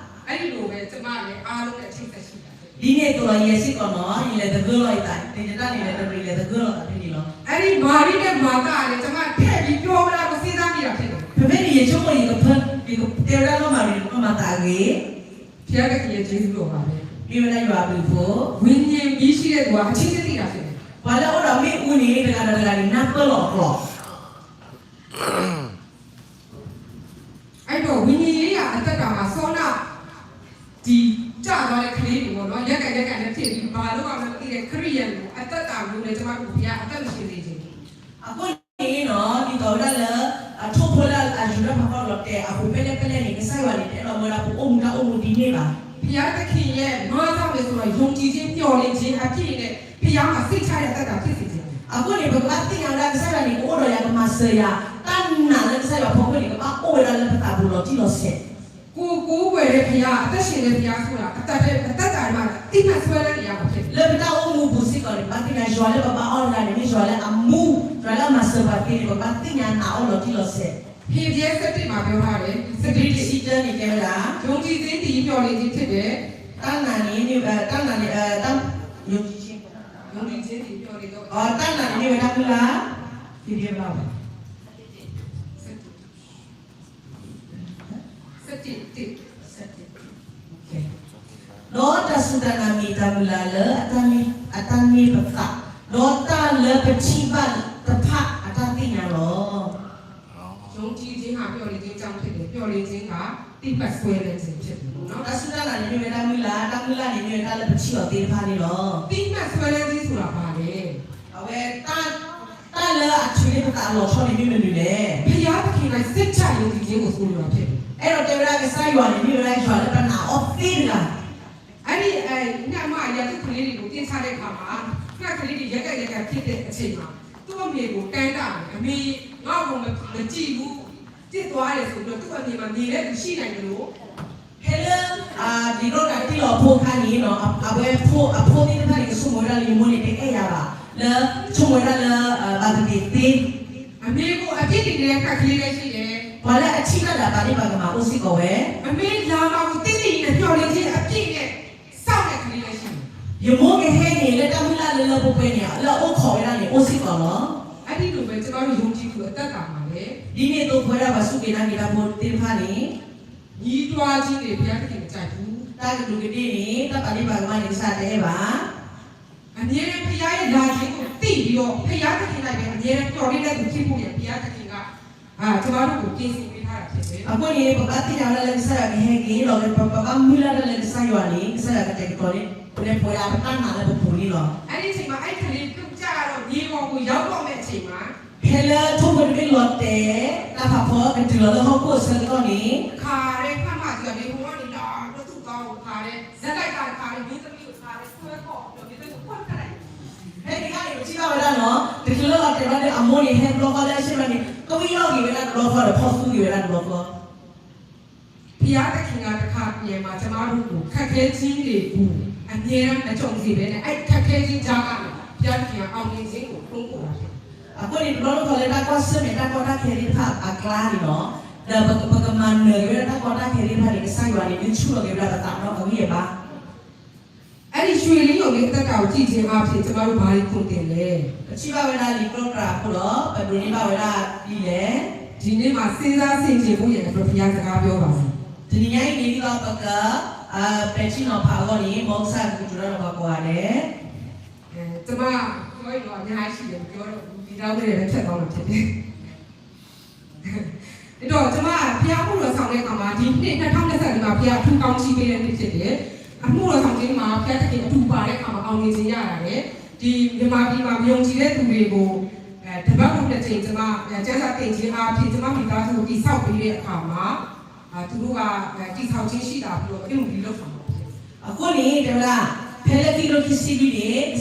အဲ့ဒီလိုပဲ ကျမလည်း အားလုံးနဲ့ အချိတ်အဆက်ရှိတာဖြစ်တယ်. ဒ်န့ၣ်အသိးလီၤ ယဲစ့ၢ်ကီးနီၤ ယလဲၤသဂၢၢ်လိာ်ယသး သ့ၣ်တၢ်န့ၣ် လဲၤတရံး လဲၤသဂၢၢ်လိာ်သးဖဲန့ၣ်လီၤ. အဲ့ဒီ မာရိနဲ့ မာသအားလည်း ကျမထည့်ပြီး ပြောမလားလို့ စဉ်းစားမိတာဖြစ်တယ်. ဖဲဖဲန့ၣ် ယဆိကမိၣ် ယကဖၢ ယကတဲဝဲဒၣ်နီၢ်မၤရံ နီၢ်မၤသၤအဂ့ၢ် ဘုရားသခင်ရဲ့ ကျေးဇူးတော်ပါပဲ. မ့ၢ်ဝဲဒၣ်ယွၤအဘျုးအဖှိၣ် ဝိညာဉ်ရှိတဲ့သူက အချင်းချင်းသိတာဖြစ်တယ်. ပှၤလၢအအိၣ်ဒီးမ့ၣ်အူန့ၣ် တဂၤဒီးတဂၤန့ၣ် နၢ်ပၢၢ်လိာ်အကျိာ် အဲ့တော့ ဝိညာဉ်ရေးရာ အသက်တာမှာ စောန ဒီကျသွားတဲ့ကလေးတွေပေါ့နော် ရက်ကွက်ရက်ကွက်နဲ့ဖြစ်ပြီး ဘာလုပ်ရမှန်းမသိတဲ့ခရစ်ယာန်ကို အသက်တာမျိုးနဲ့ ကျမတို့ဘုရားအသက်မရှင်စေချင်ဘူး. အဃိန့ၣ်နီၤ ဒ်သိးဝဲဒၣ်လၢ အထိၣ်ဖိလၢအယူၤတၢ်ဖးဖီလီၤတဲာ် အဃိဖဲလဲၣ်ဖဲလဲၣ်န့ၣ် ကစၢ်ယွၤန့ၣ် တအဲၣ်ဒိးမၢဒၣ်ပအိၣ်မူတၢ်အိၣ်မူဒ်န့ၣ်ဘၣ်. ဘုရားသခင်ရဲ့ မဆမဆိုတော့ ယုံကြည်ခြင်း မျှော်လင့်ခြင်းအပြည့်နဲ့ ဘုရားမှာ စိတ်ချရတဲ့အသက်တာ ဖြစ်စေချင်တယ်. အဃိန့ၣ် ပကဘၣ်သ့ၣ်ညါဝဲဒၣ် ကစၢ်ယွၤန့ၣ် ကအိၣ်ဒီးယၤ ကမၤစၢၤယၤ, တၢ်နာ်လၢကစၢ်ယွၤဖီခိၣ်န့ၣ် ကဘၣ်အိၣ်ဝဲဒၣ်လၢပသးပူၤလီၤတံၢ်လီၤဆဲး. ကိုယ်ကိုးကွယ်တဲ့ဘုရား အသက်ရှင်တဲ့ဘုရားဆိုတာ အသက်တာမှာ အသိမှတ်ဆွဲလန်းနေရမှာဖြစ်တယ်. လၢပတၢ်အိၣ်မူပူၤစ့ၢ်ကီးန့ၣ် ပဘၣ်သ့ၣ်ညါ ယွၤလၢပဘါအီၣ်တဂၤန့ၣ် မ့ၢ်ယွၤလၢအမူ, ယွၤလၢအမၤစၢၤပှၤသ့န့ၣ် ပကဘၣ်သ့ၣ်ညါနာ်အီၤလီၤတံၢ်လီၤဆဲး. ဟေဗြဲ ဆယ့်တစ်မှာ ပြောထားတယ်. စပ့တဆံတၢန့ၣ် တဲဝဲဒၣ် ယုံကြည်ခြင်းသည် မျှော်လင့်ခြင်းဖြစ်တယ်. တၢ်နာ်န့ၣ် တၢ်နာ်န့ၣ် ယုံကြည်ခြင်း ယုံကြည်ခြင်းသည် မျှော်လင့်သော တၢ်နာ်န့ၣ် မ့ၢ်ဝဲဒၣ်မုၢ်လၢ် ဖံဖံဘၣ်ဝဲ ဒီးတၢ်စူၢ်တၢ်နာ်မ့ၢ်တၢ်မုၢ်လၢ်လၢ အတၢ်န့ၢ်ပသး, ဒီးတၢ်လၢပထံၣ်ဘၣ်တဖၣ်အတၢ်သ့ၣ်ညါလီၤ. ယုံကြည်ခြင်းဟာ မျှော်လင့်ခြင်းအကြောင်းဖြစ်တယ်. မျှော်လင့်ခြင်းက သိမှတ်ဆွဲလန်းခြင်းဖြစ်တယ်ပေါ့နော်. တၢ်စူၢ်တၢ်နာ်န့ၣ်မ့ၢ်ဝဲဒၣ်မုၢ်လၢ်, တၢ်မုၢ်လၢ်န့ၣ်မ့ၢ်ဝဲဒၣ်လၢပထံၣ်အီၤသ့ၣ်တဖၣ်န့ၣ်လီၤ. သိမှတ်ဆွဲလန်းခြင်းဆိုတာဘာလဲ. အဝဲ တၢ်လၢအထုးန့ၢ်ပသးအလီၤဆီန့ၣ်မ့ၢ်မနုၤလဲၣ်. ဘုရားသခင်က စိတ်ချယုံကြည်ခြင်းကို ဆိုလိုတာဖြစ်တယ်. အဲၣ်ဒိးတဲဝဲဒၣ်ကစၢ်ယွၤန့ၣ်မ့ၢ်ဝဲဒၣ်ယွၤလၢပနာ်အီၤသ့တဂၤ အဲ့ဒီ အဲ့ ညမ အရာသူ့ကလေးတွေကို တင်ထားတဲ့အခါမှာ ငှက်ကလေးတွေ ရက်ကွက်ရက်ကွက်ဖြစ်တဲ့အချိန်မှာ သူ့အမေကို တန်းတာတယ်။ အမေ ငါ့ကို မ မကြည့်ဘူး။ ပစ်သွားတယ်ဆိုပြီးတော့ သူ့အမေမှာ မြင်တဲ့သူရှိနိုင်သလို ဖဲလၢ ဒ်သိးတၢ်တ့ၢ်လီၤအဖိအခါန့ၣ် အဝဲအဖိ အဖိသ့ၣ်တဖၣ်န့ၣ် ကဆိကမိၣ်ဝဲဒၣ်လၢ ယမိၢ်န့ၣ် တအဲၣ်ယၤဘၣ် လၢ ဆိကမိၣ်ဝဲဒၣ်လၢ ဘၣ်သဂ့ၤသ့ အမေကို အပြစ်တင်နေတဲ့ ငှက်လေးလည်းရှိတယ်. ပှၤလၢအထံၣ်တၢ်ဒၣ်ပာ်န့ၢ်ပှၤကမၤအိၣ်စ့ၢ်ကီးဝဲ အမေလာမှာကို သိသိကြီးနဲ့ မျှော်လင့်ခြင်းအပြည့်နဲ့ စောင့်တဲ့ကလေးလည်းရှိတယ်. ယမိၢ်ကဟဲန့ၣ် လၢတၢ်မုၢ်လၢ်လၢလၢပှဲၤပှဲၤန့ၣ် လၢအအိၣ်ခိးဝဲဒၣ်န့ၣ် အိၣ်စ့ၢ်ကီးလီၤ. အဲ့ဒီလိုပဲ ကျွန်တော်တို့ ယုံကြည်သူ အသက်တာမှာလည်း ဒ်န့ၣ်အသိး ပဝဲဒၣ်ပှၤစူၢ်က့ၤနာ်က့ၤတၢ်ဖိသ့ၣ်တဖၣ်န့ၣ် ညည်းတွားခြင်းတွေ ဘုရားသခင် မကြိုက်ဘူး. တၢ်ကဒူးကဒ့ၣ်န့ၣ် တၢ်ပာ်ဒ့ၣ်ပာ်ကမၣ်န့ၣ် ကစၢ်တအဲၣ်ဘၣ်. အမြဲတမ်း ဘုရားရဲ့ နာ်ခြင်းကို သိပြီးတော့ ဘုရားသခင်၌ ပဲ အမြဲတမ်း မျှော်လင့်တဲ့သူ ဖြစ်ဖို့ရန် ဘုရားသခင်က အာ ကျွန်တော်တို့ကို ပြင်ဆင်ပေးထားတာ ဖြစ်တယ်. အဃိန့ၣ် ပဘၣ်သ့ၣ်ညါဝဲဒၣ်လၢကစၢ်ယွၤကဟဲက့ၤ ဒီးပဘၣ်မုၢ်လၢ်တၢ်လၢကစၢ်ယွၤန့ၣ် ကစၢ်ယွၤကတဲာ်ကတီၤန့ၣ် ပလဲၤပှဲၤဒၣ်ပတၢ်နာ်လၢပပူၤန့ၣ်လီၤ. အဲ့ဒီအချိန်မှာ အဲ့ဒီကလေး ပြုတ်ကျတော့ မြေပေါ်ကို ရောက်တော့မဲ့အချိန်မှာ ဖဲလၢထိၣ်ဖိတဘ့ၣ်လီၤတဲာ် တၢ်ဖးဖီကတုၤလီၤလၢဟီၣ်ခိၣ်အဆၢကတီၢ်န့ၣ် တခါတည်း ဖျက်မှော်ကျိုး နေပေါ်ကနေ လာတော့ သူ့သားကို တခါတည်း ဇက်တိုက်တာ တခါတည်း မင်းသမီးကို တခါတည်း ဆွဲခေါ်ပြီးတော့ မင်းသမီးကို ဖျက်လိုက်တယ်. ဖဲန့ၣ်အခါန့ၣ် ပထံၣ်ဘၣ်ဝဲဒၣ်နီၤ တချုးလၢလီၤတဲာ်ဘၣ်ဒီး အမိၢ်န့ၣ် ဟဲတဘျီဃီလၢအဆ့ၣ်နီၤန့ၣ် ကဝံၣ်လီၤက့ၤဝဲဒၣ်တဘျီဃီဒီး ဖီၣ်သူက့ၤဝဲဒၣ်တဘျီဃီ ဘုရားသခင်က တခါတရံမှာ ကျွန်တော်တို့ကို ခက်ခဲခြင်းတွေကို အမြဲတမ်း မကြုံစေဘဲနဲ့ အဲ့ခက်ခဲခြင်းကြားကနေ ဘုရားသခင်က အောင်မြင်ခြင်းကို တွန်းပို့တာဖြစ်တယ်. အဃိန့ၣ် တဘျီတခီၣ်လၢတၢ်ကွၢ်ဆၢၣ်မဲာ် တၢ်ကီတၢ်ခဲသ့ၣ်တဖၣ်အကျါန့ၣ်လီၤ. ဒီးပကမၤနၢၤက့ၤဝဲဒၣ်တၢ်ကီတၢ်ခဲသ့ၣ်တဖၣ်န့ၣ် ကစၢ်ယွၤန့ၣ် ဒုးဆူၣ်လီၤက့ၤဝဲဒၣ်ပသးဒီးအဂံၢ်အဘါ အဲ့ဒီရွှေလင်းအောင် အသက်တာကို ကြည့်ခြင်းအားဖြင့် ကျွန်တော်တို့ ဘာတွေ ခုန်တင်လဲ. ပထံၣ်ဘၣ်ဝဲဒၣ်လံာ်ကြီကြာ်အဃိဒီး ပဒိးန့ၢ်ဘၣ်ဝဲဒၣ်ဒ်လဲၣ်. ဒီနေ့မှာ စဉ်းစားဆင်ခြင်ဖို့ရန်အတွက် ဘုရားစကားပြောပါမယ်. တနံၤညါအံၤန့ၣ် ဒ်သိးပက ပဲာ်ထံနီၤဖးအဂီၢ်န့ၣ် မ်ကစၢ်ယွၤကတိၤတၢ်ဒီးပှၤကိးဂၤဒဲး. ကျွန်မ ပြောရင်တော့အများကြီးရှိတယ် မပြောတော့ဘူး ဒီလောက်နဲ့ပဲဖြတ်သွားမှာဖြစ်တယ်။ ဒီတော့ကျမဘုရားအမှုတော်ဆောင်တဲ့အခါမှာ ဒီနှစ်နှစ်ထောင့်နှစ်ဆယ့်လေးမှာ ဘုရားအထူးကောင်းချီးပေးတဲ့နှစ်ဖြစ်တယ်။ အမှုတော်ဆောင်ခြင်းမှာဘုရားသခင်အထူးပါတဲ့အခါမှာ အောင်မြင်ခြင်းရတာလေ။ ဒီမြန်မာပြည်မှာမယုံကြည်တဲ့သူတွေကိုအဲတပတ်ကိုနှစ်ကြိမ်ကျမအဲကျမ်းစာသင်ခြင်းအားဖြင့်ကျမမိသားစုကိုတည်ဆောက်ပေးတဲ့အခါမှာအဲသူတို့ကအဲတည်ဆောက်ခြင်းရှိလာပြီးတော့ပြုလုပ်ဆောင်တာဖြစ်တယ်။ အဃိန့ၣ် တဲဝဲဒၣ် ဖဲလၢခံကထိခံ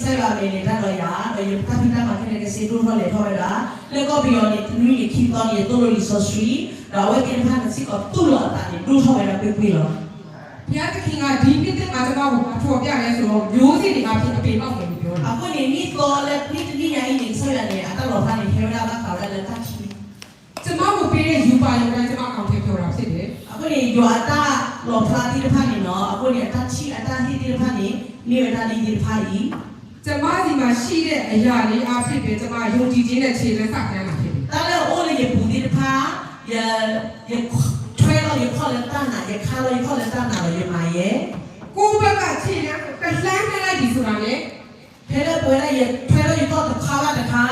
ဆံလွံၢ်န့ၣ် ကစၢ်ယွၤမဲာ်လဲၤတၢ်ဒီးယၤ ဒီးယတၢ်ဖံးတၢ်မၤခဲလၢာ်ကဆ့ဒိၣ်ထီၣ်လဲၤထီၣ်ဝဲဒၣ် လၢကီၢ်ပယီၤန့ၣ် တနွံန့ၣ်ခံသီန့ၣ် ယသိၣ်လိလံာ်စီဆှံ ဒီးအဝဲသ့ၣ်တဖၣ်န့ၣ်စ့ၢ်ကီးသူၣ်လီၤအသးန့ၣ် ဒိၣ်ထီၣ်ဝဲဒၣ်ကွ့ၢ်ကွ့ၢ်လီၤ. ဘုရားသခင်ကဒီနှစ်သစ်မှာကျမကိုဘာဖော်ပြလဲဆိုတော့မျိုးစေ့တွေအားဖြင့်အပင်ပေါက်မယ်လို့ပြောတယ်။ အဃိန့ၣ် နံၣ်သီလၢနံၣ်တနံၣ်ညါအံၤန့ၣ် ကစၢ်ယွၤန့ၣ် အတၢ်လီၤဖျါန့ၣ် ဟဲဝဲဒၣ်ဘၣ်ဃးဝဲဒၣ်လၢတၢ်ခံ ကျမကိုပေးတဲ့ရူပါရုံတိုင်းကျမအကောင်အထည်ဖော်တာဖြစ်တယ်။ အဃိန့ၣ် ယွၤအတၢ်လီၤဖျါသ့ၣ်တဖၣ်န့ၣ်နီၤ အဃိန့ၣ် အတၢ်ထံၣ်အတၢ်ဟ့ၣ်သ့ၣ်တဖၣ်န့ၣ် မ့ၢ်ဝဲဒၣ်လံာ်သ့ၣ်တဖၣ်အံၤ ကျမဆီမှာရှိတဲ့အရာလေးအားဖြင့်ပဲကျမယုံကြည်ခြင်းနဲ့ခြေလက်စတင်လာဖြစ်တယ်။ တၢ်လၢအအိၣ်လၢယပူၤသ့ၣ်တဖၣ် ယ ယထွဲလီၤယခီၣ်လၢတၢ်နာ် ယခါလီၤယခီၣ်လၢတၢ်နာ်ဒီး ယမၤယဲ ကိုယ့်ဘက်ကခြေလမ်းကိုတလှမ်းလှမ်းလိုက်ပြီဆိုတာနဲ့ ဖဲလၢပဝဲဒၣ်ယထွဲလီၤယခီၣ်တခါဘၣ်တခါ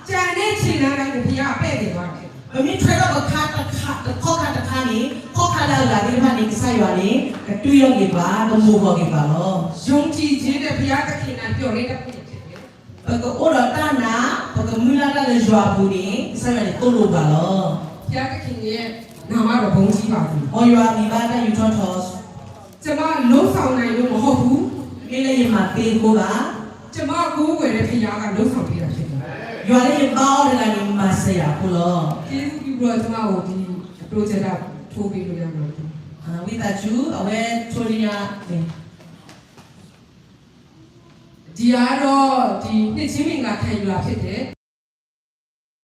ကျန်တဲ့ခြေလမ်းတိုင်းကိုဘုရားကပဲ့တယ်သွားတယ်။ ပမ့ၢ်ထွဲလီၤပခါတခါ တခီၣ်ခါတခါန့ၣ် ခီၣ်ခါလၢအဂၤသ့ၣ်တဖၣ်န့ၣ် ကစၢ်ယွၤန့ၣ် ကတွံၢ်လီၤက့ၤပှၤ ကမိၢ်ဂီၤက့ၤပှၤလီၤ. ယုံကြည်ခြင်းနဲ့ဘုရားသခင်နဲ့ပျော်တဲ့တစ်ခုဖြစ်တယ်. ပကအိၣ်ဒီးတၢ်နာ် ပကမုၢ်လၢ်တၢ်လၢယွၤအပူၤန့ၣ် ကစၢ်ယွၤန့ၣ်သိၣ်လိပှၤလီၤ. ဘုရားသခင်ရဲ့နာမတော်ဘုန်းကြီးပါစေ. မ်ယွၤအမံၤဘၣ်တၢ်ယူးထီၣ်ထီ ကျွန်မလုပ်ဆောင်နိုင်လို့မဟုတ်ဘူး. မ့ၢ်လၢယမၤသ့အဃိဘၣ်. ကျွန်မကိုးကွယ်တဲ့ဘုရားကလုပ်ဆောင်ပေးတာဖြစ်တယ်. ယွၤလၢယဘါအီၤတဂၤန့ၣ် မၤစၢၤယၤအဃိလီၤ. ကျေးဇူးပြုပြီးတော့ကျွန်မကိုဒီအကျိုးဆက်ထိုးပေးလို့ရမှာဖြစ်တယ်. ဝံသးစူၤ အဝဲထိးန့ၢ်ယၤန့ၣ် ဒီကတော့ဒီနှစ်ချင်းမင်္ဂလာခံယူတာဖြစ်တယ်.